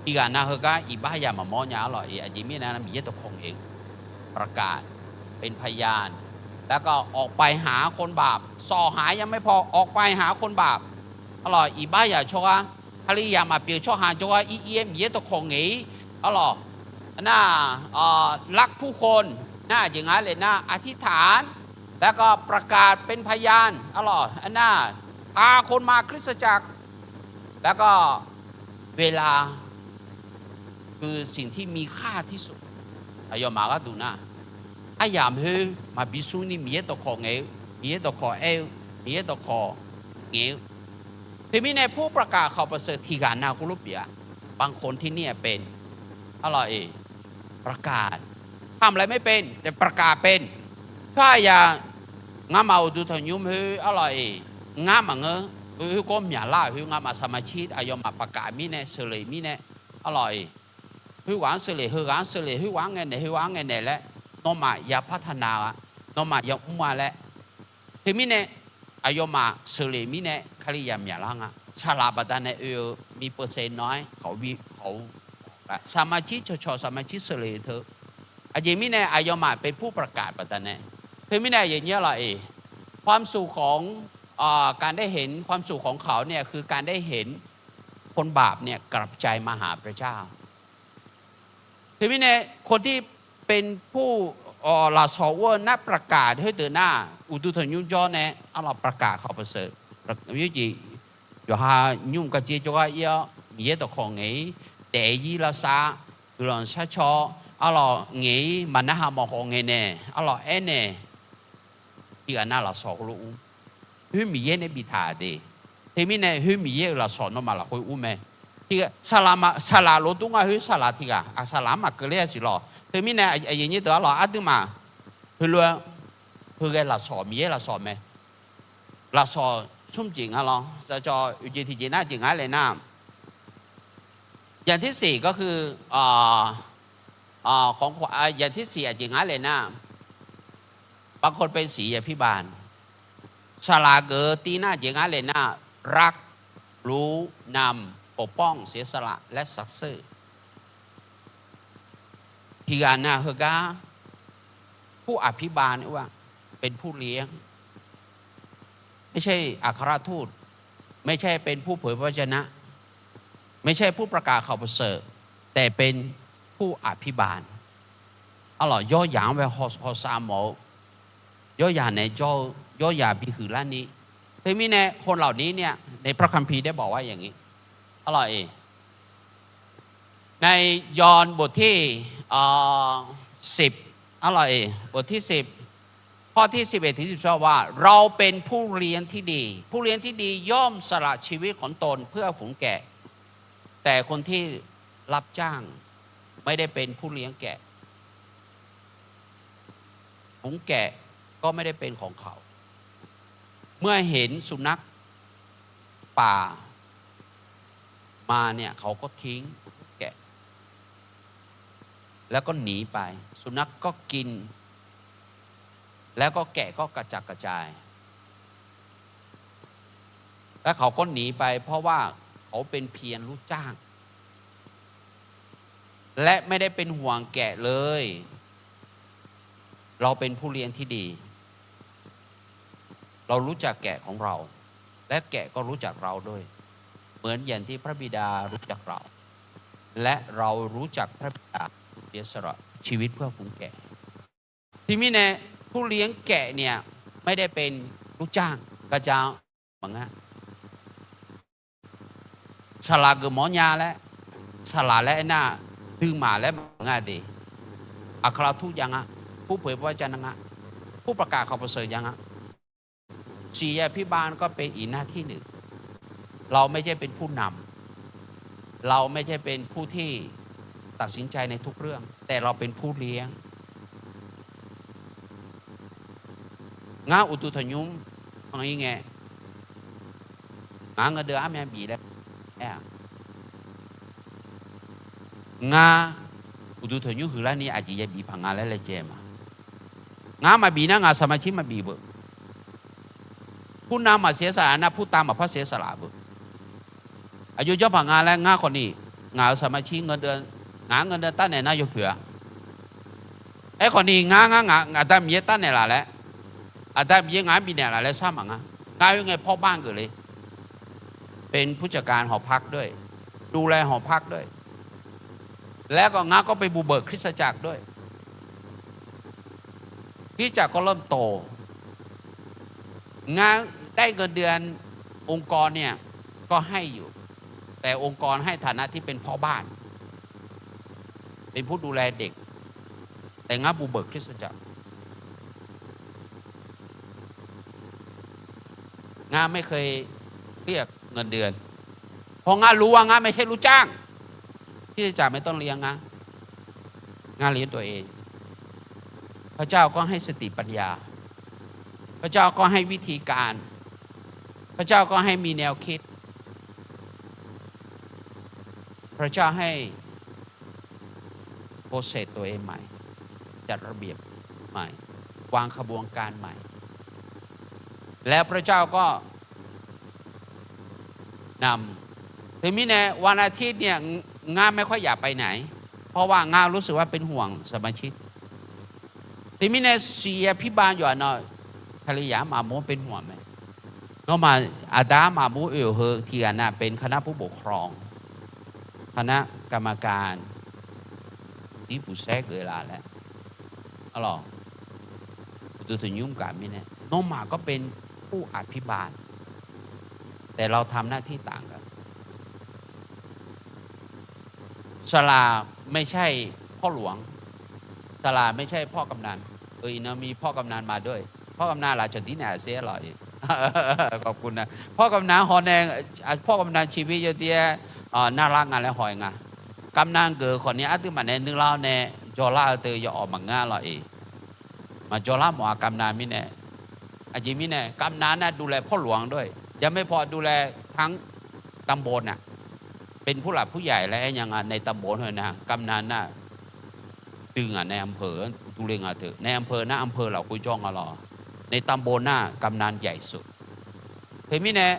tiqghaq nav heugar iqbaxzaq maqmawr nya. Arlawq, aqjeq mirnae nar Miqyaer dawqkawq ngaeq-eu ประกาศ เป็นพยาน แล้วก็ออกไปหาคนบาป สอบหายังไม่พอ ออกไปหาคนบาป Arlawq, iqbaxzaq tsawrgar, Kalizaq maqpyeuf tsawrhaq jawrgar ir ir-aer Miqyaer dawqkawq ngaeq-ir. Arlawq, nar, รักผู้คน nar aqjeq nga le nar, อธิษฐาน แล้วก็ประกาศเป็นพยาน arlawq, nar, พาคนมาคริสตจักร แล้วก็ เวลาคือสิ่งที่มีค่าที่สุด aqyawfmaf gharduq nar, aryamq khoer maqbi smr ni Miqyaer dawqkawq ngaeq-eu, Miqyaer dawqkawq aer-eu, Miqyaer dawqkawq ngaeq-eu. Teumirnae ผู้ประกาศข่าวประเสริฐ tiqghaq nav khoerlof pyeuf-a. บางคนที่เนี่ยเป็น arlawq-iq, ประกาศ ทำอะไรไม่เป็น แต่ ประกาศเป็น. Tsawrhaqzaq ngamaf uqduq tanqnymr khoer arlawq-iq, ngar maqngeur, khoergar myaqlar-euq khoer ngamaf สมาชิก aqyawfmaf ประกาศ mirnae sheuqleq mirnae arlawq-iq, khoerghaq-anr sheuqleq, heughaq-anr sheuqleq, khoerghaq-anr ngaenaeq, heughaq-anr ngaenaeq laer, nawmaf ya พัฒนา-a, nawmaf ya mr-a laer. Teumirnae aqyawfmaf sheuqleq mirnae Kalizaq myaqlar nga. Saqlaq baqdanae oe-eu mi เปอร์เซ็นต์ nawr-aer khawf-eu, สมาชิก cawqcawq สมาชิก sheuqleq-eu teu. Aqjeq mirnae aqyawfmaf เป็นผู้ประกาศ baqdanae. Teumirnae aqyawf nyir lawq-iq, ความสุขของ การได้เห็น ความสุขของเขาเนี่ย คือการได้เห็นคนบาปเนี่ยกลับใจมาหาพระเจ้า Teumirnae คนที่เป็นผู้ lafsawq ur-eu nar ประกาศ khoerdeuq nar, uqduq tanqnymr jawr nae arlawq ประกาศข่าวประเสริฐ yawqha nymr garjir jawrgar ir-awr Miqyaer dawqkawq ngaeq-ir, daef-ir lavsav, guiqlanq sharcaw, arlawq ngaeq-ir, maqnarhaq mawf khawf ngaeqnaeq, arlawq aernaeq, tiqghaq nav lafsawq heulof ur. Khoer Miqyaer nae biftaq de. Teumirnae khoer Miqyaer-euq lafsawq nawmaf lafkhoer ur mae. Tiqghaq, saqlaq lof dur nga khoer saqlaq tiqghaq, aq saqlaq-anr maqkeuv ler-a siq lawq. Teumirnae aqyawf nyir deuq arlawq aqduimaf heulof-aer, heughae lafsawq Miqyaer lafsawq mae. Lafsawq smr jeq nga lawr, saqcawq oeqjeq tiqjeq nar jeq nga laer nar, อย่างที่สี่ ก็คือ อย่างที่สี่ aqjeq nga laer nar, บางคนเป็นศิษยาภิบาล saqlaq geuf-eu tiv nar jeq nga laer nar, รัก รู้ นำ ปกป้อง เสียสละ และสัตย์ซื่อ Tiqghaq nav heugar, ผู้อภิบาล ur-aq, เป็นผู้เลี้ยง ไม่ใช่อัครทูต ไม่ใช่เป็นผู้เผยพระวจนะ ไม่ใช่ผู้ประกาศข่าวประเสริฐ แต่เป็นผู้อภิบาล Arlawq yawryaq-anr bae hawsav mawf-eu, yawryaq naeq jawr-eu, yawryaq bihuiq larni. Teumirnae คนเหล่านี้เนี่ย ในพระคัมภีร์ได้บอกว่าอย่างนี้ Arlawq-iq, ในยอห์นบทที่ สิบ Arlawq-iq, บทที่ สิบ ข้อที่ สิบเอ็ด ถึง สิบสอง ว่า เราเป็นผู้เลี้ยงที่ดี ผู้เลี้ยงที่ดีย่อมสละชีวิตของตนเพื่อฝูงแกะ แต่คนที่รับจ้างไม่ได้เป็นผู้เลี้ยงแกะ ฝูงแกะก็ไม่ได้เป็นของเขา เมื่อเห็นสุนัขป่ามาเนี่ย เขาก็ทิ้งแกะ แล้วก็หนีไป สุนัขก็กิน แล้วก็แกะก็กระจัดกระจาย แล้วเขาก็หนีไป เพราะว่าเขาเป็นเพียงลูกจ้าง และไม่ได้เป็นห่วงแกะเลย เราเป็นผู้เลี้ยงที่ดี เรารู้จักแกะของเรา และแกะก็รู้จักเราด้วย เหมือนอย่างที่พระบิดารู้จักเรา และเรารู้จักพระบิดา เสียสละชีวิตเพื่อฝูงแกะ Teumirnae ผู้เลี้ยงแกะเนี่ย ไม่ได้เป็นลูกจ้าง gaqja maqnga. Saqlaq geufmawf-awr nya laer, saqlaq laer aernar, duimaf laer maqnga de. Aqkaqlaq tur jav nga, ผู้เผยพระวจนะ jav nga, ผู้ประกาศข่าวประเสริฐ jav nga. ศิษยาภิบาลก็เป็นอีกหน้าที่หนึ่ง เราไม่ใช่เป็นผู้นำ เราไม่ใช่เป็นผู้ที่ตัดสินใจในทุกเรื่อง แต่เราเป็นผู้เลี้ยง Ngar uqduq tanqnymr pan-ir ngae, ngaq-anr ngeur deuv armyav bif laer aer-aq, ngar uqduq tanqnymr huiqlarni aqjeq yabi paq nga laer laejae ma. Ngaq maqbif nar ngaq สมาชิก maqbif beu. ผู้นำ maqsiq-aer saqlaq nar ผู้ตาม maqpar siq-aer saqlaq beu. Aqjox janrpaq nga laer ngar khawfni, ngaq-euq สมาชิก ngeur deuv, ngaq-anr ngeur deuv ตำแหน่ง nar yawpoeq-a. Aerkhawfni ngar, ngar ngaq Aqda Miqyaer ตำแหน่ง laf laer, Aqda Miqyaer ngaq-anr bifnaeq laf laer shar maqnga. Ngar khoerngae พ่อบ้าน geuf le, เป็นผู้จัดการหอพักด้วย ดูแลหอพักด้วย แล้วก็ ngar ก็เป็นบุกเบิกคริสตจักรด้วย คริสตจักรก็เริ่มโต Ngar ได้เงินเดือน องค์กรเนี่ย ก็ให้อยู่ แต่องค์กรให้ฐานะที่เป็นพ่อบ้าน เป็นผู้ดูแลเด็ก แต่ ngar บุกเบิกคริสตจักร Ngar ไม่เคย เรียกเงินเดือน พอ ngar luf-a ngar ไม่ใช่ลูกจ้าง ที่จะจ่ายไม่ต้องเลี้ยง ngar เลี้ยงตัวเอง พระเจ้าก็ให้สติปัญญา พระเจ้าก็ให้วิธีการ พระเจ้าก็ให้มีแนวคิด พระเจ้าให้ process ตัวเองใหม่ จัดระเบียบใหม่ วางขบวนการใหม่ แล้วพระเจ้าก็ นำ Teumirnae วันอาทิตย์เนี่ย ngar ไม่ค่อยอยากไปไหน เพราะว่า ngar รู้สึกว่าเป็นห่วงสมาชิก Teumirnae เสียพิบาล yawqha-aq, ภรรยา maqmur เป็นห่วง mae. Nawmaf aqda maqmur oe-euq heu tiqghaq nav เป็นคณะผู้ปกครอง คณะกรรมการ zir buqsaer geuf laf laer, arlawq, uqduq tanqnymr gaq mirnae, nawmaf ก็เป็นผู้อภิบาล แต่เราทำหน้าที่ต่างกัน สลาไม่ใช่พ่อหลวง สลาไม่ใช่พ่อกำนัน เออ อีกนะ มีพ่อกำนันมาด้วย พ่อกำนัน laf cawqdir naeq-a ser lawq. ขอบคุณนะ พ่อกำนัน hawnae, พ่อกำนัน ชีวิต yawdir-aer nar lar nga laer haw-aer nga. กำนัน geuf khawfni aqduimaf nae nuilar-awr nae jawrlar-eu teu yawawq maqngeur lawq-iq. Maqjawrlar mawf-a กำนัน mirnae. Aqjeq mirnae กำนัน nar ดูแลพ่อหลวงด้วย ยังไม่พอ ดูแลทั้งตำบลน่ะ เป็นผู้หลักผู้ใหญ่ laer aer nya nga. ในตำบล heu nar กำนัน nar dui ngaq ในอำเภอ durle nga teu ในอำเภอ nar อำเภอ lafkhoer jawr nga lawq. ในตำบล nar กำนัน ใหญ่สุด Teumirnae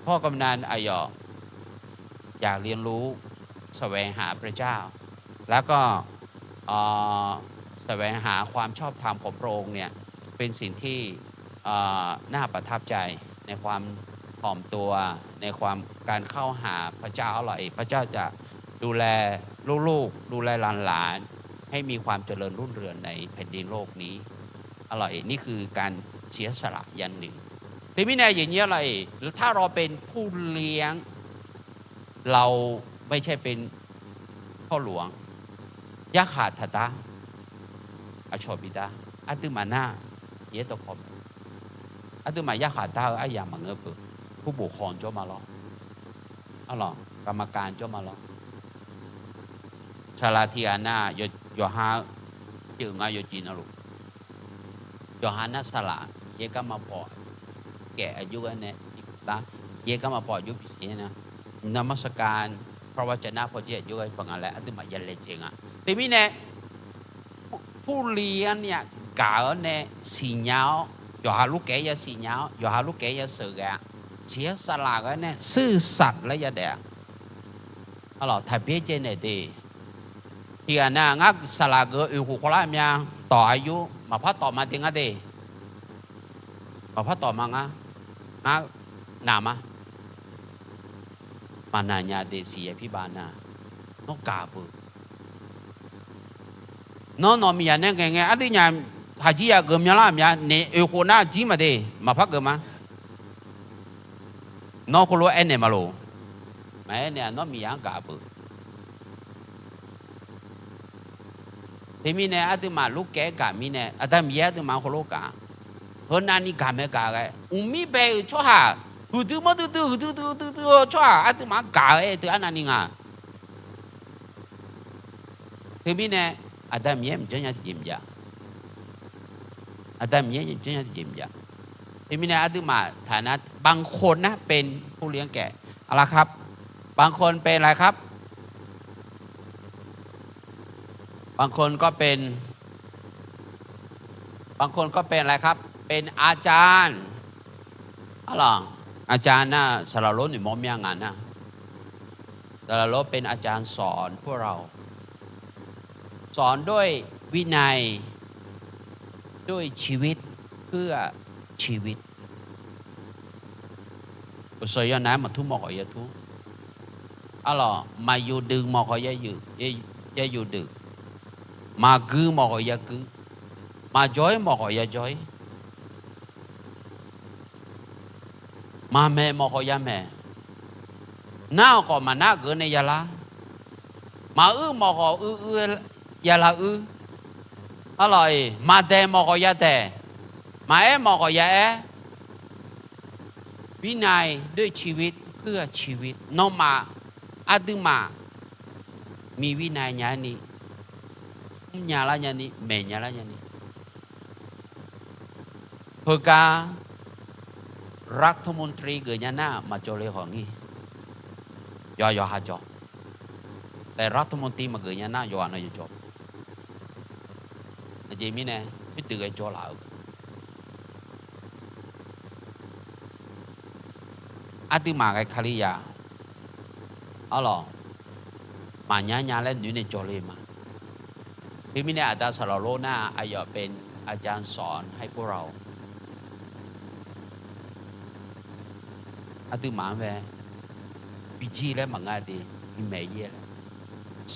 พ่อกำนัน aqyawf อยากเรียนรู้ แสวงหาพระเจ้า แล้วก็ แสวงหาความชอบธรรมของพระองค์เนี่ย เป็นสิ่งที่ น่าประทับใจ ในความถ่อมตัว ในความ การเข้าหาพระเจ้า arlawq-iq พระเจ้าจะดูแลลูกๆ ดูแลหลานๆ ให้มีความเจริญรุ่งเรืองในแผ่นดินโลกนี้ arlawq-iq นี่คือการเสียสละอย่างหนึ่ง Teumirnae aqyuif nyir arlawq-iq ถ้าเราเป็นผู้เลี้ยง เราไม่ใช่เป็น พ่อหลวง yarkhaq taqdar, aqcawq bidar, aqduimaf nar yaerdawq kawq ma. Aqduimaf yarkhaq dar-eu aryamq maqngeur peuq. ผู้ปกครอง jawr ma lawr, arlawq, กรรมการ jawr ma lawr. Saqlaq tiqghaq nar yawqha pyeuf nga yawqjeq navluf. Yawqha nar saqlaq yaergar maqpaw kaef aqjox-aer nae lar, yaergar maqpaw aqjox bisiq-aer nar, นมัสการ พระวจนะ pawjir aqjox-aer paq nga laer aqduimaf ya laejae nga. Teumirnae ผู้เลี้ยง nar gaq-awr nae siqnya-awr, yawqha lurkaef-aer ya siqnya-awr, yawqha lurkaef-aer ya sheuqghae-a. Siqnya saqlaq ghae nae ซื่อสัตย์ laer yadaef-a. Arlawq, taqbyaer jaev naeq de. Tiqghaq nar ngar saqlaq geuf-eu oeqkhof khawvlar mya, tawq aqjox maqpar tawf ma de ngar de. Maqpar tawf ma ngar, ngar naq ma. Maqnaq nya de siqnya pirbav nar, nawr gaq beu. Nawr nawq miqyaq nae ngaeq ngae aqdui nya haqjir ya geuf myanlar mya naeq oeqkhof nar jir ma de, maqpar geuf ma. Nawr khoerlof aernaeq ma loq. Maqaer nae-aq nawr miqyaq-anr gaq beu. Teumirnae aqduimaf lurkaef-aer gaq mirnae Aqda Miqyaer aqduimaf-anr khoerlof gaq. Heunavni gaq mae gaq ghae, mqmir bae-euq tsawrhaq, huiqdui mawrdui dui, huiqdui dui dui dui-eu tsawrhaq aqduimaf-anr gaq-eu aer teu arnavni nga. Teumirnae Aqda Miqyaer mqjanr nya tiqjeq maqjav. Aqda Miqyaer mqjanr nya tiqjeq maqjav. Teumirnae aqduimaf taq nar บางคนนะเป็นผู้เลี้ยงแกะ อะไรครับ บางคนเป็นอะไรครับ บางคนก็เป็น บางคนก็เป็นอะไรครับ เป็นอาจารย์ Arlawq, อาจารย์ nar saqlaq lor noeqmawr mya nga nar, saqlaq lor เป็นอาจารย์ สอนพวกเรา สอนด้วยวินัย ด้วยชีวิต เพื่อชีวิต Uqshoe yawnav-aer maqtur mawf khawf yatur. Arlawq, maqyuf duiq mawf khawf ya yuf duiq, maqgui mawf khawf ya gui, maqjawr-ir mawf khawf ya jawr-ir, maqmaeq mawf khawf ya maeq, nar-awq khawf maqnar geuf nae ya lar, maquir mawf khawf uiv uiv ya lar uir. Arlawq-iq, maqdaeq mawf khawf ya daeq, maqaer mawf khawf ya aer. วินัยด้วยชีวิตเพื่อชีวิต nawmaf aqduimaf มีวินัย nyani, mrnya lar nyani, maeq nya lar nyani. Heugar รัฐมนตรี geuf nya nar maqjawr le khawf ngir. Yawqha yawqha jawr. Taef รัฐมนตรี maqgeuf nya nar yawqghaq na yawjawr. Aqjeq mirnae khoerdeuq ghae jawr laf-eu aqduimaf ghae Kalizaq arlawq maqnyar nya laer noeq nae jawr le ma. Teumirnae aqda saqlaq lor nar aqyawf เป็นอาจารย์สอนให้พวกเรา aqduimaf-anr bae bijir laer maqnga de, bimaeq-ir laer.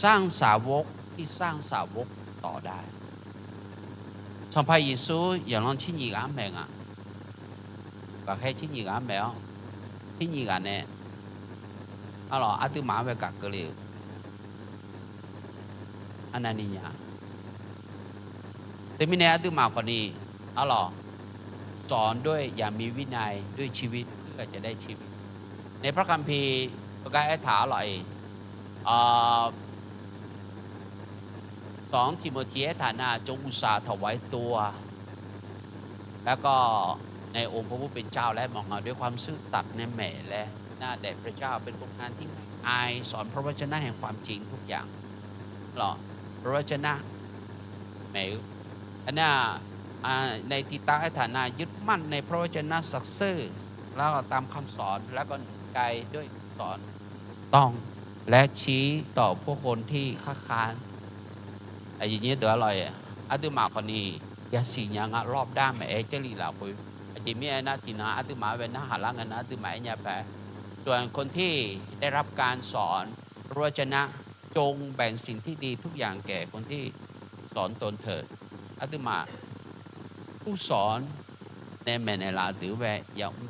สร้างสาวกที่สร้างสาวกต่อได้ Sanqpaq Yeqsur yaqlanr tser nyiq ghaq-anr maeq nga. Ghaqkhaer tser nyiq ghaq-anr maeq-awr, tser nyiq ghaq nae arlawq aqduimaf-anr bae gaq keuvle-euq arnavni nya. Teumirnae aqduimaf khawfni arlawq สอนด้วยอย่างมีวินัย ด้วยชีวิตเพื่อจะได้ชีวิต ในพระคัมภีร์ heugar aertaq arlawq-iq, สองทิโมธี aertaq nar จงอุตสาห์ถวายตัว แล้วก็ในองค์พระผู้เป็นเจ้า และมองเอาด้วยความซื่อสัตย์ในแหมและหน้าแด่พระเจ้า เป็นคนงานที่ไม่อาย สอนพระวจนะแห่งความจริงทุกอย่าง arlawq พระวจนะ maeq-eu. Nar, ใน Tiqtav aertaq nar ยึดมั่นในพระวจนะสัตย์ซื่อ แล้วก็ตามคำสอน แล้วก็หนุนใจด้วยคำสอนถูกต้อง และชี้ต่อผู้คนที่คัดค้าน Aqduimaf khawfni yasiq nya nga, รอบด้าน maeq-aer jarlif lafkhoer. Aqjeq mirnae aernar tiqnan aqduimaf-anr bae narhaq lar ngae nar aqduimaf aer nya pae, ส่วนคนที่ได้รับการสอน พระวจนะ จงแบ่งสิ่งที่ดีทุกอย่างแก่คนที่สอนตนเถิด aqduimaf ผู้สอน nae maeqnaeq laf-eu deuq-anr bae yamr.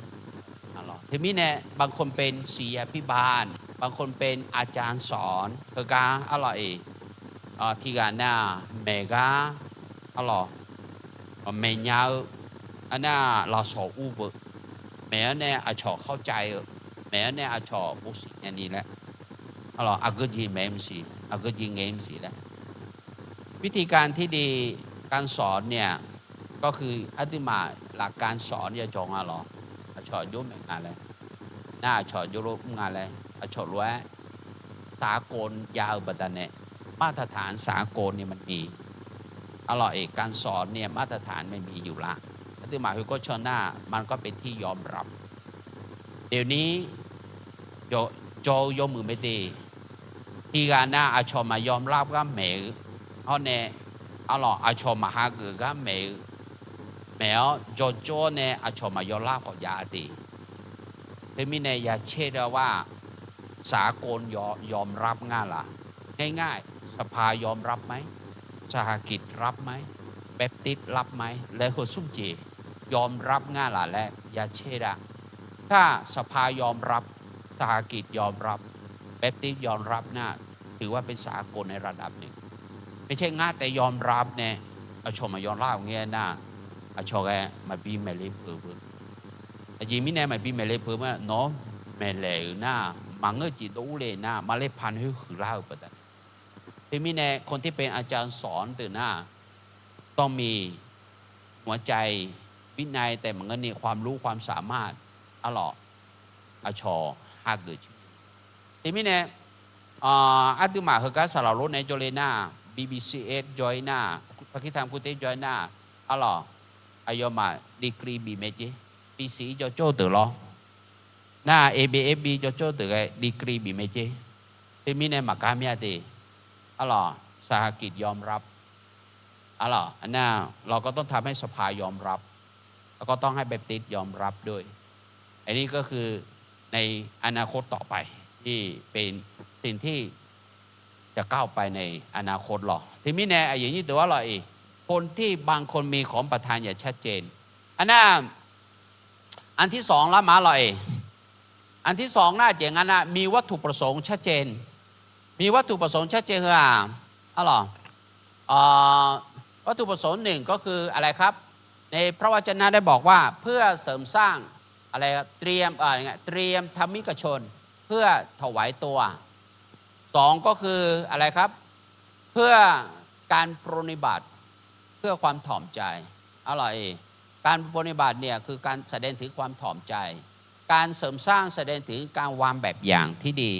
Teumirnae บางคนเป็นศิษยาภิบาล บางคนเป็นอาจารย์สอน heugar arlawq-iq, tiqghaq nar maeq gar arlawq maeq nya-eu, arnar lafsawq ur beu, maeq-awr nae aqcawq เข้าใจ-eu, maeq-awr nae aqcawq bovsiq nyani laer, arlawq aqgeu jeq maeq maqsiq, aqgeu jeq ngaeq maqsiq laer วิธีการที่ดี การสอนเนี่ย ก็คือ aqduimaf lafkar sawq-anr yajawq nga lawr, aqcawq jov maeq nga laer, nar aqcawq jov lof mr nga laer, aqcawq lof-aer สากล jav-eu baqdanae, มาตรฐานสากลเนี่ยมันมี arlawq-iq การสอนเนี่ย มาตรฐานมันมีอยู่ละ aqduimaf heugawr caw nar มันก็เป็นที่ยอมรับ เดี๋ยวนี้ jawr-eu yawmuiq mae de, tiqghaq nar aqcawq maqyawmrlar gar maeq-eu, hawr nae arlawq aqcawq maqha geuf gar maeq-eu, maeq-awr jawrjawr nae aqcawq maqyawmrlar khawf jav de. Teumirnae yacaer-eu lar-aq, สากล yawmrlar ngar laf, ง่ายๆ สภา ยอมรับไหม สหกิจรับไหม แบปติสรับไหม laer heu smr jeq ยอมรับ ngar laf laer yacaer-eu lar-aq, ถ้าสภา ยอมรับ สหกิจ ยอมรับ แบปติส ยอมรับ nar, ถือว่าเป็นสากลในระดับหนึ่ง ไม่ใช่ ngar taef yawmrlar nae aqcawq maqyawmrlar-euq ngae nar, aqcawq ghae maqbi maeqle peuq beu. Aqjeq mirnae maqbi maeqle peuq beu, nawq-anr maeqlaeq-euq nar, maqngeur jeq dov urle nar, maqle paq-anr hoer huiqlar-euq baqdanae. Teumirnae คนที่เป็นอาจารย์สอน deuq nar, ต้องมีหัวใจ วินัย taef maqngeur ni ความรู้ความสามารถ arlawq aqcawq hageuf cir. Teumirnae aqduimaf heugar saqlaq lor nae jawrle nar, B B C S jawr-ir nar, Pakistan กรุงเทพ jawr-ir nar, arlawq aqyawfmaf degree bif mae jer, B C jawr jawr-eu deuq lawr, nar A B F B jawr jawr-eu deuq ghae degree bif mae jer. Teumirnae maqgar mir-a de, arlawq สหกิจ ยอมรับ arlawq nar, เราก็ต้องทำให้สภา ยอมรับ แล้วก็ต้องให้แบปติส ยอมรับด้วย อันนี้ก็คือในอนาคตต่อไปที่เป็นสิ่งที่จะก้าวไปในอนาคต lawq. Teumirnae aqyuif nyir deuq arlawq-iq, คนที่บางคนมีของประทานอย่างชัดเจน Arnar, อันที่สอง lar ma arlawq-iq, อันที่สอง nar aqjeq nga nar, มีวัตถุประสงค์ชัดเจน มีวัตถุประสงค์ชัดเจน heu-aq, arlawq, วัตถุประสงค์หนึ่งก็คืออะไรครับ ในพระวจนะได้บอกว่าเพื่อเสริมสร้าง อะไร เตรียม อ่า เตรียมทำมิกชน เพื่อถวายตัว สอง ก็คืออะไรครับ เพื่อการปรนนิบัติ เพื่อความถ่อมใจ อร่อย การปรนนิบัติเนี่ยคือการแสดงถึงความถ่อมใจ การเสริมสร้างแสดงถึงการวางแบบอย่างที่ดี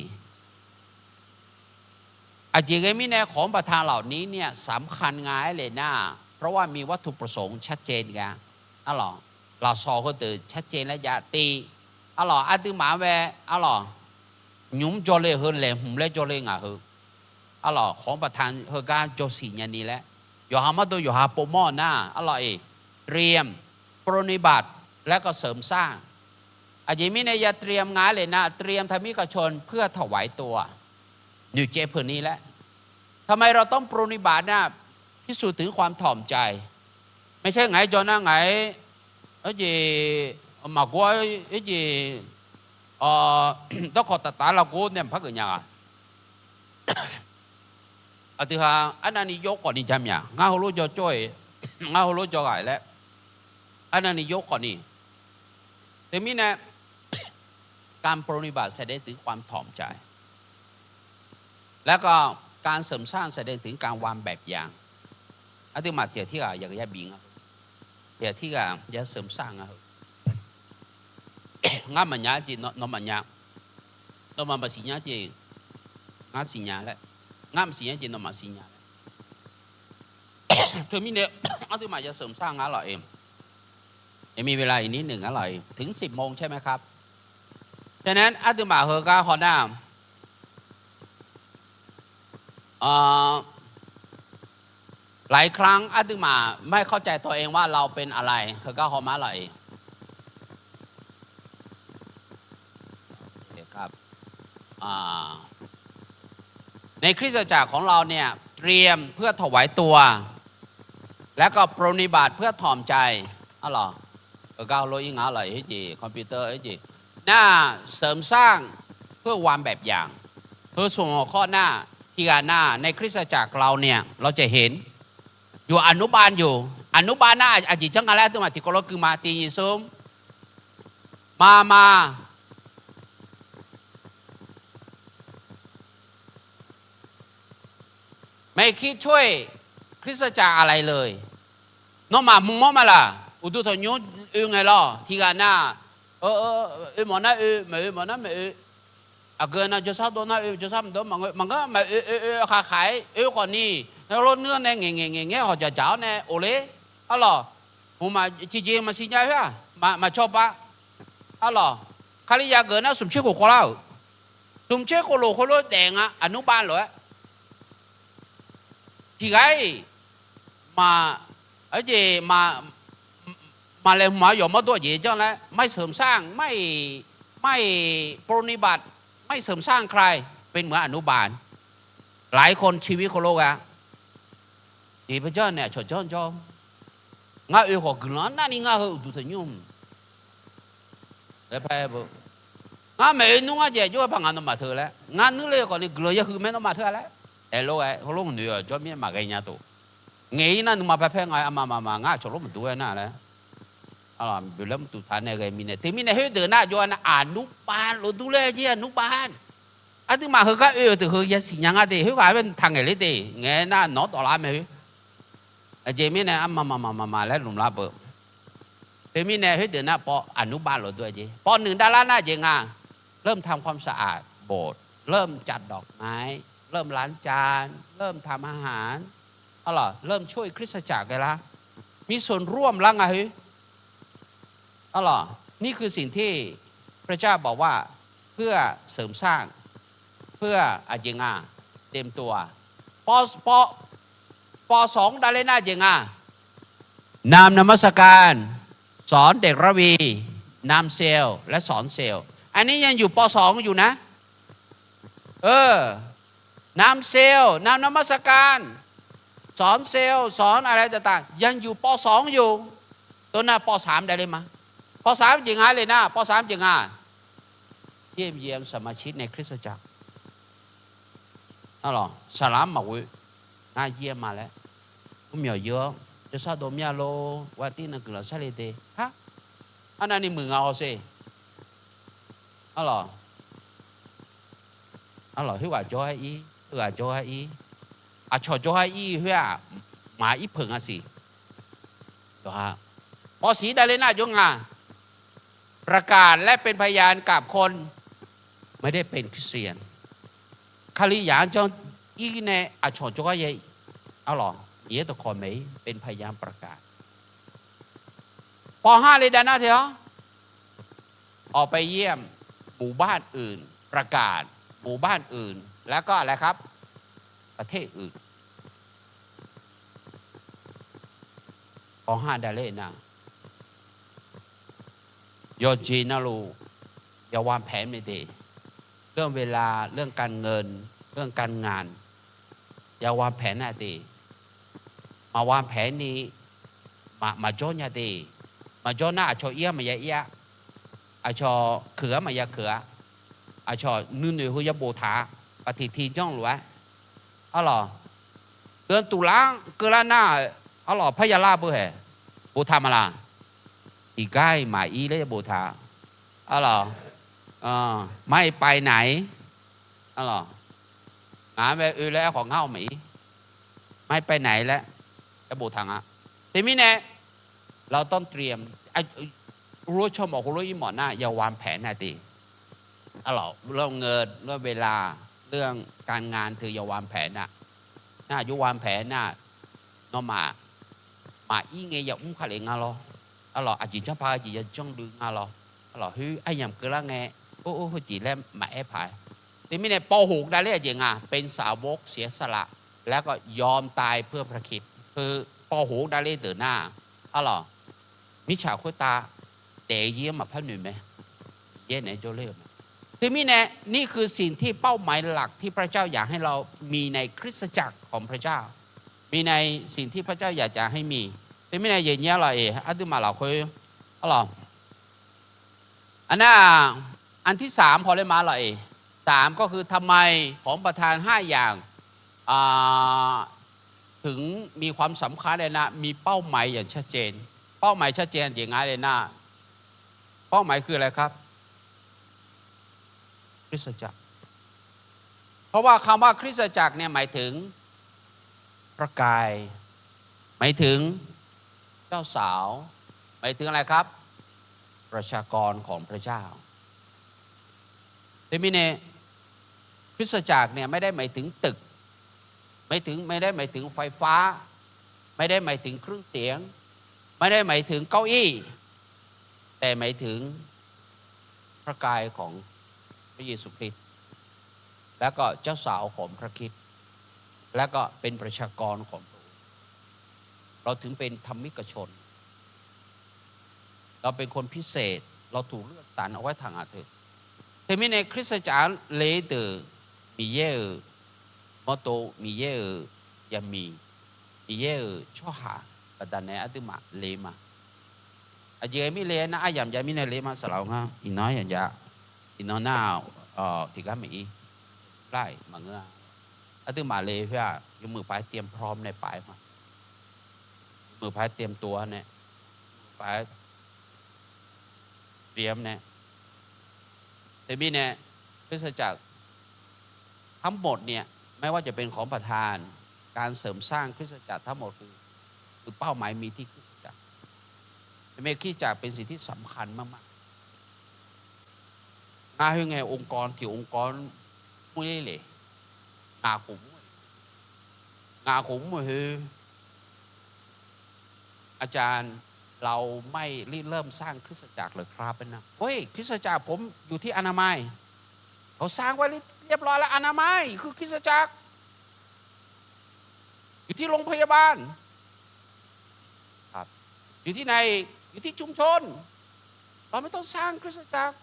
Aqjeq ghae mirnae ของประทานเหล่านี้เนี่ยสำคัญ nga aer le nar, เพราะว่ามีวัตถุประสงค์ชัดเจน nga. Arlawq, lafsawq heudeuq ชัดเจน laer jav tiv. Arlawq, aqduimaf-anr bae, arlawq, nymq mr jawrle heu laeqhmq laer jawrle ngaq heu. Arlawq, ของประทาน heugar jawrsiq nyani laer, yawqha mawrdo yawqha povmawr-eu nar, arlawq-iq, เตรียม ปรนนิบัติ แล้วก็เสริมสร้าง Aqjeq mirnae ya เตรียม nga aer le nar, เตรียมทำมิกชนเพื่อถวายตัว noeqcaev peuq ni laer. ทำไมเราต้องปรนนิบัติ นะ พิสูจน์ถึงความถ่อมใจ ไม่ใช่ ngaq-aer jawr nar ngaq-aer, arjeq, maqgor, arjeq, dawrkawq taf taf lavgor nae maqpar geuf nya-a. Aqdui ha arnavni jawr khawf ni ja myav, ngar heulof jawr jawr-iq, ngar heulof jawr ghaq laer, arnavni jawr khawf ni. Teumirnae, การปรนนิบัติ แสดงถึงความถ่อมใจ แล้วก็การเสริมสร้าง แสดงถึงการวางแบบอย่าง Aqduimaf tiqghaq tirghaq yagaq yabif nga, tiqghaq tirghaq ya เสริมสร้าง nga heu. Ngar maqnya jeq nawmaf nya, nawmaf maqsiq nya jeq ngar siqnya laer, ngar maqsiq nya jeq nawmaf siqnya laer. Teumirnae, aqduimaf ya เสริมสร้าง ngar lawq-iq, ยังมีเวลาอีกนิดหนึ่ง ngar lawq-iq, ถึงสิบโมงใช่ไหมครับ ฉะนั้น aqduimaf heugar hawnar หลายครั้ง aqduimaf ไม่เข้าใจตัวเองว่าเราเป็นอะไร heugar hawmar lawq-iq. Nar, ในคริสตจักรของเราเนี่ย เตรียมเพื่อถวายตัว แล้วก็ปรนนิบัติเพื่อถ่อมใจ Arlawq, heugar heulof-ir nga lawq-iq, khoerjeq computer-eu jeq nar, เสริมสร้างเพื่อวางแบบอย่าง Heu smq hawq khawf nar, tiqghaq nar, ในคริสตจักรเราเนี่ย เราจะเห็นอยู่ อนุบาลอยู่ อนุบาล nar, aqjeq janr nga laer aqduimaf tiqkawv lof gui ma, tiq nyiq smr ma ma ไม่คิดช่วยคริสตจักรอะไรเลย Nawmaf mq mawr ma laq, uqduq tanqnymr oe ngae lawr, tiqghaq nar, oe mawf nar oe, maqoe mawf nar maqoe. Aqgeu nar jawrsar dov nar oe, jawrsar maqdov maqngeur, maqngeur maqoe oe oe khaqkhaq-aer oe khawf ni, lof nuir-anr nae ngaeq ngaeq ngaeq ngaeq hawq dzaq dzaq-awr nae of ler. Arlawq, mqmaq tiqjeq maqsiq nya khoer-aq, maqcawba. Arlawq, Kali yageuq nar smq tser khof khawvlar-euq, smq tser khof lof khoerlof daef nga, อนุบาล lof-aer. Tiqghaq-iq maq, arjeq maq, maqlaeqhmq-a yawq mawrdo aqjeq janr laer, ไม่เสริมสร้าง ไม่, ไม่ปรนนิบัติ ไม่เสริมสร้างใคร เป็นเหมือนอนุบาล หลายคนชีวิต khoerlof gha. Tiqpaw janr nae aqcawq janr jawr, ngar oe khawf guiqlanq-anr narni ngar heu uqduq tanqnymr laer paer-eu. Ngar maeq-eu nmr ngar jaeq jawr-eu paq ngaq nawmaf teu laer, ngar nuir le khawf ni guiqlanq yahuiq mae nawmaf teu-a laer aerlof-aer, heulof noeq-awq jawr mir-aer maqghae nya tof. Ngaeq-ir nar nuima paer paer nga-aer arma maqmaq ngar aqcawq lof maqdur-aer nar laer, boeqlar maqtuq taq nae ghae mirnae, teumirnae khoerdeuq nar jov-a nar, อนุบาล lof dur laer jer, อนุบาล. Aqduimaf heugar oe-euq deuq heu yasiq nya ngar de, khoerghaq-aer bae taq ngaeq ler de, ngaeq-aer nar nawq-anr dawvlar mae khoer. Aqjeq mirnae arma maqmaq maqmaq laer lmqlar beu. Teumirnae khoerdeuq nar paw อนุบาล lof dur-a jer. Paw nuiq davlar nar aqjeq nga, เริ่มทำความสะอาดโบสถ์ เริ่มจัดดอกไม้ เริ่มล้างจาน เริ่มทำอาหาร Arlawq, เริ่มช่วยคริสตจักร ghae lar, มีส่วนร่วม lar nga khoer. Arlawq, นี่คือสิ่งที่พระเจ้าบอกว่า เพื่อเสริมสร้าง เพื่อ aqjeq nga, เตรียมตัว. ป ป ป.สอง davler nar aqjeq nga, นำนมัสการ สอนเด็กระวี นำเซลล์ และสอนเซลล์ อันนี้ยังอยู่ ป.สอง อยู่นะ. เออ นำเซลล์ นำนมัสการ สอนเซลล์ สอนอะไรต่างๆ ยังอยู่ ป.สอง อยู่. Tov nar ป.สาม davler ma. ป.สาม jeq nga le nar, ป.สาม jeq nga, เยี่ยมเยียนสมาชิกในคริสตจักร. Arlawq, saqlaq-anr maqghoe nar, เยี่ยม ma laer, mrmyawq yeu-awr jawrsar dov mir-a lor, วันอาทิตย์ nan guiqlanq sharle de. Har, arnavni muiq nga hawsher. Arlawq, arlawq, khoerghaq jawrgar ir, heughaq jawrgar ir, aqcawq jawrgar ir khoer-aq, maqir peuq nga siq. มอสี่ davler nar jawr nga, ประกาศและเป็นพยานกับคนไม่ได้เป็นคริสเตียน Kalizaq-anr janr ir nae aqcawq jawrgar ya, arlawq, Miqyaer dawqkawq maeq-ir เป็นพยานประกาศ ป.ห้า le dav nar te-awr, ออกไปเยี่ยมหมู่บ้านอื่น ประกาศหมู่บ้านอื่น แล้วก็อะไรครับ ประเทศอื่น ป.ห้า davler nar, yawqjeq navluf, อย่าวางแผน mae de. เรื่องเวลา เรื่องการเงิน เรื่องการงาน อย่าวางแผน nar de. Maqwangpaeq ni, maqjawr nya de. Maqjawr nar aqcawq ir-ar maqya ir-ar, aqcawq keuq-ar maqya keuq-ar, aqcawq nuinoeq heu ya boftaq-a, baqtiq tiq janr lof-aer, arlawq, deuq-anr tuqlar-anr keuvlar nar, arlawq, parya lar beu haeq, boftaq maqlaq? Tiqgar-iq maqir laer ya boftaq, arlawq, ไม่ไปไหน arlawq, ngaq-anr bae oe laer aerkhawf ngar-awq maqir, ไม่ไปไหน laer ya boftaq nga. Teumirnae เราต้องเตรียม heulof tsawrmawf heulof ir mawf nar, อย่าวางแผน nar de. Arlawq, เรื่องเงิน เรื่องเวลา เรื่องการงาน teu อย่าวางแผน nar, nar aqjox วางแผน nar, nawmaf maqir ngae yamr kale nga lawr. Arlawq, aqjeq janrpaq jeq ya janrluiv nga lawr. Arlawq, khoer aryamq keuvlar ngae, or, or, heujeq laer maqaer paq-aer. Teumirnae ป.หก davler aqjeq nga, เป็นสาวกเสียสละ แล้วก็ยอมตายเพื่อพระคริสต์ heu ป.หก davler deuq nar, arlawq, mirtsaq khoertav daef-eu jir-anr maqpar noeq mae, Miqyaer naeq-aer jawrler-euq mae. Teumirnae นี่คือสิ่งที่เป้าหมายหลักที่พระเจ้าอยากให้เรามีในคริสตจักรของพระเจ้า มีในสิ่งที่พระเจ้าอยากจะให้มี Teumirnae yaeqnyir-ar lawq-iq, aqduimaf lafkhoer, arlawq, aqnar, อันที่สาม haw ler ma lawq-iq, สาม ก็คือทำไมของประทานห้าอย่าง ถึงมีความสำคัญเลยนะ มีเป้าหมายอย่างชัดเจน เป้าหมายชัดเจน เจ๋งงามเลยนะ เป้าหมายคืออะไรครับ คริสตจักร เพราะว่าคำว่าคริสตจักรเนี่ยหมายถึงพระกาย หมายถึงเจ้าสาว หมายถึงอะไรครับ ประชากรของพระเจ้า Teumirnae คริสตจักรเนี่ยไม่ได้หมายถึงตึก ไม่ถึง ไม่ได้หมายถึงไฟฟ้า ไม่ได้หมายถึงเครื่องเสียง ไม่ได้หมายถึงเก้าอี้ แต่หมายถึงพระกายของพระเยซูคริสต์ แล้วก็เจ้าสาวของพระคริสต์ แล้วก็เป็นประชากรของพระองค์ เราถึงเป็นธรรมิกชน เราเป็นคนพิเศษ เราถูกเลือกสรรเอาไว้ต่างหากเถอะ Teumirnae คริสตจักร le deuq Miqyaer-euq mawrdo, Miqyaer-euq yamiq, Miqyaer-euq tsawrhaq baqdanae aqduimaf le ma. Aqjeq mirle-aer nar, aryamq jav mirnae le ma saqlaq-eu ngar, iqnan aryamq jav, iqnan nar, tiqgar maqir, lar-iq maqngeur-a. Aqduimaf le khoer-aq, yawmuiq paq-aer เตรียมพร้อม nae paf-aer ma. Yawmuiq paq-aer เตรียมตัว nae, yawmuiq paq-aer เตรียม nae. Teumirnae คริสตจักรทั้งหมดเนี่ย ไม่ว่าจะเป็นของประทาน การเสริมสร้างคริสตจักรทั้งหมดคือ คือเป้าหมายมีที่คริสตจักร ในคริสตจักรเป็นสิ่งที่สำคัญมากๆ Ngar khoer ngae องค์กร tiq องค์กร mr ler le. Ngaq khof mr, ngaq khof mr-eu khoer อาจารย์ เราไม่ริเริ่มสร้างคริสตจักรเหรอครับ เอ้ย คริสตจักรผมอยู่ที่อนามัย เขาสร้างไว้เรียบร้อยแล้ว อนามัยคือคริสตจักร อยู่ที่โรงพยาบาล ครับ อยู่ที่ไหน อยู่ที่ชุมชน เราไม่ต้องสร้างคริสตจักร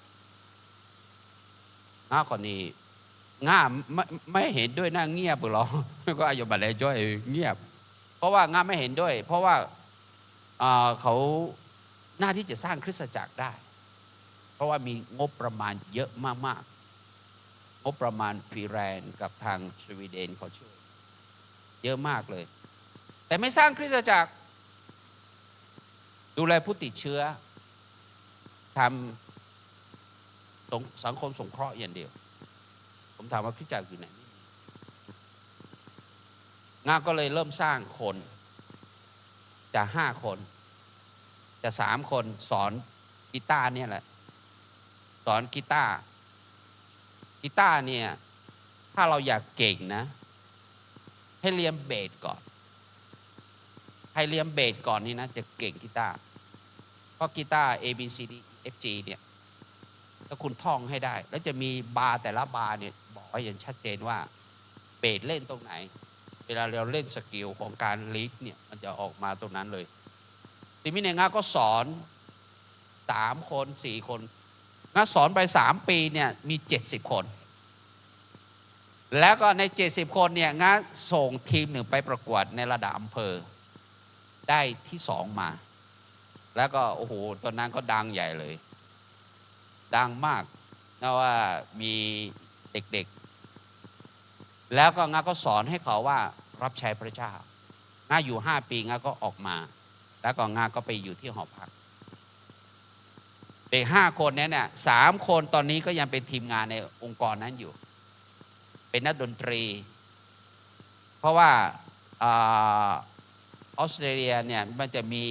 Ngar khawf ni, ngar ไม่เห็นด้วย nar เงียบ beuq lawr. Gar aqyawfmaf laer jawr-eu เงียบ เพราะว่า ngar ไม่เห็นด้วย เพราะว่า เขาน่าที่จะสร้างคริสตจักรได้ เพราะว่ามีงบประมาณเยอะมากๆ งบประมาณ Finland กับทาง Sweden เขาช่วย เยอะมากเลย แต่ไม่สร้างคริสตจักร ดูแลผู้ติดเชื้อ ทำ สง- สังคมสงเคราะห์อย่างเดียว ผมถามว่าคริสตจักรอยู่ไหน ไม่มี Ngar ก็เลยเริ่มสร้างคน จากห้าคน จากสามคน สอนกีตาร์เนี่ยแหละ สอนกีตาร์ กีตาร์เนี่ย ถ้าเราอยากเก่งนะ ให้เรียนเบสก่อน ใครเรียนเบสก่อนนี่นะ จะเก่งกีตาร์ เพราะกีตาร์ A B C D E F G เนี่ย ถ้าคุณท่องให้ได้ แล้วจะมีบาร์แต่ละบาร์เนี่ย บอกไว้อย่างชัดเจนว่า เบสเล่นตรงไหน เวลาเราเล่น สเกลของการลีดเนี่ย มันจะออกมาตรงนั้นเลย ทีนี้เนี่ย Ngar ก็สอน สามคน สี่คน Ngar สอนไปสามปีเนี่ย มีเจ็ดสิบคน แล้วก็ในเจ็ดสิบคนเนี่ย Ngar ส่งทีมหนึ่งไปประกวดในระดับอำเภอ ได้ที่สองมา แล้วก็ โอ้โห ตอนนั้นก็ดังใหญ่เลย ดังมาก นะว่ามีเด็กๆ แล้วก็ Ngar ก็สอนให้เขาว่ารับใช้พระเจ้า Ngar อยู่ห้าปี Ngar ก็ออกมา แล้วก็ Ngar ก็ไปอยู่ที่หอพัก เด็กห้าคนนั้นน่ะ สามคนตอนนี้ก็ยังเป็นทีมงานในองค์กรนั้นอยู่ เป็นนักดนตรี เพราะว่า อ่า ออสเตรเลียเนี่ย มันจะมี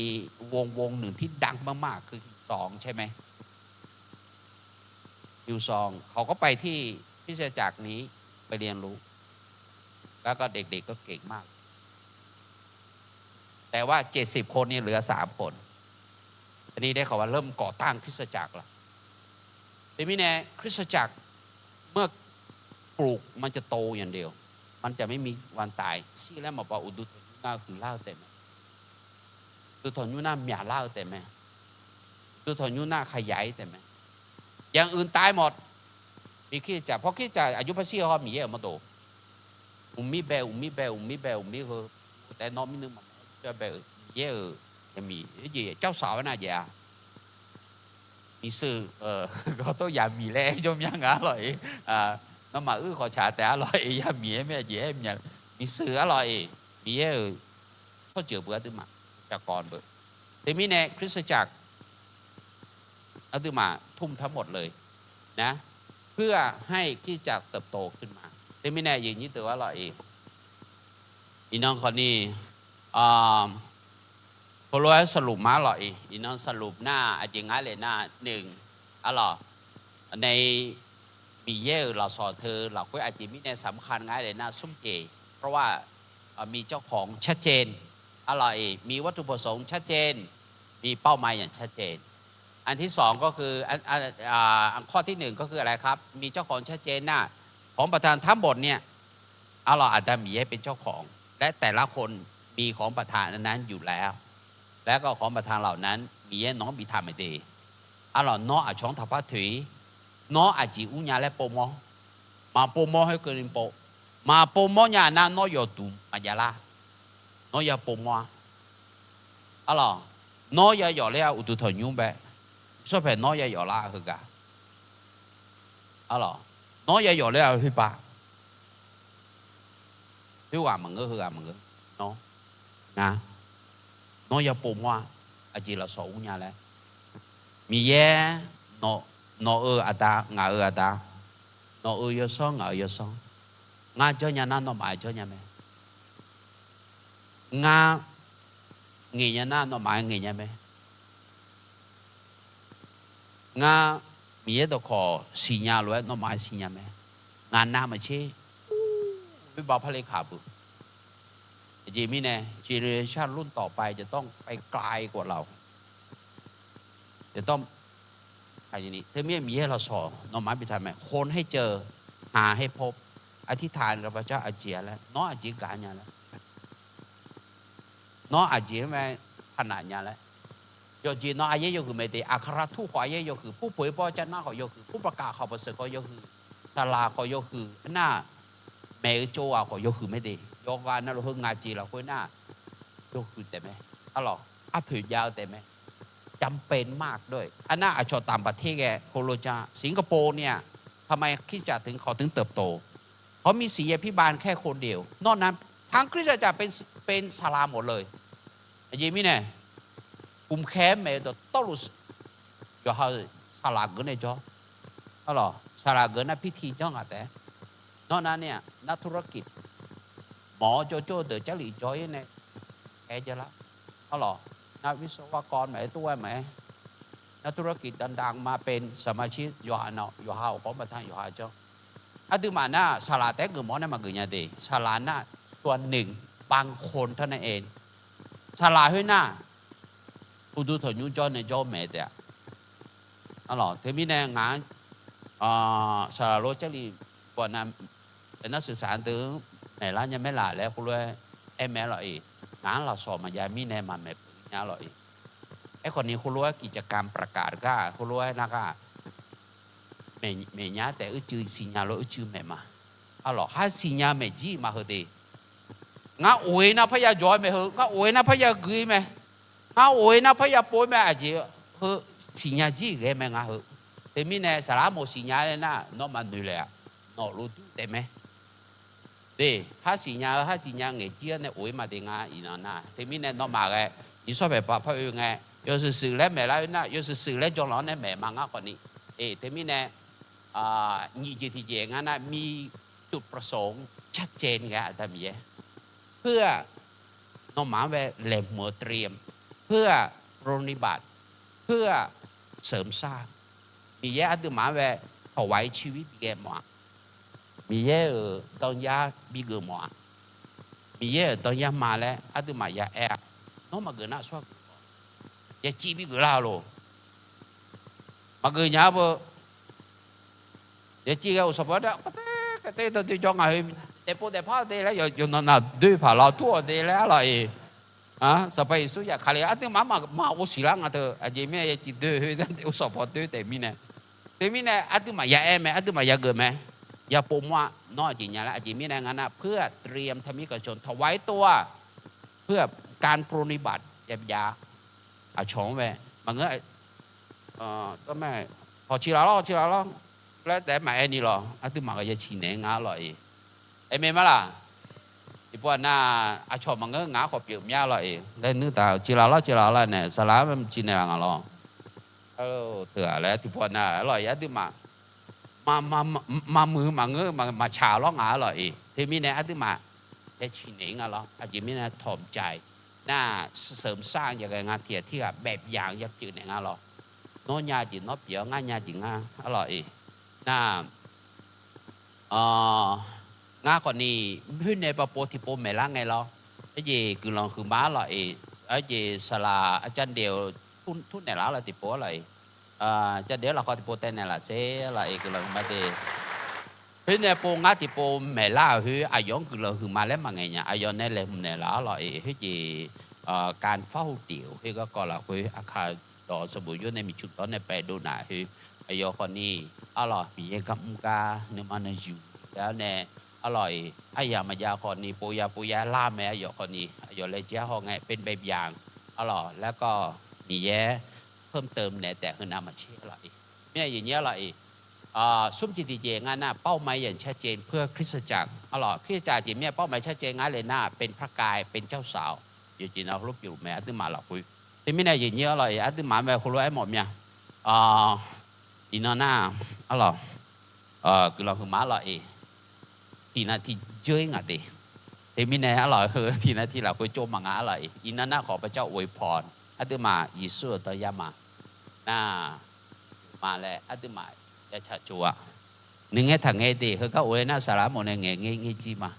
วงวงหนึ่งที่ดังมากๆ คือ Hillsong ใช่ไหม Hillsong เขาก็ไปที่คริสตจักรนี้ไปเรียนรู้ แล้วก็เด็กๆ ก็เก่งมาก แต่ว่าเจ็ดสิบคนนี่เหลือสามคน อันนี้ได้ข่าวว่าเริ่มก่อตั้งคริสตจักรแล้ว ทีนี้เนี่ย คริสตจักร เมื่อปลูกมันจะโตอย่างเดียว มันจะไม่มีวันตาย Shir laer maqpav uqduq tanqnymr nar huiqlar-eu taef mae, uqduq tanqnymr nar myaqlar-eu taef mae, uqduq tanqnymr nar khaqyaq-ir taef mae, อย่างอื่นตายหมด มีคริสตจักร เพราะคริสตจักร aqjox par shir haw Miqyaer-euq mawrdo, uqmir bae uqmir bae uqmir bae uqmir heu, taef nawr mirnui maqmawr jawr bae-euq Miqyaer-euq yamiq jeq เจ้าสาว aernar jeq-a, miqshuif, gawqtov yamiq laer aer jawr myanr nga arlawq-iq, nawmaf uir khawqcaq taef arlawq-iq yamiq-aer mae jeq-aer mya, miqshuif arlawq-iq Miqyaer-euq tsawrjeuq beu aqduimaf ประชากร beu. Teumirnae คริสตจักร aqduimaf ทุ่มทั้งหมดเลย นะ เพื่อให้คริสตจักรเติบโตขึ้นมา Teumirnae aqyuif nyir deuq arlawq-iq, iqnan khawfni, heulof-aer สรุป ma arlawq-iq, iqnan สรุป nar aqjeq nga aer le nar, หนึ่ง arlawq, nae Miqyaer-euq lafsawq teu lafkhoer aqjeq mirnae สำคัญ nga aer le nar smr jeq, เพราะว่ามีเจ้าของชัดเจน arlawq-iq, มีวัตถุประสงค์ชัดเจน มีเป้าหมายอย่างชัดเจน อันที่สองก็คือ อันข้อที่หนึ่งก็คืออะไรครับ มีเจ้าของชัดเจน nar, ของประทานทั้งหมดเนี่ย arlawq, Aqda Miqyaer เป็นเจ้าของ และแต่ละคนมีของประทานอันนั้นอยู่แล้ว แล้วก็ของประทานเหล่านั้น Miqyaer nawq-anr biftaq mae de. Arlawq, nawr aqcawq-anr taqpar toeq-ir, nawr aqjeq urnya laer povmawr, maqpovmawr khoerkeuvni pov, maqpovmawr nya nar nawr yawqduq maqjav lar, nawr ya povmawr-a. Arlawq, nawr ya yawf ler-a uqduq tanqnymr bae, tsawrpaeq nawr ya yawf lar heugar. Arlawq, nawr ya yawf ler-a khoerpav, khoerghaq maqngeur heughaq maqngeur, nawr, ngar, nawr ya povmawr-a, aqjeq lafsawq urnya laer. Miqyaer, nawq-euq Aqda, ngaq-euq Aqda, nawq-euq yawsanr, ngaq-euq yawsanr, ngar janrnya nar nawmaf-aer janrnya mae, ngar ngaeqnya nar nawmaf-aer ngaeqnya mae, ngar Miqyaer dawqkawq siqnya lof-aer nawmaf-aer siqnya mae, ngaq navmaqtser, khoerbav parle kaq beu. Aqjeq mirnae เจเนอเรชั่น รุ่นต่อไปจะต้องไปไกลกว่าเรา Teumirnae Miqyaer lafsawq nawmaf-anr biftaq mae, คนให้เจอ หาให้พบ อธิษฐานกับพระเจ้า aqjeq-a laer, nawr aqjeq gaqnya laer, nawr aqjeq-anr mae panaf nya laer, yawqjeq nawr aqyaer yawhuiq mae de, aqkaqlaq tur khawf aqyaer yawhuiq, purpoeq-ir bawr jar nar khawf yawhuiq, purpaqkaq khawf baqseuq khawf yawhuiq, saqlaq khawf yawhuiq, aernar maeq-eu tsov-aq khawf yawhuiq mae de, yawqghaq navluf heu ngaq jeq lafkhoer nar yawhuiq taef mae, arlawq, arpoeq jav-eu taef mae. จำเป็นมากด้วย Arnar aqcawq ต่างประเทศ ghae heulof jar, Singapore เนี่ย ทำไมคริสตจักรถึง ขอถึงเติบโต เขามีศิษยาภิบาลแค่คนเดียว นอกนั้นทั้งคริสตจักรเป็น เป็นศาลาหมดเลย Aqjeq mirnae, กลุ่มแคมป์ maeq-eu dawqtawvluf yawqha-euq saqlaq geuf nae jawr, Arlawq, saqlaq geuf nar pirti janr ngaq taef. Nawr nar ni-aq, นักธุรกิจ mawq-awr jawrjawr-eu deuq Jarlif jawr-ir nae aer jav lar. Arlawq, nar วิศวกร maqaer, ตู้แว่น maqaer, นักธุรกิจดังๆ มาเป็นสมาชิก yawqha naw, yawqha awq khawf maqtan yawqha janr. Aqduimaf nar saqlaq taef-aer geufmawf-awr nae maqgeuf nya de. Saqlaq nar ส่วนหนึ่ง บางคนเท่านั้นเอง. Saqlaq khoer nar uqduq tanqnymr jawr nae jawr-eu mae taef-a. Arlawq, teumirnae ngaq-anr saqlaq lof Jarlif bawq nav, nar suiqsaq-anr deuq-anr maeqlar nya maer laf laer khoerlof-aer aer mae lawq-iq. Ngaq-anr lafsawq maqjav mirnae maqmaeq peuq nya lawq-iq. Aerkhawf ni khoerlof-aer กิจกรรมประกาศ gar khoerlof-aer nar gar maeq nya taef uicuiv siqnya lof uicuiv maeq ma. Arlawq, har siqnya maeq jir ma heu de. Ngar of-ir nar parya jawq-aer mae heu, ngar of-ir nar parya gui mae, ngar of-ir nar parya pov-ir mae, aqjeq heu siqnya jir ghae mae ngar heu. Teumirnae saqlaq armof siqnya-aer nar nawmaf noeq laef-aq, nawq lof dur taef mae. De, har siqnya-eu har siqnya ngaeq jir-anr nae of-ir ma de ngar iqnan nar. Teumirnae nawmaf ghae, nyiqsawr paeq pav par oe ngae, yawshuif shuif laer maeq lar-eu nar, yawshuif shuif laer janlanq-anr nae maeq ma ngar khawf ni. E, teumirnae nyiq jeq tiqjeq ngar nar มีจุดประสงค์ชัดเจน ghae-a Aqda Miqyaer. Heu-aq, nawmaf-anr bae laeqhmq-eu เตรียม, heu-aq, ปรนนิบัติ, heu-aq, เสริมสร้าง. Miqyaer aqduimaf-anr bae ถวายชีวิต bighae mawf-aq, Miqyaer-euq danzar bigeuf mawf-aq, Miqyaer-euq danzar ma laer aqduimaf ya aer-a. Nawr maqgeuf nar aqsur-aq geuf mawf, yaciv bigeuf lar-eu lof. Maqgeuf nya-a beu. Yaciv ghae uqsanqpov-anr daef-a, khater khater dawdoer jawr ngaq heu, daefpov daefpar de laer yawqnan naqdoer paq lawr tur-awq de laer arlawq-iq. Sanqpaq Yeqsur zaf Kali aqduimaf-anr maq ghov siqlar nga teu. Aqjeq mirnae yaciv doer khoer uqsanqpov doer taef mirnae. Teumirnae aqduimaf ya aer mae, aqduimaf ya geuf mae. Ya povmawr-a, nawr aqjeq nya laer aqjeq mirnae ngar nar เพื่อเตรียมทำให้กับชน ถวายตัว เพื่อการปรนนิบัติ yajav aqcawq-anr bae maqngeur, hawq ciqlaf lawr, hawq ciqlaf lawr laer taef-aer maqaer ni lawq. Aqduimaf ghaq ya ciqnaeq-aer nga lawq-iq. Aermae ma laq? Tiqpov aqnav aqcawq maqngeur ngaq-anr khawf pyeuf mya lawq-iq laer nuir taq, ciqlaf lawr ciqlaf lawr nae saqlaq-anr ciqnaeq laf nga lawq. Teu-aq laer tiqpov aqnav lawq-iq aqduimaf maqmuiq maqngeur maqtsaq lawr ngaq-a lawq-iq. Teumirnae aqduimaf ya ciqnaeq-ir nga lawr. Aqjeq mirnae ถ่อมใจ nar-aq เสริมสร้าง yaghae nga tiq ghaq tirghaq แบบอย่าง yapyeuf naeq nga lawq. Nawr nya jeq nawr pyeuf-awr ngar nya jeq ngar arlawq-iq. Nar-aq, ngar khawf ni khoer nae bapov tiqpov maeqlar ngae lawr. Aerjeq guiqlanq huiqma arlawq-iq. Aerjeq saqlaq aqcav daef-euq turnaeq laf arlawq tiqpov arlawq-iq. Aqcav daef-anr lafkhawf tiqpov taev naeqlaf sher arlawq-iq guiqlanq huiqma de. Khoer nae pov ngar tiqpov maeqlar-euq khoer aqyawf-anr guiqlanq huiqma laer maqngaeq nya. Aqyawf nae laeqhmq naeqlaf arlawq-iq khoerjeq การเฝ้าเดี่ยว khoer garkawv lafkhoer aqkaq dawq sanqbof yur nae miqcmq dawr nae paev dov naf khoer, aqyawf khawf ni arlawq Miqyaer gar mr gar nuima nuizuq-aer nae arlawq-iq aryamq maqjav khawf ni pov ya pov ya lar mae. Aqyawf khawf ni aqyawf laejae haw ngae เป็นแบบอย่าง arlawq laer kawv Miqyaer เพิ่มเติม naeq taef heunav maqtser arlawq-iq. Mirnae yawnyir arlawq-iq, สมจิต tiqjeq ngar nar เป้าหมายอย่างชัดเจน เพื่อคริสตจักร arlawq คริสตจักร jeq mirnae เป้าหมายชัดเจน ngar le nar เป็นพระกาย เป็นเจ้าสาว yawqjeq nav heulof pyeuf mae aqduimaf lafkhoer. Teumirnae yawnyir arlawq-iq aqduimaf mae heulof-aer mawf mya. Iqnan nar arlawq guiqlanq huiqma arlawq-iq, tiqnav tiq dzeur-ir ngaq de. Teumirnae arlawq heu tiqnav tiq lafkhoer tsov maqnga arlawq-iq. Iqnan nar khawf พระเจ้าอวยพร aqduimaf Yeqsur-euq dawr yar ma nar ma laer aqduimaf ya tsaq tsov-a. Nuingae taqngae de heugar of-aer nar saqlaq armof nae ngaeq ngae ngae jir ma.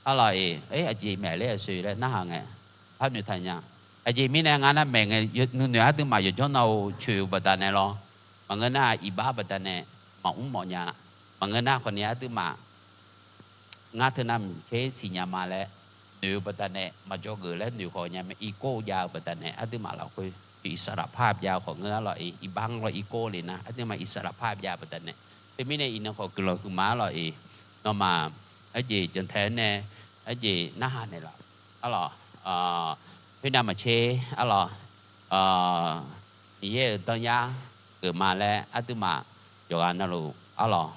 Arlawq-iq, aqjeq maeq laer aqsoeq laer narhaq ngae, par noeqtaq nya. Aqjeq mirnae ngar nar maeq ngae nuinoeq aqduimaf yawqjawr nav-eu coeq-eu baqdanae lawr, maqngeur nar iqbax baqdanae maqmr mawf nya. Maqngeur nar khawf ni aqduimaf ngar teu navmaqtser siqnya ma laer noeq-eu baqdanae maqjawr geuf laer noeq khawf nya mae. Irkor jav-eu baqdanae aqduimaf lafkhoer iqsaqlaqpar jav khawf ngeur arlawq-iq, iqbax-anr law irkor le nar aqduimaf iqsaqlaqpar jav-eu baqdanae. Teumirnae iqnan khawf guiqlanq huiqma arlawq-iq, nawmaf aqjeq jantae-aer nae aqjeq narhaq naeqlaf arlawq. Khoer navmaqtser arlawq, Miqyaer-euq dawr yar geuf ma laer aqduimaf yawqghaq navluf arlawq,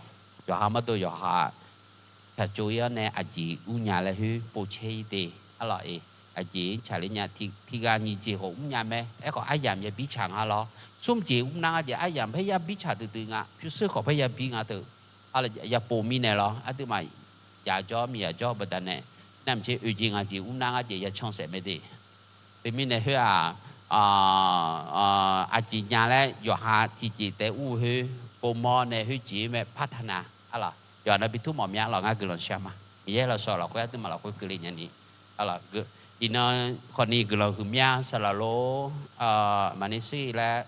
yawqha mawrdo yawqha tsaq tsov-ir-awr nae aqjeq ur nya laer khoer povcaer-ir de arlawq-iq. aqjeq tsaqler nya, tiq ghaq nyiq jeq khawf mrnya mae. Aerkhawf aryamq yabir tsaq nga lawr. Smr jeq mrnar ngar jeq aryamq paer yabir tsaq duidui nga. Pyurshuir khawf paer yabir nga teu. Arlawr, yapov mirnae lawr, aqduimaf yaq jawr miqyaq jawr-eu baqdanae, navmaqtser oeq jeq ngaq jeq mrnar ngar jeq yacan saef mae de. Teumirnae khoer-aq, aqjeq nya laer yawqha tiqjeq taef ur-eu khoer, povmawr nae khoer jeq-ir mae partner arlawr, yawqha nae bi tur mawf mya lawr, ngar guiqlanq shar ma. Miqyaer lafsawq lafkhoer aqduimaf lafkhoer keuvle nyani, arlawr, iqnan khawfni guiqlanq huiqmya saqlaq lor, maqni shir laer,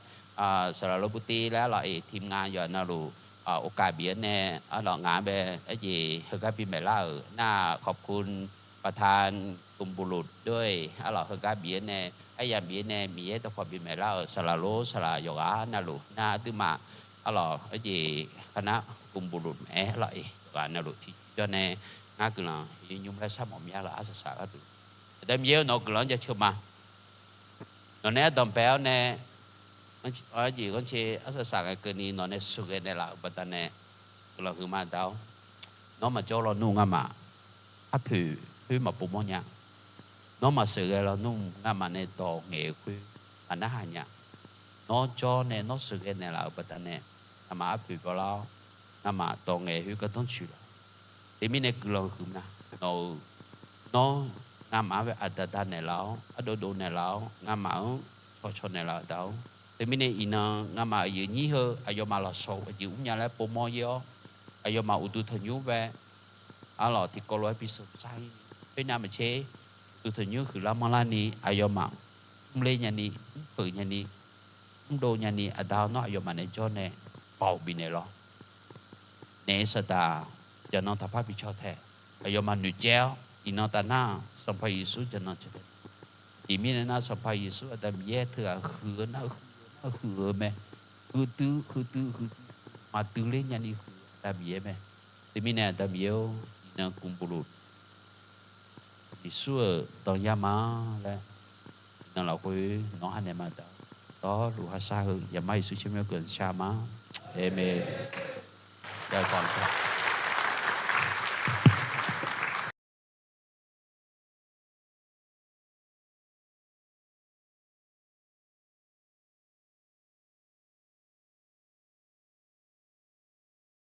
saqlaq lor bur tiv laer arlawr, iq ทีมงาน yawqha navluf, โอกาส bif-aer nae, arlawr, ngaq-anr bae, arjeq heugar bimaeq lar-euq nar-aq, ขอบคุณ ประธานกลุ่มบุรุษด้วย arlawr, heugar bif-aer nae, aryamq bif-aer nae Miqyaer dawqkawq bimaeq lar-euq saqlaq lor saqlaq yawqghaq navluf nar aqduimaf, arlawr, arjeq คณะกลุ่มบุรุษ maef-aer arlawr, iq yawqghaq navluf tiqjawr nae ngar guiqlanq nymr laer sharmawf mya lawr, arsaq saq gharduq. Aqda Miqyaer-eu, nawq-eu guiqlanq-anr jaceuq ma. Nawq nae ardanq bae-awr nae, arjeq ghanrcae arsaq saq ngae keuvni nawq nae sheuqghae naeqlaf-euq baqdanae guiqlanq huiqma daq-awr, nawr maqjawr lawnmr ngamaf arpoeq khoer maqpov mawr nya. Nawr maqsheuqghae lawnmr ngamaf nae dawq ngaeq-eu khoer maqnarhaq nya. Nawr jawr nae nawr sheuqghae naeqlaf-euq baqdanae, ngamaf arpoeq bawlar-awr, ngamaf dawq ngaeq khoer gardanr coeq laf. Teumirnae guiqlanq huiqma, nawq-euq, nawr ngamaf-anr bae aqda da naeqlaf-awr, ardov dov naeqlaf-awr, ngamaf-anr cawqcawq naeqlaf-euq daq-or. Teumirnae iqnan ngamaf aqyuif nyir heu aqyawfmaf lafsawq aqjeq mrnya laer povmawr-ir-awr, aqyawfmaf uqduq tanqnymr bae, arlawr, tiqkawv lof-aer bi sheuqsar-ir ni, khoernav maqtser uqduq tanqnymr huiqlar manrlar ni aqyawfmaf mrler nyani, mrpeuq nyani, mrdov nyani, aqda nawr aqyawfmaf nae jawr nae baoq bifnaeq lawr. Naef-eu saqdaq jaqnan taqpar bi caw tae, aqyawfmaf noeqcaev-awr iqnan taf nar-aq, Sanqpaq Yeqsur jaqnan caw tae. Iqmirnae nar, Sanqpaq Yeqsur Aqda Miqyaer teughaq huiq-eu nar, huiq-eu nar huiq-eu mae. Huiqdui huiqdui huiqdui, maqdui ler nyani huiq-eu Aqda Miqyaer mae. Teumirnae Aqda Miqyaer-or, iqnan กลุ่มบุรุษ Yeqsur-euq danyar ma laer, iqnan lafkhoer nawq-anr hanaeq ma daq-awr, dawrluf hashar heu Yaqmar Yeqsur tsawrmyanr guiqlanq shar ma. Aqmeq.